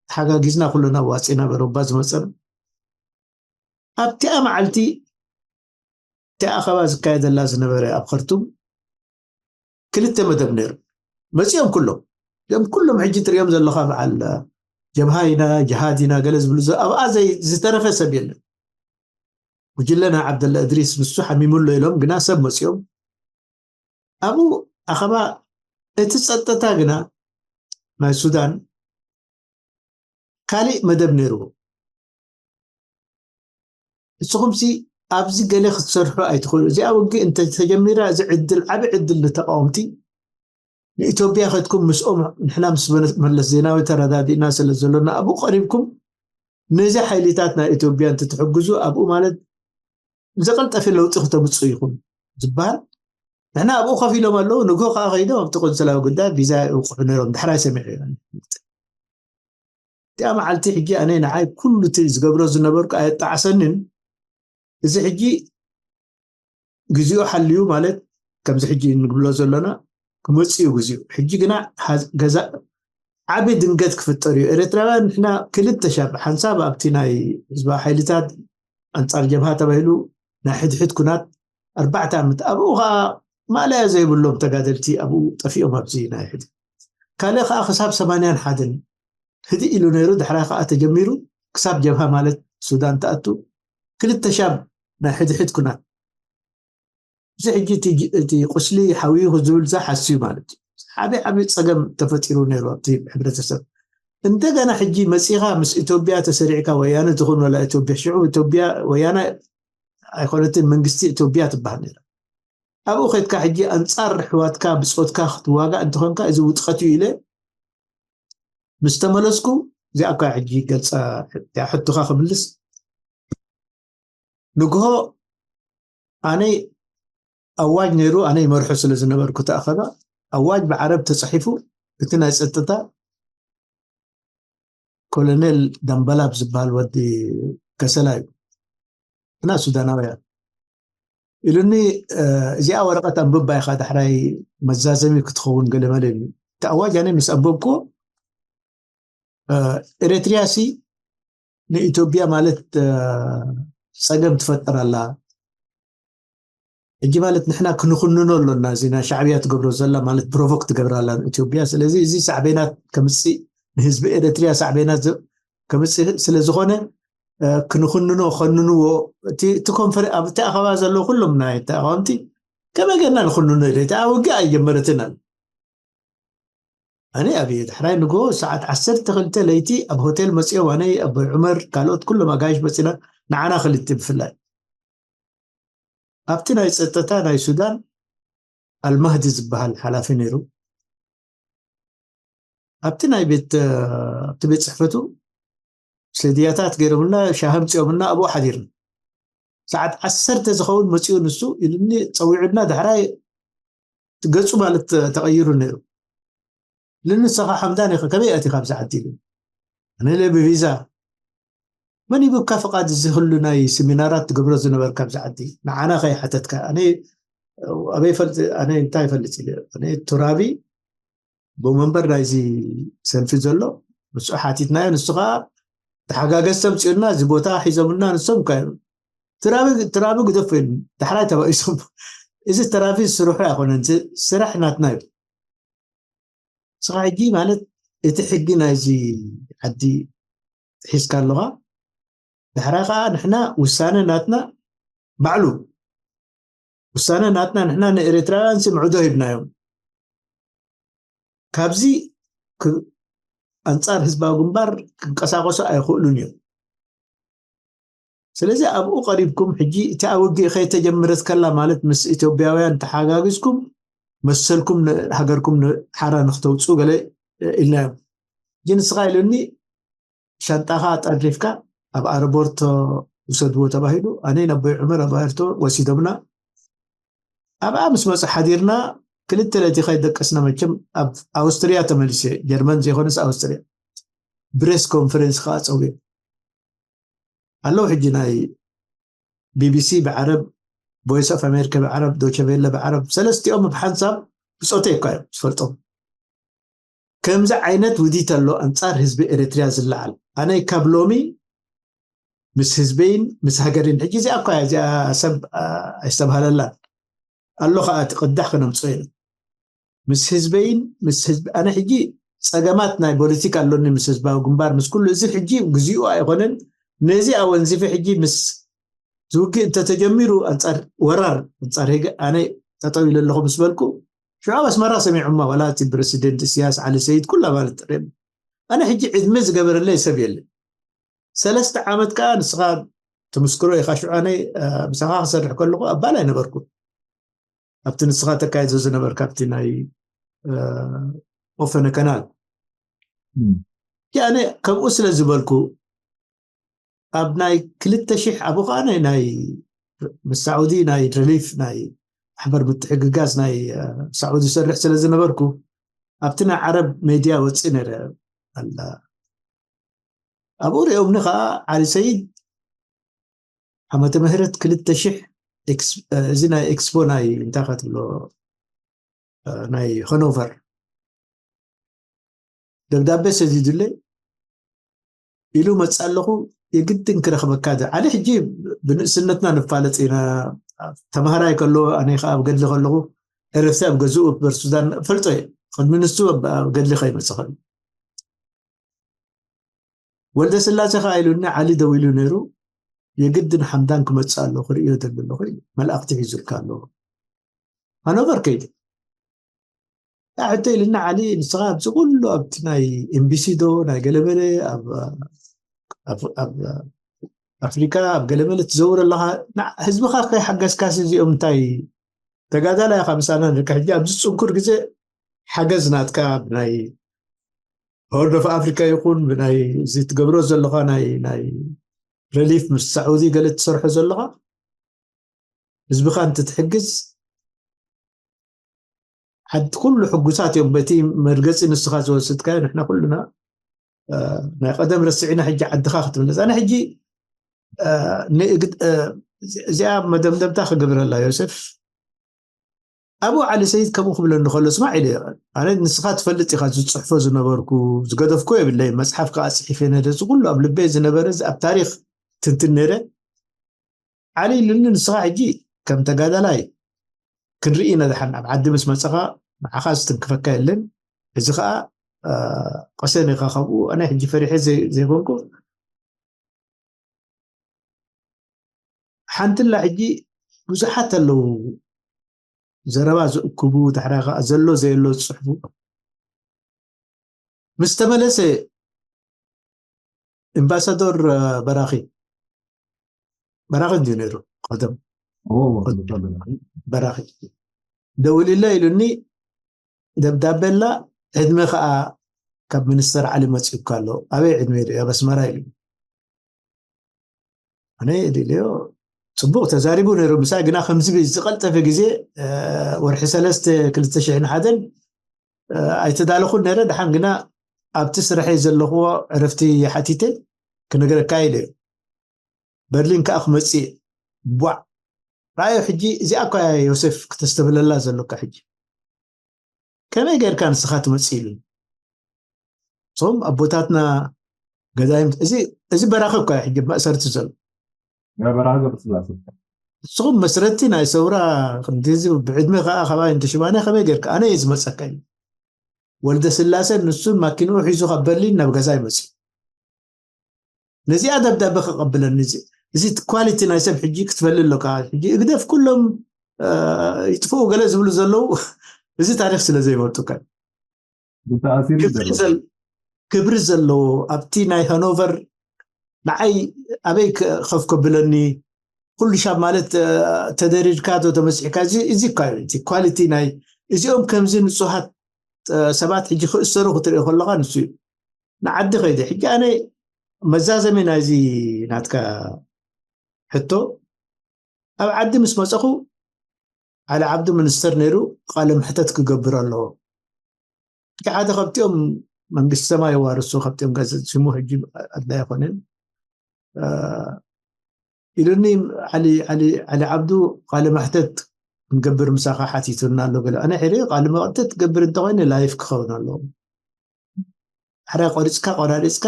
ተሓጋጊዝና ኩልና ዋጺና ኣብ ኣውሮባ ዝመጸና። ኣብቲኣ መዓልቲ እቲ ኣኸባ ዝካየደላ ዝነበረ ኣብ ኸርቱም ክልተ መደብ ነይሩ። መጺኦም ኩሎም፣ እዞም ኩሎም ሕጂ ትሪኦም ዘለኻ በዓል ጀብሃ ኢና፣ ጅሃድ ኢና፣ ገለ ዝብሉ ዘ-፣ ኣብኣ ዘይ-፣ ዝተረፈ ሰብ የለን። ጉጅለ ናይ ዓብደላ እድሪስ ንሱ ሓሚሙ ኣሎ ኢሎም፣ ግና ሰብ መጺኦም። ኣብኡ ኣኸባ እቲ ጸጥታ ግና ናይ ሱዳን ካሊእ መደብ ነይርዎ። ንስኹምሲ ኣብዚ ገለ ክትሰርሑ ኣይትኽእሉ። እዚኣ ውግእ እንተተጀሚራ፣ እዚ ዕድል፣ ዓቢ ዕድል ንተቃወምቲ፣ ንኢትዮጵያ ከድኩም ምስኦም፣ ንሕና ምስ መለስ ዜናዊ ተረዳዲእና ስለ ዘሎና፣ ኣብኡ ቀሪብኩም ነዚ ሓይሊታት ናይ ኢትዮጵያ እንትትሕግዙ፣ ኣብኡ ማለት ዝቐልጠፈ ለውጢ ክተምጽኡ ኢኹም ዝበሃል። ንሕና ኣብኡ ኮፍ ኢሎም ኣለዉ። ንግሆ ከኣ ከይዶም ኣብቲ ቆንስላዊ ጉዳይ ቪዛ ይውቅዑ ነይሮም። ዳሕራይ ሰሚዐ እየ። እቲኣ መዓልቲ ሕጂ ኣነ ንዓይ ኩሉ እቲ ዝገብሮ ዝነበርኩ ኣየጣዓሰንን። እዚ ሕጂ ግዜኡ ሓልዩ ማለት ከምዚ ሕጂ እንብሎ ዘሎና ክመጽእ እዩ ግዜኡ። ሕጂ ግና ሓዝ-፣ ገዛ ዓቢ ድንገት ክፍጠር እዩ። ኤርትራውያን ንሕና ክልተ ሻብ ሓንሳብ ኣብቲ ናይ ህዝባዊ ሓይልታት ኣንጻር ጀብሃ ተባሂሉ ናይ ሕድሕድ ኩናት ኣርባዕተ ዓመት፣ ኣብኡ ኸኣ ማእለያ ዘይብሎም ተጋደልቲ ኣብኡ ጠፊኦም ኣብዚ ናይ ሕድሕድ። ካልእ ኸኣ ክሳብ ሰማንያን ሓደን ህድእ ኢሉ ነይሩ፣ ድሕራይ ኸኣ ተጀሚሩ ክሳብ ጀብሃ ማለት ሱዳን ትኣቱ ክልተ ሻብ ናይ ሕድሕድ ኩናት። እዚ ሕጂ እቲ ጅ-፣ እቲ ቁስሊ ሓውዩ ዝብል እዛ ሓስዩ ማለት እዩ። ዓቢ ዓቢ ጸገም ተፈጢሩ ነይሩ ኣብቲ ሕብረተሰብ። እንደገና ሕጂ መጺኻ ምስ ኢትዮጵያ ተሰሪዕካ ወያነ ትኹን ወላ ኢትዮጵያ፣ ሽዑ ኢትዮጵያ ወያነ ኣይኮነትን መንግስቲ ኢትዮጵያ ትበሃል ነይራ። ኣብኡ ኸድካ ሕጂ ኣንጻር ኣሕዋትካ ብጾትካ ክትዋጋእ እንተኾንካ እዚ ውድቀት እዩ ኢለ ምስ ተመለስኩ እዚኣ እኳ ሕጂ ገልጻ እያ ሕቶኻ ክምልስ። ንግሆ ኣነ ኣዋጅ ነይሩ፣ ኣነ ይመርሖ ስለ ዝነበርኩ እቲ ኣኸባ፣ ኣዋጅ ብዓረብ ተጻሒፉ፣ እቲ ናይ ጸጥታ ኮሎኔል ዳምበላብ ዝበሃል ወዲ ከሰላ እዩ። እና ሱዳናውያን ኢሉኒ፣ እ፣ እዚኣ ወረቐት ኣንብባ ኢኻ ዳሕራይ መዛዘሚ ክትኸውን ገለመለ ኢሉኒ። እቲ ኣዋጅ ኣነ ምስ ኣንበብኩዎ፣ እ፣ ኤሪትሪያ ሲ ንኢትዮጵያ ማለት፣ እ፣ ጸገም ትፈጥር ኣላ። ሕጂ ማለት ንሕና ክንኹንኖ ኣሎና፣ እዚ ናይ ሻዕብያ ትገብሮ ዘላ ማለት ፕሮቮክ ትገብር ኣላ ኢትዮጵያ። ስለዚ እዚ ሳዕቤናት ከምጽእ፣ ንህዝቢ ኤሪትሪያ ሳዕቤናት ዘ-፣ ከምጽእ ስለ ዝኾነ፣ እ፣ ክንኹንኖ፣ ኸንንዎ። እቲ፣ እቲ ኮንፈረ-፣ ኣብቲ ኣኸባ ዘለዉ ኩሎም ናይ ተቃወምቲ ከመይ ጌርና ንኹንኖ ኢለ፣ እቲ ውግእ ኣይጀመረትን ኣሉ። ኣነ ኣብ ዳሕራይ ንግሆ ሰዓት ዓሰርተ ክልተ ለይቲ ኣብ ሆቴል መጺኦም፣ ኣነ፣ ኣቦይ ዑመር፣ ካልኦት ኩሎም ኣጋይሽ መጺና፣ ንዓና ክልተ ብፍላይ። ኣብቲ ናይ ጸጥታ ናይ ሱዳን ኣልማህዲ ዝበሃል ሓላፊ ነይሩ። ኣብቲ ናይ ቤት ኣብቲ ቤት ፅሕፈቱ ሰድያታት ገይሮምልና፣ ሻሂ ኣምፂኦምልና፣ ኣብኡ ሓዲርና። ሰዓት ዓሰርተ ዝኸውን መፂኡ ንሱ ኢሉኒ፣ ፀዊዑና። ዳሕራይ ገፁ ማለት ተቐይሩ ነይሩ። ኢሉኒ፣ ንስኻ ሓምዳን ኢኻ፣ ከመይ ኣቲኻ ኣብዚ ዓዲ? ኢሉኒ። ኣነ ኢለ፣ ብቪዛ። መን ሂቡካ ፍቓድ እዚ ኩሉ ናይ ስሚናራት ትገብሮ ዝነበርካ ኣብዚ ዓዲ? ንዓና ከይሓተትካ። ኣነ ኣበይ ፈልጥ፣ ኣነ እንታይ ይፈልጥ ኢለ። ኣነ ቱራቢ፣ ኣቦ መንበር ናይዚ ሰልፊ ዘሎ፣ ንሱ ሓቲትናዮ። ንሱ ከዓ ተሓጋገዝቲ ኣምፂኡልና፣ እዚ ቦታ ሒዞምልና ንሶም እኳ እዮም። ትራቢ ትራቢ ግደፎ ኢሉ ዳሕራይ ተባኢሶም። እዚ ተራፊ ስርሑ ኣይኮነን፣ እዚ ስራሕ ናትና እዩ። ንስኻ ሕጂ ማለት እቲ ሕጊ ናይዚ ዓዲ ሒዝካ ኣለኻ። ዳሕራይ ከዓ ንሕና ውሳነ ናትና ባዕሉ፣ ውሳነ ናትና፣ ንሕና ንኤርትራውያን ሲ ምዕዶ ሂብናዮም። ካብዚ ክ- ኣንጻር ህዝባዊ ግንባር ክንቀሳቀሱ ኣይኽእሉን እዮም። ስለዚ ኣብኡ ቀሪብኩም ሕጂ እቲ ኣብ ውግእ ከይተጀመረት ከላ ማለት ምስ ኢትዮጵያውያን ተሓጋጊዝኩም መሰልኩም ን- ሃገርኩም ን- ሓራ ንክተውፅኡ ገለ ኢልናዮም። ሕጂ ንስኻ ኢሉኒ ሻንጣኻ ጠርኒፍካ ኣብ ኣረቦርቶ ውሰድዎ ተባሂሉ። ኣነን ኣቦይ ዑመር ኣብ ኣረቦርቶ ወሲዶምና። ኣብኣ ምስ መፁ ሓዲርና ክልተ ለይቲ ከይደቀስና መቸም ኣብ ኣውስትርያ ተመሊሰ። ጀርመን ዘይኮነስ ኣውስትርያ ብሬስ ኮንፈረንስ ከዓ ፀውየ ኣለዉ። ሕጂ ናይ ቢቢሲ ብዓረብ፣ ቮይስ ኦፍ ኣሜሪካ ብዓረብ፣ ዶቸቬለ ብዓረብ፣ ሰለስቲኦም ብሓንሳብ ብፆተይ እኳ እዮም ዝፈልጦም። ከምዚ ዓይነት ውዲት ኣሎ ኣንጻር ህዝቢ ኤርትርያ ዝለዓል። ኣነ ካብ ሎሚ ምስ ህዝበይን ምስ ሃገርን፣ ሕጂ እዚኣ እኳ እያ፣ እዚኣ ሰብ ኣይስተብሃለላን ኣሎ ከዓ እቲ ቅዳሕ ክነምፅኦ ኢና። ምስ ህዝበይን ምስ ህዝቢ ኣነ ሕጂ ፀገማት ናይ ፖለቲካ ኣሎኒ ምስ ህዝባዊ ግንባር ምስ ኩሉ እዚ ሕጂግዚኡ ኣይኮነን። ነዚ ኣወንዚፊ ሕጂ ምስ ዝውግእ እንተተጀሚሩ ኣንጻር ወራር ኣንጻር ሄገ ኣነ ጠጠው ኢለ ኣለኹ ምስ በልኩ ሽዑ ኣብ ኣስመራ ሰሚዖማ ዋላ እቲ ፕረሲደንት እስያስ ዓሊ ሰይድ ኩላ ማለት ጥሬም ኣነ ሕጂ ዕድመ ዝገበረለይ ሰብ የለን። ሰለስተ ዓመት ከዓ ንስኻ ትምስክሮ ኢኻ። ሽዑ ኣነ ምሳኻ ክሰርሕ ከለኹ ኣባል ኣይነበርኩ ኣብቲ ንስኻ ተካይዶ ዝነበርካ ኣብቲ ናይ ኦፈነ ከናል ኣነ ከምኡ ስለ ዝበልኩ ኣብ ናይ ክልተ ሽሕ ኣብኡ ከዓ ናይ ናይ ምስ ሳዑዲ ናይ ሪሊፍ ናይ ማሕበር ምትሕግጋዝ ናይ ሳዑዲ ሰርሕ ስለ ዝነበርኩ ኣብቲ ናይ ዓረብ ሜድያ ወፂ ነረ ኣላ ኣብኡ ሪኦምኒ ከዓ ዓሊ ሰይድ ዓመተ ምህረት ክልተ ሽሕ እዚ ናይ ኤክስፖ ናይ እንታይ ከትብሎ ናይ ሃኖቨር ደብዳቤ ሰዲዱለይ ኢሉ መፅእ ኣለኹ። የግድን ክረኽበካ ደ ዓሊ ሕጂ ብንእስነትና ንፋለጥ ኢና። ተምሃራይ ከሎ ኣነ ከዓ ኣብ ገድሊ ከለኹ ዕረፍቲ ኣብ ገዝኡ በር ሱዳን ፈልጦ እየ። ቅድሚ ንሱ ኣብ ገድሊ ከይመፅእ ከሎ ወልደ ስላሴ ከዓ ኢሉኒ ዓሊ ደው ኢሉ ነይሩ። የግድን ሓምዳን ክመፅእ ኣሎ ክርእዮ ደሊ ኣለኹ መልእክቲ ሒዙልካ ኣለኹ። ሃኖቨር ከይደ ሕቶ ኢልና ዓሊ ንስኻ ኣብዚ ኩሉ ኣብቲ ናይ ኤምቢሲ ዶ ናይ ገለመለ ኣብ ኣፍሪካ ኣብ ገለመለ ትዘውር ኣለኻ ህዝብኻ ከይሓገዝካስ እዚኦም እንታይ ተጋዳላይ ኢኻ ምሳና ንርካ ሕጂ ኣብዚ ፅንኩር ግዜ ሓገዝ ናትካ ብናይ ሆርን ኦፍ ኣፍሪካ ይኹን ብናይ እዚ ትገብሮ ዘለኻ ናይ ናይ ሪሊፍ ምስ ሳዑዲ ገለ ትሰርሖ ዘለኻ ህዝብኻ እንትትሕግዝ ዓዲ ኩሉ ሕጉሳት እዮም በቲ መርገፂ ንስኻ ዝወስድካዮ ንሕና ኩሉና ናይ ቀደም ረስዒና ሕጂ ዓድኻ ክትምለስ ኣነ ሕጂ እዚኣ መደምደምታ ክገብረላ ዮሴፍ ኣብኡ ዓሊ ሰይድ ከምኡ ክብለኒ ከሎ ስማዕ ኢለ ኣነ ንስኻ ትፈልጥ ኢኻ ዝፅሕፎ ዝነበርኩ ዝገደፍኮ የብለይ መፅሓፍ ከዓ ፅሒፈ ነደ እዚ ኩሉ ኣብ ልበይ ዝነበረ ኣብ ታሪክ ትንትን ነረ ዓሊ ኢሉኒ ንስኻ ሕጂ ከም ተጋዳላይ ክንርኢ ኢና ደሓን ኣብ ዓዲ ምስ መፀኻ ንዓኻ ዝትንክፈካ የለን እዚ ከዓ ቀሰን ኢኻ ካብኡ ኣነ ሕጂ ፈሪሐ ዘይኮንኩ ሓንትላ ሕጂ ብዙሓት ኣለዉ ዘረባ ዝእክቡ ድሕራ ከዓ ዘሎ ዘየሎ ዝፅሕፉ ምስ ተመለሰ ኤምባሳዶር በራኺ በራኺ እንዲዩ ነይሩ ቀደም በራኺ ደውልለ ኢሉኒ። ደብዳቤ ኣላ፣ ዕድመ ከዓ ካብ ሚኒስተር ዓሊ መፂኡካ ኣሎ። ኣበይ ዕድመ ኢሉ? ኣብ ኣስመራ ኢሉ። ኣነ ኢለዮ፣ ፅቡቕ ተዛሪቡ ነይሩ ምሳይ፣ ግና ከምዚ ዝቐልጠፈ ግዜ፣ ወርሒ ሰለስተ ክልተ ሽሕን ሓደን ኣይተዳለኹን ነይረ። ደሓን ግና ኣብቲ ስርሐይ ዘለኽዎ ዕረፍቲ ሓቲተ ክነግረካ ኢለዮ። በርሊን ከዓ ክመፅእ እየ። ቧዕ! ራእዮ ሕጂ እዚኣ እኳ ዮሴፍ ክተስተብለላ ዘሎካ ሕጂ። ከመይ ጌርካ ንስኻ ትመጽእ ኢሉ። እዞም ኣቦታትና ገዛይም፣ እዚ፣ እዚ በራኺ እኳ እዩ ሕጂ መእሰርቲ ዘሎ። በራኺ ገብረስላሴ። ንስኹም መስረቲ ናይ ሰውራ፣ ክንዲዚ ብዕድመ ከዓ ካባይ እንተ ሽማነ ከመይ ጌርካ? ኣነ እየ ዝመጸካ ኢሉ። ወልደ ስላሴ ንሱን ማኪንኡ ሒዙ ካብ በርሊን ናብ ገዛ ይመጽእ። ነዚኣ ደብዳቤ ከቐብለኒ፣ እዚ፣ እዚ ኳሊቲ ናይ ሰብ ሕጂ ክትፈሊ ኣለካ። ሕጂ እግደፍ ኩሎም ይጥፍኡ ገለ ዝብሉ ዘለዉ፣ እዚ ታሪክ ስለ ዘይፈልጡ ከ ብተኣሲሩ ክብሪ ዘል- ክብሪ ዘለዎ ኣብቲ ናይ ሃኖቨር ንዓይ ኣበይ ክ- ከፍ ከብለኒ፣ ኩሉ ሻብ ማለት ተደሪድካ ዶ ተመሲሕካ፣ እዚ፣ እዚ እኳ እዩ እቲ ኳሊቲ ናይ እዚኦም። ከምዚ ንጹሃት ሰባት ሕጂ ክእሰሩ ክትርኢ ከለካ ንሱ እዩ። ንዓዲ ከይደ ሕጂ ኣነ መዛዘሚ ናይዚ ናትካ ሕቶ፣ ኣብ ዓዲ ምስ መጸኹ ዓሊ ዓብዱ ሚኒስተር ነይሩ፣ ቃለ መሕተት ክገብር ኣለዎ። እቲ ሓደ ካብቲኦም፣ መንግስቲ ሰማይ የዋርሶ፣ ካብቲኦም ጋዜጠ ሽሙ ሕጂ ኣድላይ ኣይኮነን ኢሉኒ። ዓሊ ዓሊ ዓሊ ዓብዱ ቃለ መሕተት ክንገብር ምሳኻ ሓቲቱና ኣሎ ገለ። ኣነ ሕሪ ቃለ መሕተት ክገብር እንተኮይነ ላይፍ ክኸውን ኣለዎ። ሕራይ ቆሪፅካ ቆራሪፅካ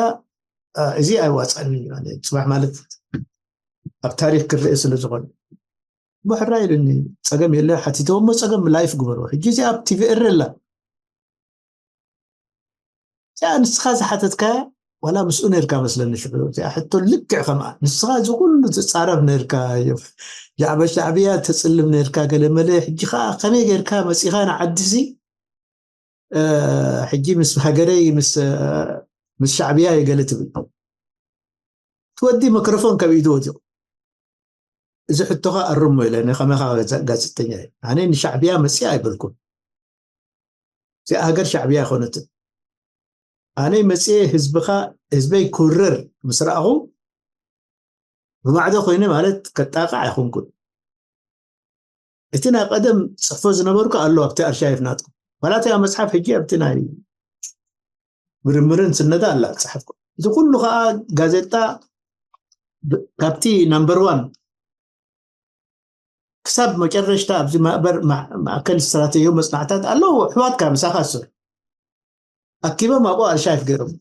እዚ ኣይዋፃኒ። ፅባሕ ማለት ኣብ ታሪክ ክረአ ስለ ዝኾነ፣ ብሕራይ ኢሉኒ። ፀገም የለ፣ ሓቲተዎ እሞ ፀገም ላይፍ ግበርዎ። ሕጂ እዚኣ ኣብ ቲቪ ኤረ ኣላ። እዚኣ ንስኻ ዝሓተትካያ ዋላ ምስኡ ነርካ መስለኒ ሽዑ። እዚኣ ሕቶ ልክዕ ከምኣ ንስኻ እዚ ኩሉ ትፃረፍ ነርካ፣ ጃዕበ ሻዕብያ ተፅልም ነርካ ገለ መለ። ሕጂ ከዓ ከመይ ጌርካ መፂኻ ንዓዲሲ ሕጂ ምስ ሃገረይ ምስ ሻዕብያ የገለ ትብል? ትወዲ መክሮፎን ካብ ኢዱ ወዲቑ። እዚ ሕቶኻ ኣርሞ ኢለ ንኸመኻ ጋዜጠኛ እየ። ኣነ ንሻዕብያ መፅኣ ኣይበልኩን። እዚኣ ሃገር ሻዕብያ ኣይኮነትን። ኣነ መፅኤ ህዝብኻ፣ ህዝበይ ክውረር ምስ ረኣኹ ብማዕዶ ኮይነ ማለት ከጣቕዕ ኣይኮንኩን። እቲ ናይ ቀደም ፅሕፎ ዝነበርኩ ኣሎ ኣብቲ ኣርሻይፍ ናትኩም። ዋላ እቲ መፅሓፍ ሕጂ ኣብቲ ናይ ምርምርን ስነዳ ኣላ ዝፀሓፍኩ። እዚ ኩሉ ከዓ ጋዜጣ ካብቲ ናምበር ዋን ክሳብ መጨረሽታ ኣብዚ ማእበር ማእከል ስትራቴጂ መፅናዕታት ኣለዎ። ኣሕዋትካ ምሳኻ ዝሰርሑ ኣኪቦም ኣብኡ ኣርሻይፍ ገይሮም።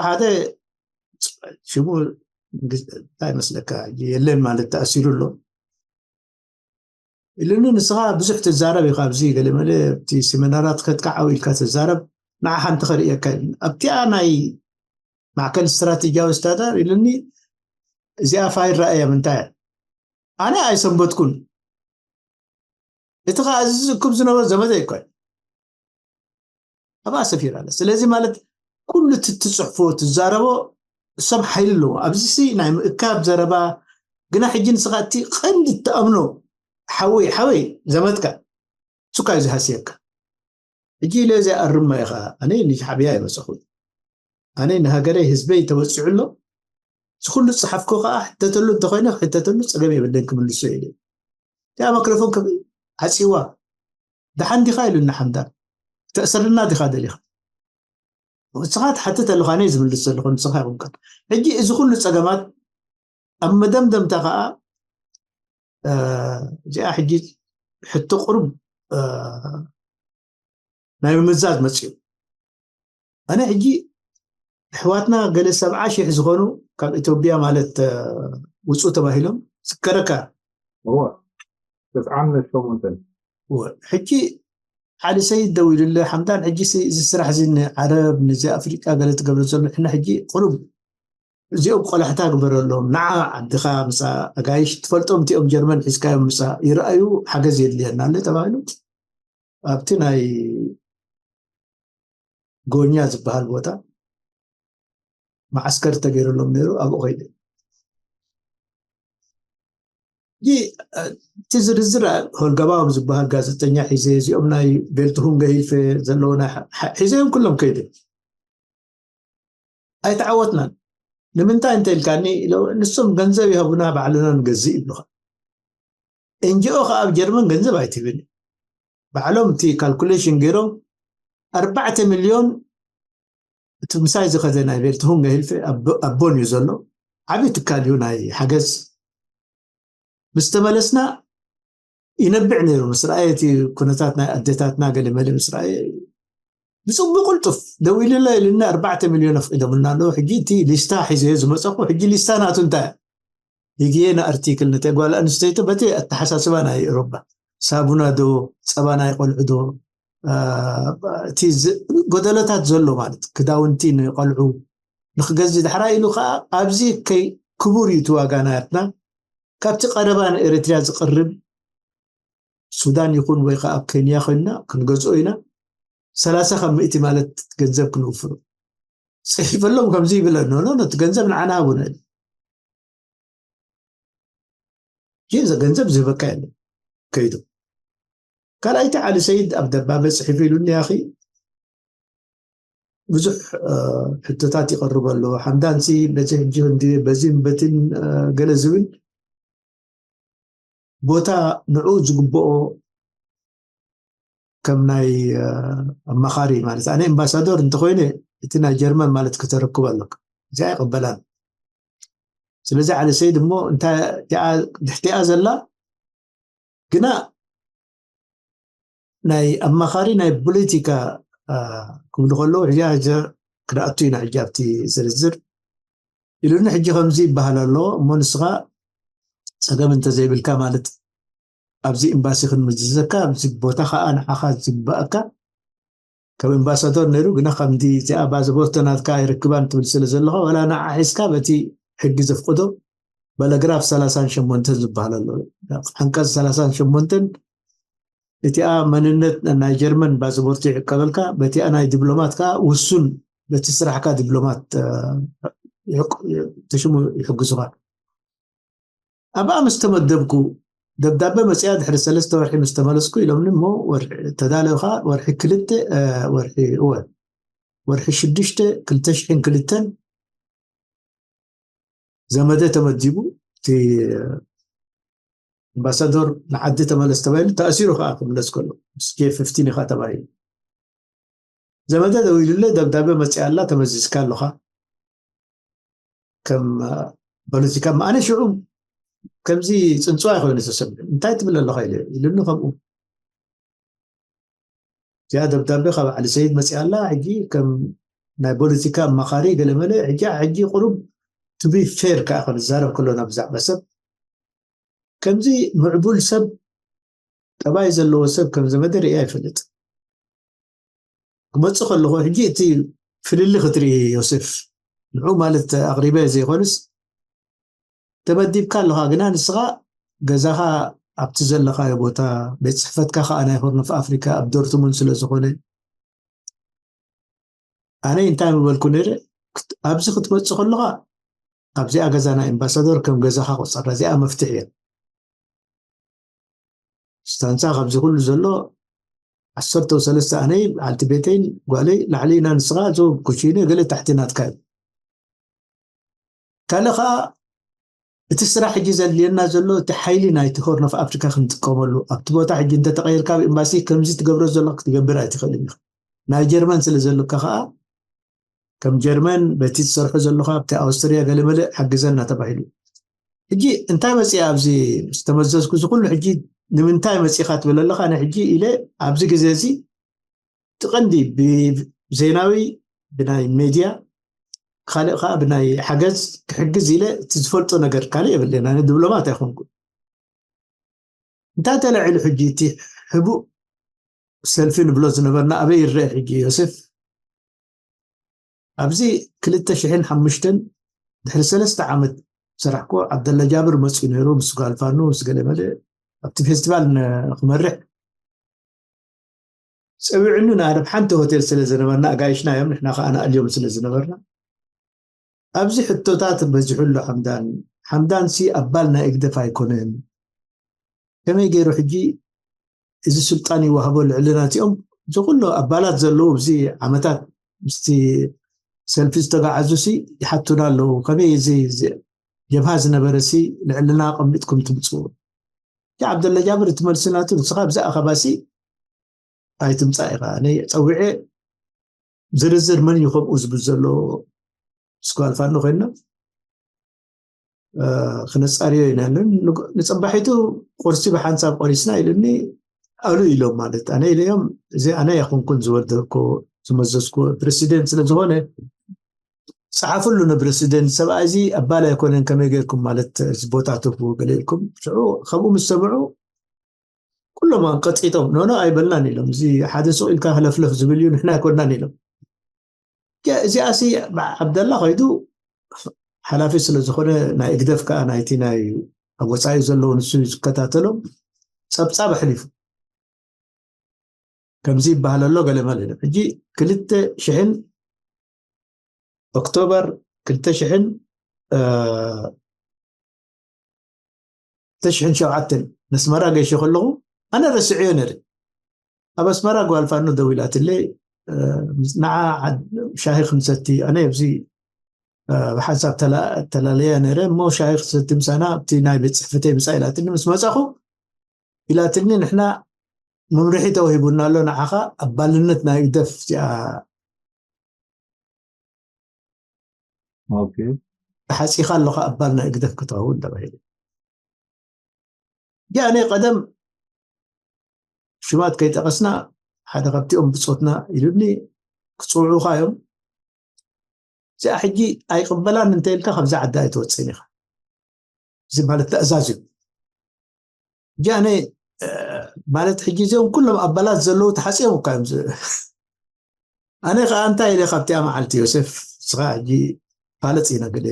ሓደ ሽሙ እንታይ መስለካ የለን ማለት ተኣሲሩ ኣሎ ኢሉኒ። ንስኻ ብዙሕ ትዛረብ ኢኻ ኣብዚ ገለ መለ ኣብቲ ሴሚናራት ከትካ ዓው ኢልካ ትዛረብ፣ ንዓ ሓንቲ ከርእየካ ኢሉኒ። ኣብቲኣ ናይ ማዕከል ስትራቴጂያዊ ስታዳር ኢሉኒ። እዚኣ ፋይል ረኣያ ምንታይ እያ? ኣነ ኣይሰንበትኩን። እቲ ከዓ እዚ ዝእክብ ዝነበረ ዘመደ ይኮን ኣብኣ ሰፊራ ኣለ። ስለዚ ማለት ኩሉ እቲ ትፅሕፎ ትዛረቦ እሶም ሓይሊ ኣለዎ። ኣብዚ ሲ ናይ ምእካብ ዘረባ ግና ሕጂ ንስኻ እቲ ቀንዲ እትኣምኖ ሓወይ ሓወይ ዘመድካ እሱካ እዩ ዝሃስየካ። ሕጂ ኢለ እዚ ኣርማ ኢኻ ኣነ ንሻዕብያ ኣይመፀኹን። ኣነ ንሃገረይ ህዝበይ ተወፂዑ ኣሎ። ዝኩሉ ዝፀሓፍኮ ከዓ ሕተተሉ እንተኮይነ ክሕተተሉ ፀገም የብለን ክምልሶ ኢለ። እዚኣ ማክሮፎን ዓፂዋ። ደሓን ዲኻ ኢሉና ሓምዳን። ክተእሰረና ዲኻ ደሊኻ? ንስኻ ትሓትት ኣለኻ፣ ኣነ ዝምልስ ዘለኹ ንስኻ ይኹንካ። ሕጂ እዚ ኩሉ ፀገማት ኣብ መደምደምታ ከዓ እዚኣ ሕጂ ሕቶ ቁሩብ ናይ ምምዛዝ መፅኡ። ኣነ ሕጂ ኣሕዋትና ገለ ሰብዓ ሺሕ ዝኾኑ ካብ ኢትዮጵያ ማለት ውፁ ተባሂሎም ስከረካ እወ ተስዓን ሸሞንተን እወ ሕጂ ሓደ ሰይድ ደው ኢሉለ ሓምዳን ሕጂ እዚ ስራሕ እዚ ንዓረብ ንዚ ኣፍሪቃ ገለ ትገብረ ዘሎ ሕና ሕጂ ቁሩብ እዚኦም ቆላሕታ ግበረሎም ንዓ ዓድኻ ምፃ ኣጋይሽ ትፈልጦም እቲኦም ጀርመን ሒዝካዮም ምፃ ይረኣዩ ሓገዝ የድልየና ኣሎ ተባሂሉ ኣብቲ ናይ ጎኛ ዝበሃል ቦታ መዓስከር ተገይሩሎም ነይሩ ኣብኡ ከይደ እቲ ዝርዝር ሆልገባም ዝበሃል ጋዜጠኛ ሒዘ፣ እዚኦም ናይ ቤልትሁን ገይልፈ ዘለዎ ናይ ሒዘዮም ኩሎም ከይደ ኣይተዓወትናን። ንምንታይ እንተ ኢልካኒ፣ ንሶም ገንዘብ ይሃቡና፣ ባዕልና ንገዝእ ይብሉኻ። ኤንጂኦ ከዓ ኣብ ጀርመን ገንዘብ ኣይትህብን። ባዕሎም እቲ ካልኩሌሽን ገይሮም ኣርባዕተ ሚልዮን እቲ ምሳይ ዝኸደ ናይ ቤልትሁን ገይልፈ ኣብ ቦን እዩ ዘሎ። ዓብዪ ትካል እዩ ናይ ሓገዝ። ምስ ተመለስና ይነብዕ ነይሩ። ምስ ረኣየ እቲ ኩነታት ናይ ኣዴታትና ገለ መለ ምስ ረኣየ ብፅቡቅ ቅልጡፍ ደው ኢሉላ ኢሉና ኣርባዕተ ሚልዮን ኣፍቂዶምልና ኣለዉ። ሕጂ እቲ ሊስታ ሒዘዮ ዝመፀኹ ሕጂ ሊስታ ናቱ እንታይ? ሂግየና ኣርቲክል ነቲ ጓል ኣንስተይቲ በቲ ኣተሓሳስባ ናይ ኤሮባ ሳቡና ዶ ጸባ ናይ ቆልዑ ዶ እቲ ጎደለታት ዘሎ ማለት ክዳውንቲ ንቆልዑ ንክገዝ ድሕራ ኢሉ ከዓ ኣብዚ ከይ ክቡር እዩ እቲ ዋጋ ናትና ካብቲ ቀረባ ንኤርትርያ ዝቅርብ ሱዳን ይኹን ወይ ከዓ ኣብ ኬንያ ኮይንና ክንገዝኦ ኢና ሰላሳ ካብ ምእቲ ማለት ገንዘብ ክንውፍሩ ጽሒፈሎም ከምዚ ይብለኖ ነቲ ገንዘብ ንዓና ሃቡና ኢሉ እዚ ገንዘብ ዝህበካ የለ ከይዱ ካልኣይቲ ዓሊ ሰይድ ኣብ ደባበ ጽሒፍ ኢሉኒ ያኺ ብዙሕ ሕቶታት ይቐርብ ኣሎ ሓምዳንሲ በዚ ሕጂ ክንዲ በዚን በትን ገለ ዝብል ቦታ ንዑ ዝግብኦ ከም ናይ ኣማኻሪ ማለት ኣነ ኤምባሳዶር እንተኮይነ እቲ ናይ ጀርመን ማለት ከተረክብ ኣለካ እዚኣ ይቀበላን ስለዚ ዓሊ ሰይድ እሞ እንታይ ድሕቲኣ ዘላ ግና ናይ ኣማኻሪ ናይ ፖለቲካ ክብሉ ከለዉ ሕጂ ክድኣቱ ኢና ሕጂ ኣብቲ ዝርዝር ኢሉኒ ሕጂ ከምዚ ይበሃል ኣሎ እሞ ንስኻ ፀገም እንተዘይብልካ ማለት ኣብዚ ኤምባሲ ክንምዝዘካ ኣብዚ ቦታ ከዓ ንዓኻ ዝግባእካ ከም ኤምባሳዶር ነይሩ ግና ከምዚ እዚኣ ባዘቦርቶ ናትካ ኣይርክባን ትብል ስለ ዘለኻ ዋላ ንዓ ሒዝካ በቲ ሕጊ ዘፍቅዶ ባለግራፍ ሰላሳን ሸሞንተን ዝበሃል ኣሎ ዓንቀፅ ሰላሳን ሸሞንተን እቲኣ መንነት ናይ ጀርመን ባዘቦርቶ ይዕቀበልካ በቲኣ ናይ ዲፕሎማት ከዓ ውሱን በቲ ስራሕካ ዲፕሎማት ተሽሙ ይሕግዙኻ ኣብኣ ምስ ተመደብኩ ደብዳበ መፅያ ድሕሪ ሰለስተ ወርሒ ምስ ተመለስኩ ኢሎምኒ እሞ ተዳለኻ ወርሒ ክልተ ወርሒ እወ ወርሒ ሽዱሽተ ክልተ ሽሕን ክልተን ዘመደ ተመዲቡ እቲ ኣምባሳዶር ንዓዲ ተመለስ ተባሂሉ ተኣሲሩ ከዓ ክምለስ ከሎ ምስ ኬ ፍፍቲን ኢኻ ተባሂሉ ዘመደ ደው ኢሉለ ደብዳበ መፅያ ኣላ ተመዚዝካ ኣለኻ ከም ፖለቲካ ኣነ ሽዑ ከምዚ ፅንፅዋይ ኮይኑ ተሰምዑ እንታይ ትብል ኣለኻ ኢለ ኢሉኒ ከምኡ እዚኣ ደብዳቤ ካብ ዓሊ ሰይድ መፅያ ኣላ ሕጂ ከም ናይ ፖለቲካ ኣማኻሪ ገለመለ ሕጂ ሕጂ ቁሩብ to be fair ከዓ ክንዛረብ ከሎና ብዛዕባ ሰብ ከምዚ ምዕቡል ሰብ ጠባይ ዘለዎ ሰብ ከም ዘመደ ርእየ ኣይፈልጥ ክመፅእ ከለኹ ሕጂ እቲ ፍልሊ ክትርኢ ዮሴፍ ንዑ ማለት ኣቕሪበ ዘይኮንስ ተመዲብካ ኣለኻ ግና ንስኻ ገዛኻ ኣብቲ ዘለኻዮ ቦታ ቤት ፅሕፈትካ ከዓ ናይ ሆርን ኦፍ ኣፍሪካ ኣብ ዶርትሙንድ ስለ ዝኾነ ኣነ እንታይ ምበልኩ ነይረ ኣብዚ ክትመፅእ ከለኻ ኣብዚኣ ገዛ ናይ ኣምባሳደር ከም ገዛኻ ቆፀራ እዚኣ መፍትሕ እያ ስታንሳ ካብዚ ኩሉ ዘሎ ዓሰርተ ሰለስተ ኣነይ በዓልቲ ቤተይን ጓለይ ላዕሊ ኢና ንስኻ እዞ ኩቺነ ገለ ታሕቲ ናትካ እዩ ካልእ ከዓ እቲ ስራሕ ሕጂ ዘድልየና ዘሎ እቲ ሓይሊ ናይቲ ሆርን ኦፍ ኣፍሪካ ክንጥቀመሉ ኣብቲ ቦታ ሕጂ እንተተቀይርካ ኣብ ኤምባሲ ከምዚ ትገብሮ ዘሎ ክትገብር ኣይትኽእልን ኢኻ ናይ ጀርመን ስለ ዘለካ ከዓ ከም ጀርመን በቲ ትሰርሑ ዘለካ ኣብቲ ኣውስትርያ ገለመለ ሓግዘና ተባሂሉ ሕጂ እንታይ መፅእ ኣብዚ ዝተመዘዝኩ እዚ ኩሉ ሕጂ ንምንታይ መፂኻ ትብል ኣለካ ነ ሕጂ ኢለ ኣብዚ ግዜ እዚ እቲ ቀንዲ ብዜናዊ ብናይ ሜድያ ካልእ ከዓ ብናይ ሓገዝ ክሕግዝ ኢለ እቲ ዝፈልጦ ነገር ካልእ የብለና ዲፕሎማት ኣይኮንኩ እንታይ ተለዒሉ ሕጂ እቲ ሕቡእ ሰልፊ ንብሎ ዝነበርና ኣበይ ይረአ ሕጂ ዮሴፍ ኣብዚ ክልተ ሽሕን ሓሙሽተን ድሕሪ ሰለስተ ዓመት ሰራሕኮ ዓብደላ ጃብር መፅኡ ነይሩ ምስ ጓልፋኑ ምስ ገለመለ ኣብቲ ፌስቲቫል ክመርሕ ፀዊዕኑ ንኣደብ ሓንቲ ሆቴል ስለ ዝነበርና ኣጋይሽና እዮም ንሕና ከዓ ንኣልዮም ስለ ዝነበርና ኣብዚ ሕቶታት በዚሑ ኣሎ ሓምዳን ሓምዳን ሲ ኣባል ናይ እግደፍ ኣይኮነን ከመይ ገይሩ ሕጂ እዚ ስልጣን ይዋህቦ ልዕልና እዚኦም እዚ ኩሉ ኣባላት ዘለዉ ኣብዚ ዓመታት ምስቲ ሰልፊ ዝተጋዓዙ ሲ ይሓቱና ኣለዉ። ከመይ እዚ እዚ ጀብሃ ዝነበረ ሲ ልዕልና ኣቐሚጥኩም ትምፅኡ? እቲ ዓብደላ ጃብር እቲ መልሲ ናቱ ንስኻ ኣብዚ ኣኸባ ሲ ኣይትምፃእ ኢኻ። ኣነ ፀዊዐ ዝርዝር መን እዩ ከምኡ ዝብል ዘሎ ስኳልፋኖ ኮይና ክነጻርዮ ኢና። ንጽባሒቱ ቁርሲ ብሓንሳብ ቆሪስና ኢሉኒ። ኣሉ ኢሎም ማለት ኣነ ኢለዮም እዚ ኣነ ኣይኮንኩን ዝወደኩ ዝመዘዝኩ ፕሬሲደንት ስለ ዝኾነ ፀሓፍሉ ንፕሬሲደንት ሰብኣይ እዚ ኣባል ኣይኮነን ከመይ ገይርኩም ማለት እዚ ቦታ ትህቡ ገለ ኢልኩም ሽዑ ከምኡ ምስ ሰምዑ ኩሎም ኣንቀጢጦም ኖኖ ኣይበልናን ኢሎም። እዚ ሓደ ሱቕ ኢልካ ህለፍለፍ ዝብል እዩ ንሕና ኣይኮንናን ኢሎም። እዚኣሲ ዓብደላ ከይዱ ሓላፊ ስለ ዝኾነ ናይ እግደፍ ከዓ ናይቲ ናይ ኣብ ወፃኢ ዘለዉ ንሱ ዝከታተሎም ፀብፃብ ኣሕሊፉ ከምዚ ይበሃል ኣሎ ገለ ማለት ሕጂ ክልተ ሽሕን ኦክቶበር ክልተ ሽሕን ክልተ ሽሕን ሸውዓተን ነስመራ ገይሸ ከለኹ ኣነ ረስዕዮ ነረ ኣብ ኣስመራ ጓል ፋኖ ደዊላትለይ ንዓ ሻሂ ክንሰቲ ኣነ ኣብዚ ብሓንሳብ ተላለያ ነረ እሞ ሻሂ ክሰቲ ምሳና ኣብቲ ናይ ቤት ፅሕፈተይ ምፃ ኢላትኒ ምስ መፃኹ ኢላትኒ ንሕና መምርሒ ተዋሂቡና ኣሎ ንዓኻ ኣባልነት ናይ ግደፍ እዚኣ ተሓፂኻ ኣለኻ ኣባል ናይ ግደፍ ክትኸውን ተባሂሉ ያኔ ቀደም ሽማት ከይጠቐስና ሓደ ካብቲኦም ብፆትና ኢሉኒ ክፅውዑኻ እዮም እዚኣ ሕጂ ኣይቕበላን እንተኢልካ ካብዚ ዓዲ ኣይትወፅእን ኢኻ እዚ ማለት ትእዛዝ እዩ ጃነ ማለት ሕጂ እዚኦም ኩሎም ኣባላት ዘለዉ ተሓፂኦም እኳ እዮም ኣነ ከዓ እንታይ ኢለ ካብቲኣ መዓልቲ ዮሴፍ ስኻ ሕጂ ፋለጥ ኢና ገለ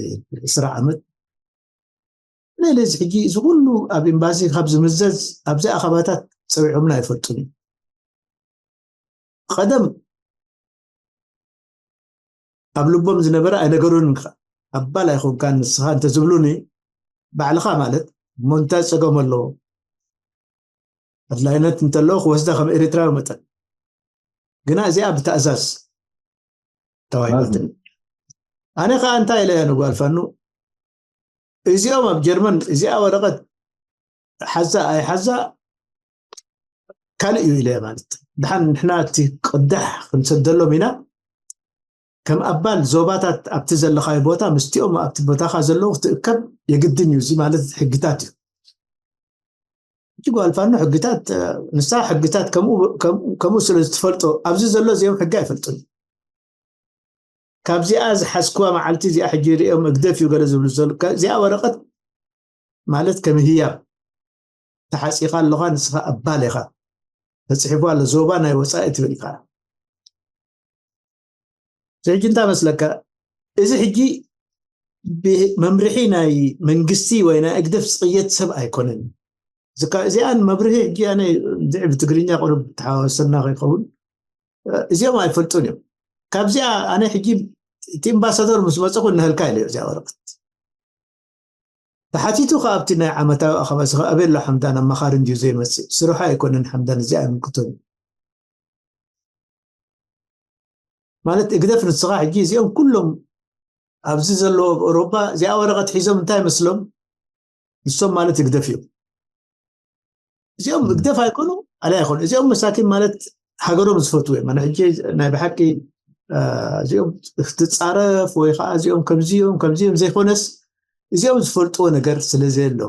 ስራ ዓመት ነለዚ ሕጂ እዚ ኩሉ ኣብ ኤምባሲ ካብ ዝምዘዝ ኣብዚ ኣኸባታት ፀዊዖምና ኣይፈልጡን እዩ ቀደም ኣብ ልቦም ዝነበረ ኣይነገሩን ኣባል ኣይኮንካን ንስኻ እንተዝብሉኒ ባዕልኻ ማለት እሞ እንታይ ፀገም ኣለዎ ኣድላይነት እንተለዎ ክወስዳ ከም ኤርትራዊ መጠን ግና እዚኣ ብተእዛዝ ተዋሂባትኒ ኣነ ከዓ እንታይ ኢለ ንጓል ፋኑ እዚኦም ኣብ ጀርመን እዚኣ ወረቐት ሓዛ ኣይሓዛ ካልእ እዩ ኢለ ማለት ድሓን ንሕና እቲ ቅዳሕ ክንሰደሎም ኢና ከም ኣባል ዞባታት ኣብቲ ዘለኻዮ ቦታ ምስቲኦም ኣብቲ ቦታኻ ዘለዉ ክትእከብ የግድን እዩ እዚ ማለት ሕግታት እዩ ሕጂ ጓል ፋኖ ሕግታት ንሳ ሕግታት ከምኡ ስለ ዝትፈልጦ ኣብዚ ዘሎ እዚኦም ሕጊ ኣይፈልጡን ካብዚኣ ዝሓዝክዋ መዓልቲ እዚኣ ሕጂ ሪኦም እግደፍ እዩ ገለ ዝብሉ ዘሎ እዚኣ ወረቐት ማለት ከም ህያብ ተሓፂኻ ኣለኻ ንስኻ ኣባል ኢኻ ተፅሒፉ ኣሎ ዞባ ናይ ወፃኢ ትብል ኢኻ ሕጂ እንታይ መስለካ እዚ ሕጂ መምርሒ ናይ መንግስቲ ወይ ናይ እግደፍ ዝቕየድ ሰብ ኣይኮነን እዚኣን መብርሂ ሕጂ ኣነ ብትግርኛ ቁሩብ ተሓዋወሰና ከይኸውን እዚኦም ኣይፈልጡን እዮም ካብዚኣ ኣነ ሕጂ እቲ ኣምባሳደር ምስ መፀኹ እነህልካ ኢለ እዚኣ ወረቀት ተሓቲቱ ከ ኣብቲ ናይ ዓመታዊ ኣኸባ ስኸ ኣበሎ ሓምዳን ኣማኻሪ እንድዩ ዘይመፅእ ስርሑ ኣይኮነን ሓምዳን እዚኣ ኣይምልክቶን ማለት እግደፍ ንስኻ ሕጂ እዚኦም ኩሎም ኣብዚ ዘለዎ ኣብ ኤውሮጳ እዚኣ ወረቐት ሒዞም እንታይ መስሎም ንሶም ማለት እግደፍ እዮም እዚኦም እግደፍ ኣይኮኑ ኣለ ኣይኮኑ እዚኦም መሳኪን ማለት ሃገሮም ዝፈትዉ እዮም ኣነ ሕጂ ናይ ብሓቂ እዚኦም ክትፃረፍ ወይ ከዓ እዚኦም ከምዚኦም ከምዚኦም ዘይኮነስ እዚኦም ዝፈልጥዎ ነገር ስለ ዘየሎ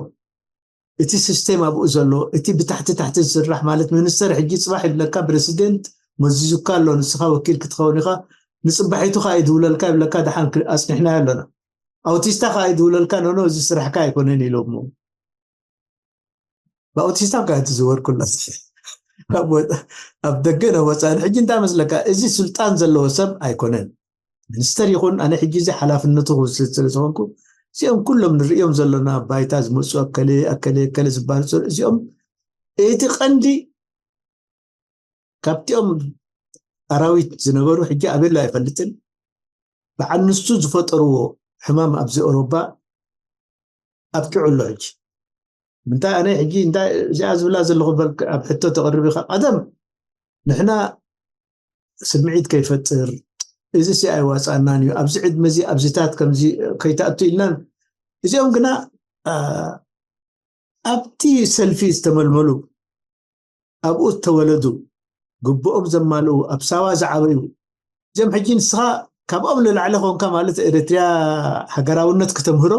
እቲ ሲስቴም ኣብኡ ዘሎ እቲ ብታሕቲ ታሕቲ ዝስራሕ ማለት ሚኒስተር ሕጂ ፅባሕ ይብለካ ፕረሲደንት መዚዙካ ኣሎ ንስኻ ወኪል ክትኸውን ኢኻ ንፅባሒቱ ከዓ ይድውለልካ ይብለካ ድሓን ኣፅኒሕናዮ ኣለና ኣውቲስታ ከዓ ይድውለልካ ኖኖ እዚ ስራሕካ ኣይኮነን ኢሎሞ ብኣውቲስታ ከዓ ትዝወር ኩላ ኣብ ደገ ናብ ወፃኢ ሕጂ እንታይ መስለካ እዚ ስልጣን ዘለዎ ሰብ ኣይኮነን ሚኒስተር ይኹን ኣነ ሕጂ እዚ ሓላፍነቱ ክውስድ ስለ ዝኾንኩ እዚኦም ኩሎም ንርእዮም ዘለና ባይታ ዝመፁ ኣከለ ኣከለ ኣከለ ዝበሃሉ ዘሎ እዚኦም እቲ ቀንዲ ካብቲኦም ኣራዊት ዝነበሩ ሕጂ ኣበሎ ኣይፈልጥን በዓል ንሱ ዝፈጠርዎ ሕማም ኣብዚ ኦሮባ ኣብቂዑ ኣሎ ሕጂ ምንታይ ኣነ ሕጂ እንታይ እዚኣ ዝብላ ዘለኹ በል ኣብ ሕቶ ተቕርብ ኢኻ። ቀደም ንሕና ስምዒት ከይፈጥር፣ እዚ ሲ ኣይዋፃናን እዩ፣ ኣብዚ ዕድመ እዚ ኣብዚታት ከምዚ ከይትኣቱ ኢልናን፣ እዚኦም ግና ኣብቲ ሰልፊ ዝተመልመሉ፣ ኣብኡ ዝተወለዱ፣ ግብኦም ዘማልኡ፣ ኣብ ሳዋ ዝዓበዩ፣ እዚኦም ሕጂ ንስኻ ካብኦም ንላዕሊ ኮንካ ማለት ኤርትርያ ሃገራውነት ክተምህሮ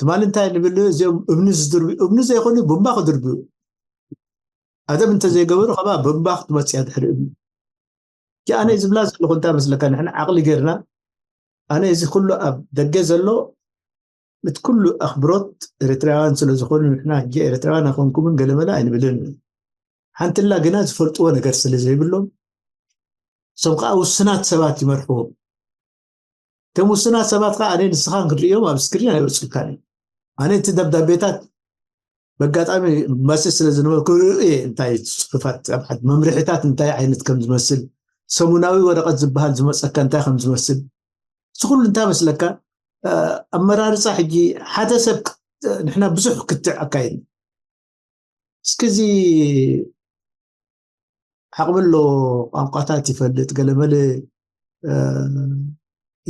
ትማሊ እንታይ ንብል? እዚኦም እብኒ ዝድርቢ እብኒ ዘይኮኑ ብምባ ክድርብዩ፣ ኣደብ እንተዘይገበሩ ከባ ብምባ ክትመፅያ ድሕሪ እብኒ። ኣነ ዝብላ ዘለኹ እንታይ መስለካ? ንሕና ዓቕሊ ጌርና፣ ኣነ እዚ ኩሉ ኣብ ደገ ዘሎ እቲ ኩሉ ኣኽብሮት ኤርትራውያን ስለ ዝኾኑ ንሕና ሕጂ ኤርትራውያን ኣኾንኩምን ገለመለ ኣይንብልን። ሓንትላ ግና ዝፈልጥዎ ነገር ስለ ዘይብሎም እሶም ከዓ ውስናት ሰባት ይመርሕዎም። እቶም ውስናት ሰባት ከዓ ኣነ ንስኻን ክንርእዮም ኣብ ስክሪን ኣይወፅልካን እዩ። ኣነ እቲ ደብዳቤታት በጋጣሚ መሲ ስለ ዝነበርኩ ርእየ እንታይ ጽሑፋት ኣብ ሓድ መምርሒታት እንታይ ዓይነት ከም ዝመስል፣ ሰሙናዊ ወረቐት ዝበሃል ዝመፀካ እንታይ ከም ዝመስል፣ እዚ ኩሉ እንታይ መስለካ? ኣመራርፃ ሕጂ ሓደ ሰብ ንሕና ብዙሕ ክትዕ ኣካይድ እስኪ እዚ ዓቕሚ ኣሎ፣ ቋንቋታት ይፈልጥ ገለመለ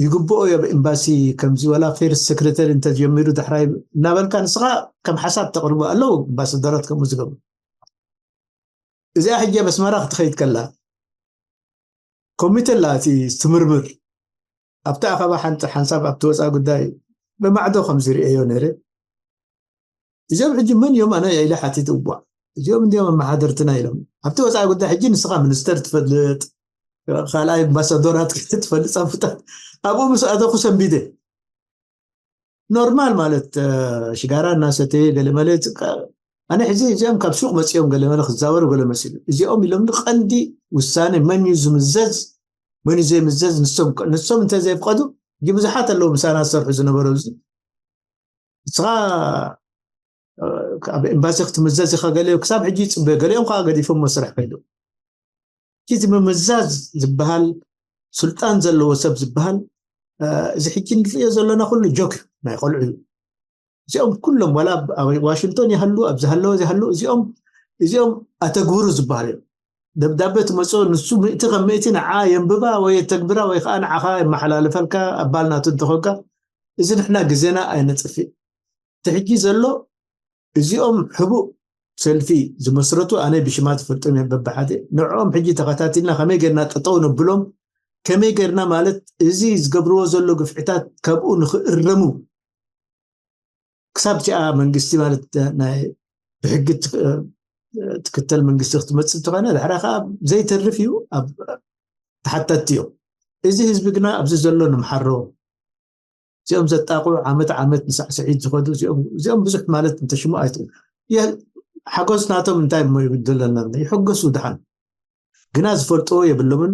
ይግብኦ ዮ ኤምባሲ ከምዚ ወላ ፌርስ ሴክሬተሪ እንተጀሚሩ ዳሕራይ እናበልካ ንስኻ ከም ሓሳብ ተቕርቡ ኣለዉ ኣምባሳደራት ከምኡ ዝገብሩ። እዚኣ ሕጂ ኣብ ኣስመራ ክትኸይድ ከላ ኮሚቴ ኣላ እቲ ትምርምር ኣብቲ ኣኸባ ሓንቲ ሓንሳብ ኣብቲ ወፃኢ ጉዳይ ብማዕዶ ከም ዝርእዮ ነይረ። እዚኦም ሕጂ መን እዮም ኣነ ኢለ ሓቲት እዋ እዚኦም እንዲኦም ኣመሓደርትና ኢሎም ኣብቲ ወፃኢ ጉዳይ ሕጂ ንስኻ ሚኒስተር ትፈልጥ ካልኣይ ኣምባሳዶራት ትፈልጥ ፃንፍታት ኣብኡ ምስ ኣተኹ ሰንቢደ። ኖርማል ማለት ሽጋራ እናሰተየ ገለመለ ኣነ ሕዚ እዚኦም ካብ ሱቅ መፂኦም ገለመለ ክዛወሩ ገለ መሲሉ እዚኦም ኢሎም ቀንዲ ውሳነ መን እዩ ዝምዘዝ መን እዩ ዘይምዘዝ ንሶም ንሶም እንተዘይፍቀዱ ብዙሓት ኣለዉ ምሳና ዝሰርሑ ዝነበሩ እዚ ንስኻ ኣብ ኤምባሲ ክትምዘዝ ኢኻ ገለ ክሳብ ሕጂ ይፅበ ገሊኦም ከዓ ገዲፎም መስርሕ ከይዱ እቲ ምምዛዝ ዝበሃል ስልጣን ዘለዎ ሰብ ዝበሃል እዚ ሕጂ ንሪኦ ዘለና ኩሉ ጆክ ናይ ቆልዑ እዩ እዚኦም ኩሎም ዋላ ኣብ ዋሽንግቶን ይሃሉ ኣብ ዝሃለወ ይሃሉ እዚኦም እዚኦም ኣተግብሩ ዝበሃል እዮም ደብዳቤ ትመፅኦ ንሱ ምእቲ ከም ምእቲ ንዓ የንብባ ወይ የተግብራ ወይ ከዓ ንዓኻ የመሓላልፈልካ ኣባል ናቱ እንተኾንካ እዚ ንሕና ግዜና ኣይነጥፍእ እቲ ሕጂ ዘሎ እዚኦም ሕቡእ ሰልፊ ዝመስረቱ ኣነ ብሽማት ይፈልጦም እዮም በብሓደ ንዕኦም ሕጂ ተኸታቲልና ከመይ ጌርና ጠጠው ነብሎም ከመይ ጌርና ማለት እዚ ዝገብርዎ ዘሎ ግፍዕታት ካብኡ ንኽእረሙ ክሳብ እቲኣ መንግስቲ ማለት ናይ ብሕጊ ትክተል መንግስቲ ክትመፅእ እንተኾይና ድሕራ ከዓ ዘይተርፍ እዩ ኣብ ተሓተትቲ እዮም እዚ ህዝቢ ግና ኣብዚ ዘሎ ንምሓሮ እዚኦም ዘጣቕዑ ዓመት ዓመት ንሳዕስዒት ዝኸዱ እዚኦም ብዙሕ ማለት እንተሽሙ ኣይትብል ሓጎስ ናቶም እንታይ እሞ ይብደለና ይሕገሱ ድሓን ግና ዝፈልጥዎ የብሎምን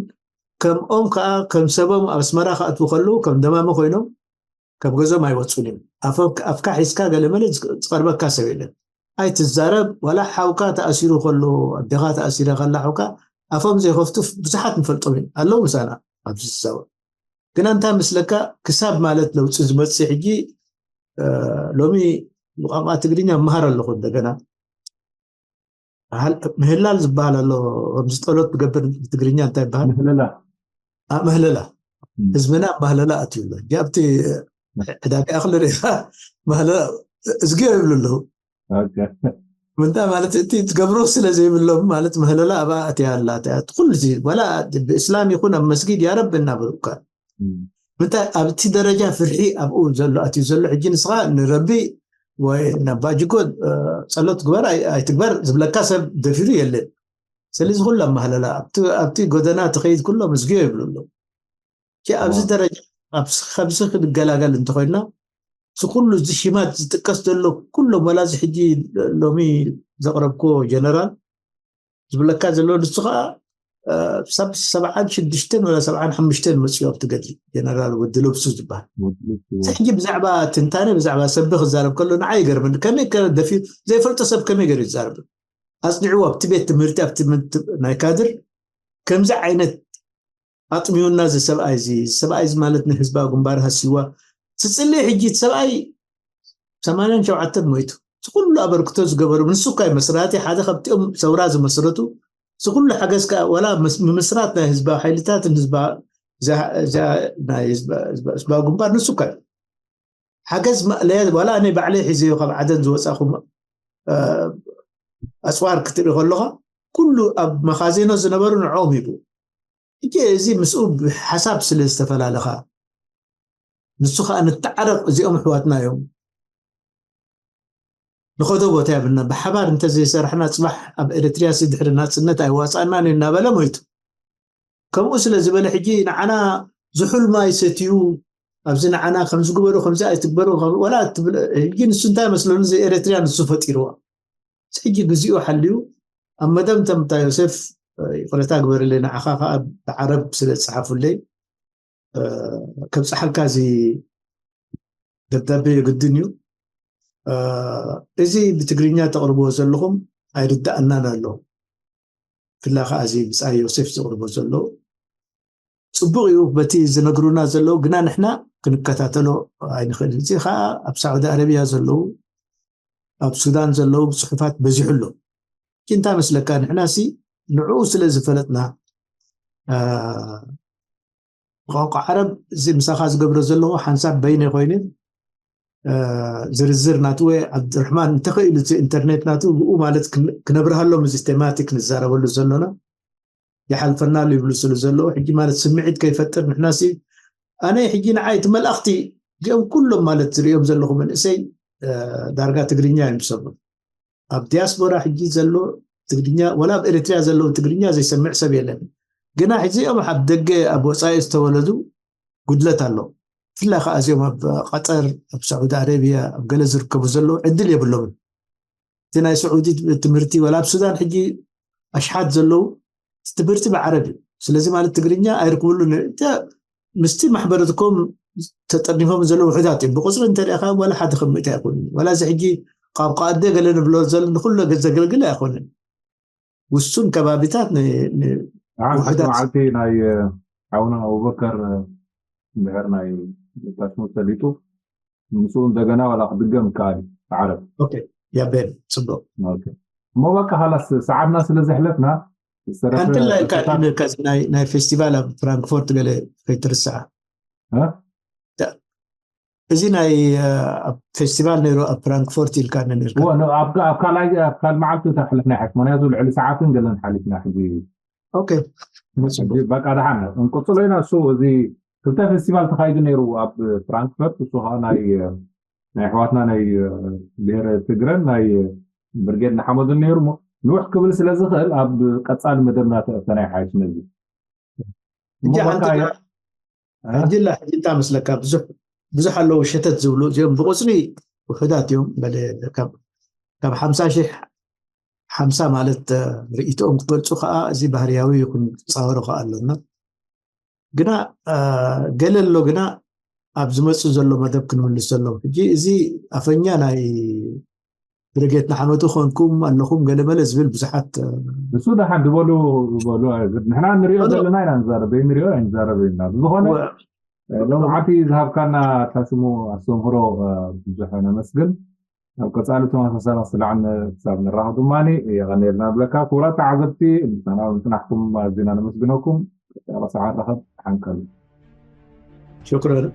ከምኦም ከዓ ከም ሰቦም ኣብ ኣስመራ ክኣትዉ ከለዉ ከም ደማሚ ኮይኖም ካብ ገዞም ኣይወፁን እዮም ኣፍካ ሒዝካ ገለመለ ዝቀርበካ ሰብ የለን ኣይትዛረብ ዋላ ሓውካ ተኣሲሩ ከሎ ኣዴኻ ተኣሲረ ከላ ሓውካ ኣፎም ዘይከፍቱ ብዙሓት ንፈልጦም ኣለዉ ምሳና ኣብዚ ዝዛወር ግና እንታይ ምስለካ ክሳብ ማለት ለውፂ ዝመፅእ ሕጂ ሎሚ ብቋንቋ ትግርኛ መሃር ኣለኹ እንደገና ምህላል ዝበሃል ኣሎ ከምዚ ጸሎት ትገብር ብትግርኛ እንታይ ይበሃል ምህለላ ምህለላ ህዝብና ኣብ ማህለላ ኣትዩ ኣሎ ኣብቲ ዕዳጋ እኽሊ ርኢኻ ማህለላ እዝግዮ ይብሉ ኣለዉ ምንታይ ማለት እቲ ትገብሮ ስለ ዘይብሎም ማለት ምህለላ ኣብኣ ኣትያ ኣላ ኩሉ ዋላ ብእስላም ይኹን ኣብ መስጊድ ያረብ እናበሉካ ምንታይ ኣብቲ ደረጃ ፍርሒ ኣብኡ ዘሎ ኣትዩ ዘሎ ሕጂ ንስኻ ንረቢ ወይ ናባ ጅጎ ጸሎት ግበር ኣይትግበር ዝብለካ ሰብ ደፊሩ የለን ስለዚ ኩሉ ኣማህለላ ኣብቲ ጎደና ትኸይድ ኩሎም እዝግዮ ይብሉ ኣለዉ ኣብዚ ደረጃ ካብዚ ክንገላገል እንተኮይና እዚ ኩሉ እዚ ሽማት ዝጥቀስ ዘሎ ኩሎም ወላ እዚ ሕጂ ሎሚ ዘቅረብክዎ ጀነራል ዝብለካ ዘሎ ንሱ ከዓ ሳብ ሰብዓን ሽዱሽተን ወላ ሰብዓን ሓሙሽተን መፅኡ ኣብቲ ገድሊ ጀነራል ወዲ ለብሱ ዝበሃል ሕጂ ብዛዕባ ትንታነ ብዛዕባ ሰብ ክዛረብ ከሎ ንዓ ይገርመኒ ከመይ ደፊ ዘይፈልጦ ሰብ ከመይ ገይሩ ይዛረብ ኣፅኒዕዎ ኣብቲ ቤት ትምህርቲ ኣብቲ ናይ ካድር ከምዚ ዓይነት ኣጥሚዩና እዚ ሰብኣይ እዚ ሰብኣይ እዚ ማለት ንህዝባዊ ግንባር ሃሲዋ ትፅሊ ሕጂ እቲ ሰብኣይ ሰማንያን ሸውዓተን ሞይቱ እዚ ኩሉ ኣበርክቶ ዝገበሩ ንሱ እኳ እዩ መስራቲ ሓደ ካብቲኦም ሰውራ ዝመስረቱ። እዚ ኩሉ ሓገዝ ከዓ ዋላ ምስ- ምምስራት ናይ ህዝባዊ ሓይልታትን ህዝባ እዛ- እዛ ናይ ህዝባ- ህዝባ- ህዝባዊ ግንባር ንሱ እኳ እዩ ሓገዝ ማእለያ ዋላ ኣነ ባዕለይ ሒዘዮ ካብ ዓደን ዝወፃኹም ኣፅዋር ክትርኢ ከለኻ ኩሉ ኣብ መኻዜኖ ዝነበሩ ንዕኦም ሂቡ። ሕጂ እዚ ምስኡ ብሓሳብ ስለ ዝተፈላለኻ ንሱ ከዓ ንተዓረቕ እዚኦም ኣሕዋትና እዮም ንኸዶ ቦታ የብልና ብሓባር እንተዘይሰራሕና ፅባሕ ኣብ ኤርትርያ ሲ ድሕሪ ናፅነት ኣይዋፃእናን እዩ እናበለ ሞይቱ። ከምኡ ስለ ዝበለ ሕጂ ንዓና ዝሑል ማይ ሰትዩ ኣብዚ ንዓና ከምዚ ግበሩ ከምዚ ኣይትግበሩ ከም- ወላ ትብል ሕጂ ንሱ እንታይ መስለኒ እዚ ኤርትርያ ንሱ ፈጢርዋ ሕጂግዚኡ ሓልዩ ኣብ መደምተምታ ዮሴፍ ይቅረታ ግበርለይ ንዓኻ ከዓ ብዓረብ ስለ ዝፀሓፉለይ ከብፀሓልካ እዚ ደብዳቤ የግድን እዩ። እዚ ብትግርኛ ተቕርብዎ ዘለኹም ኣይርዳእናን ኣሎ። ብፍላይ ከዓ እዚ ብፃይ ዮሴፍ ዘቕርቦ ዘሎ ፅቡቕ እዩ በቲ ዝነግሩና ዘለዉ ግና ንሕና ክንከታተሎ ኣይንኽእልን። እዚ ከዓ ኣብ ሳዑዲ ኣረብያ ዘለዉ ኣብ ሱዳን ዘለዉ ፅሑፋት በዚሑ ኣሎ። ሕጂ እንታይ መስለካ ንሕና ሲ ንዕኡ ስለ ዝፈለጥና ቋንቋ ዓረብ እዚ ምሳኻ ዝገብሮ ዘለኹ ሓንሳብ በይነ ኮይነ ዝርዝር ናቱ ወይ ዓብድርሕማን እንተኽኢሉ እቲ ኢንተርኔት ናቱ ብኡ ማለት ክነብርሃሎም እዚ ቴማቲክ ንዛረበሉ ዘሎና ይሓልፈናሉ ይብሉ ስለ ዘለዉ ሕጂ ማለት ስምዒት ከይፈጥር ንሕና ሲ ኣነ ሕጂ ንዓይ እቲ መልእኽቲ እዚኦም ኩሎም ማለት ዝርእዮም ዘለኹ መንእሰይ ዳርጋ ትግርኛ እዮም ዝሰምዑ ኣብ ዲያስፖራ ሕጂ ዘሎ ትግርኛ ወላ ኣብ ኤርትርያ ዘለዉ ትግርኛ ዘይሰምዕ ሰብ የለን ግና ሕዚኦም ኣብ ደገ ኣብ ወፃኢ ዝተወለዱ ጉድለት ኣሎ ብፍላይ ከዓ እዚኦም ኣብ ቀጠር ኣብ ሳዑዲ ኣረብያ ኣብ ገለ ዝርከቡ ዘለዉ ዕድል የብሎምን እቲ ናይ ስዑዲ ትምህርቲ ወላ ኣብ ሱዳን ሕጂ ኣሽሓት ዘለዉ ትምህርቲ ብዓረብ እዩ ስለዚ ማለት ትግርኛ ኣይርክብሉን ምስቲ ማሕበረትኮም ተጠርኒፎም ዘለዉ ውሕዳት እዮም ብቁፅሪ እንተሪእካ ወላ ሓደ ከም ምእቲ ኣይኮኑን ወላ እዚ ሕጂ ቋንቋ ኣደ ገለ ንብሎ ዘሎ ንኩሎ ዘገልግል ኣይኮነን ውሱን ከባቢታት ውሕዳት መዓልቲ ናይ ሓውና ኣቡበከር እንድሕር ናይ ታሽሙ ሰሊጡ ምስኡ እንደገና ዋላ ክድገም ይከኣል እዩ ዓረብ ያቤን ፅቡቅ እሞ በቃ ካላስ ሰዓትና ስለ ዘሕለፍና ሓንቲ ላይካ ናይ ፌስቲቫል ኣብ ፍራንክፎርት ገለ ከይትርስዓ እዚ ናይ ኣብ ፌስቲቫል ነይሩ ኣብ ፍራንክፎርት ኢልካ ነርካ ኣብ ካልኣይ ኣብ ካል መዓልቲ ተሕልፍና ሓፍ ምክንያቱ ልዕሊ ሰዓትን ገለን ሓሊፍና ሕዚ ኦኬ በቃ ደሓን እንቅፅሎ ኢና እሱ እዚ ክልተ ፌስቲቫል ተካይዱ ነይሩ ኣብ ፍራንክፈርት እሱ ከዓ ናይ ናይ ኣሕዋትና ናይ ብሄረ ትግረን ናይ ብርጌድ ንሓመዱን ነይሩ እሞ ንውሕ ክብል ስለ ዝኽእል ኣብ ቀፃሊ መደብና ተእተና ይሓይሽ ነዚ ሕጂ ሓንቲ ሕጂ ላ ሕጂ እንታይ መስለካ ብዙሕ ብዙሕ ኣለዉ ሸተት ዝብሉ እዚኦም ብቁፅሪ ውሑዳት እዮም በለ ካብ ሓምሳ ሺሕ ሓምሳ ማለት ርእይቶኦም ክገልፁ ከዓ እዚ ባህርያዊ ይኹን ክፃወሩ ከዓ ኣለና ግና ገለ ኣሎ ግና ኣብ ዝመፁ ዘሎ መደብ ክንምልስ ዘሎ ሕጂ እዚ ኣፈኛ ናይ ብርጌት ንሓመቱ ኮንኩም ኣለኹም ገለመለ ዝብል ብዙሓት ንሱ ደሓን ዝበሉ ዝበሉ ንሕና ንሪኦ ዘለና ኢና ንዛረበ ንሪኦ ኣይንዛረበ ኢና ብዝኾነ ሎምዓቲ ዝሃብካና ታሽሙ ኣስተምህሮ ብዙሕ ነመስግን ኣብ ቀፃሊ ተመሳሳሊ ስላዕን ክሳብ ንራኸብ ድማ የቐንየልና ንብለካ ክቡራት ተዓዘብቲ ምሳና ብምፅናሕኩም ኣዚና ነመስግነኩም ቀፃሊ ሰዓት ረኸብ ሓንቀሉ ሽክረን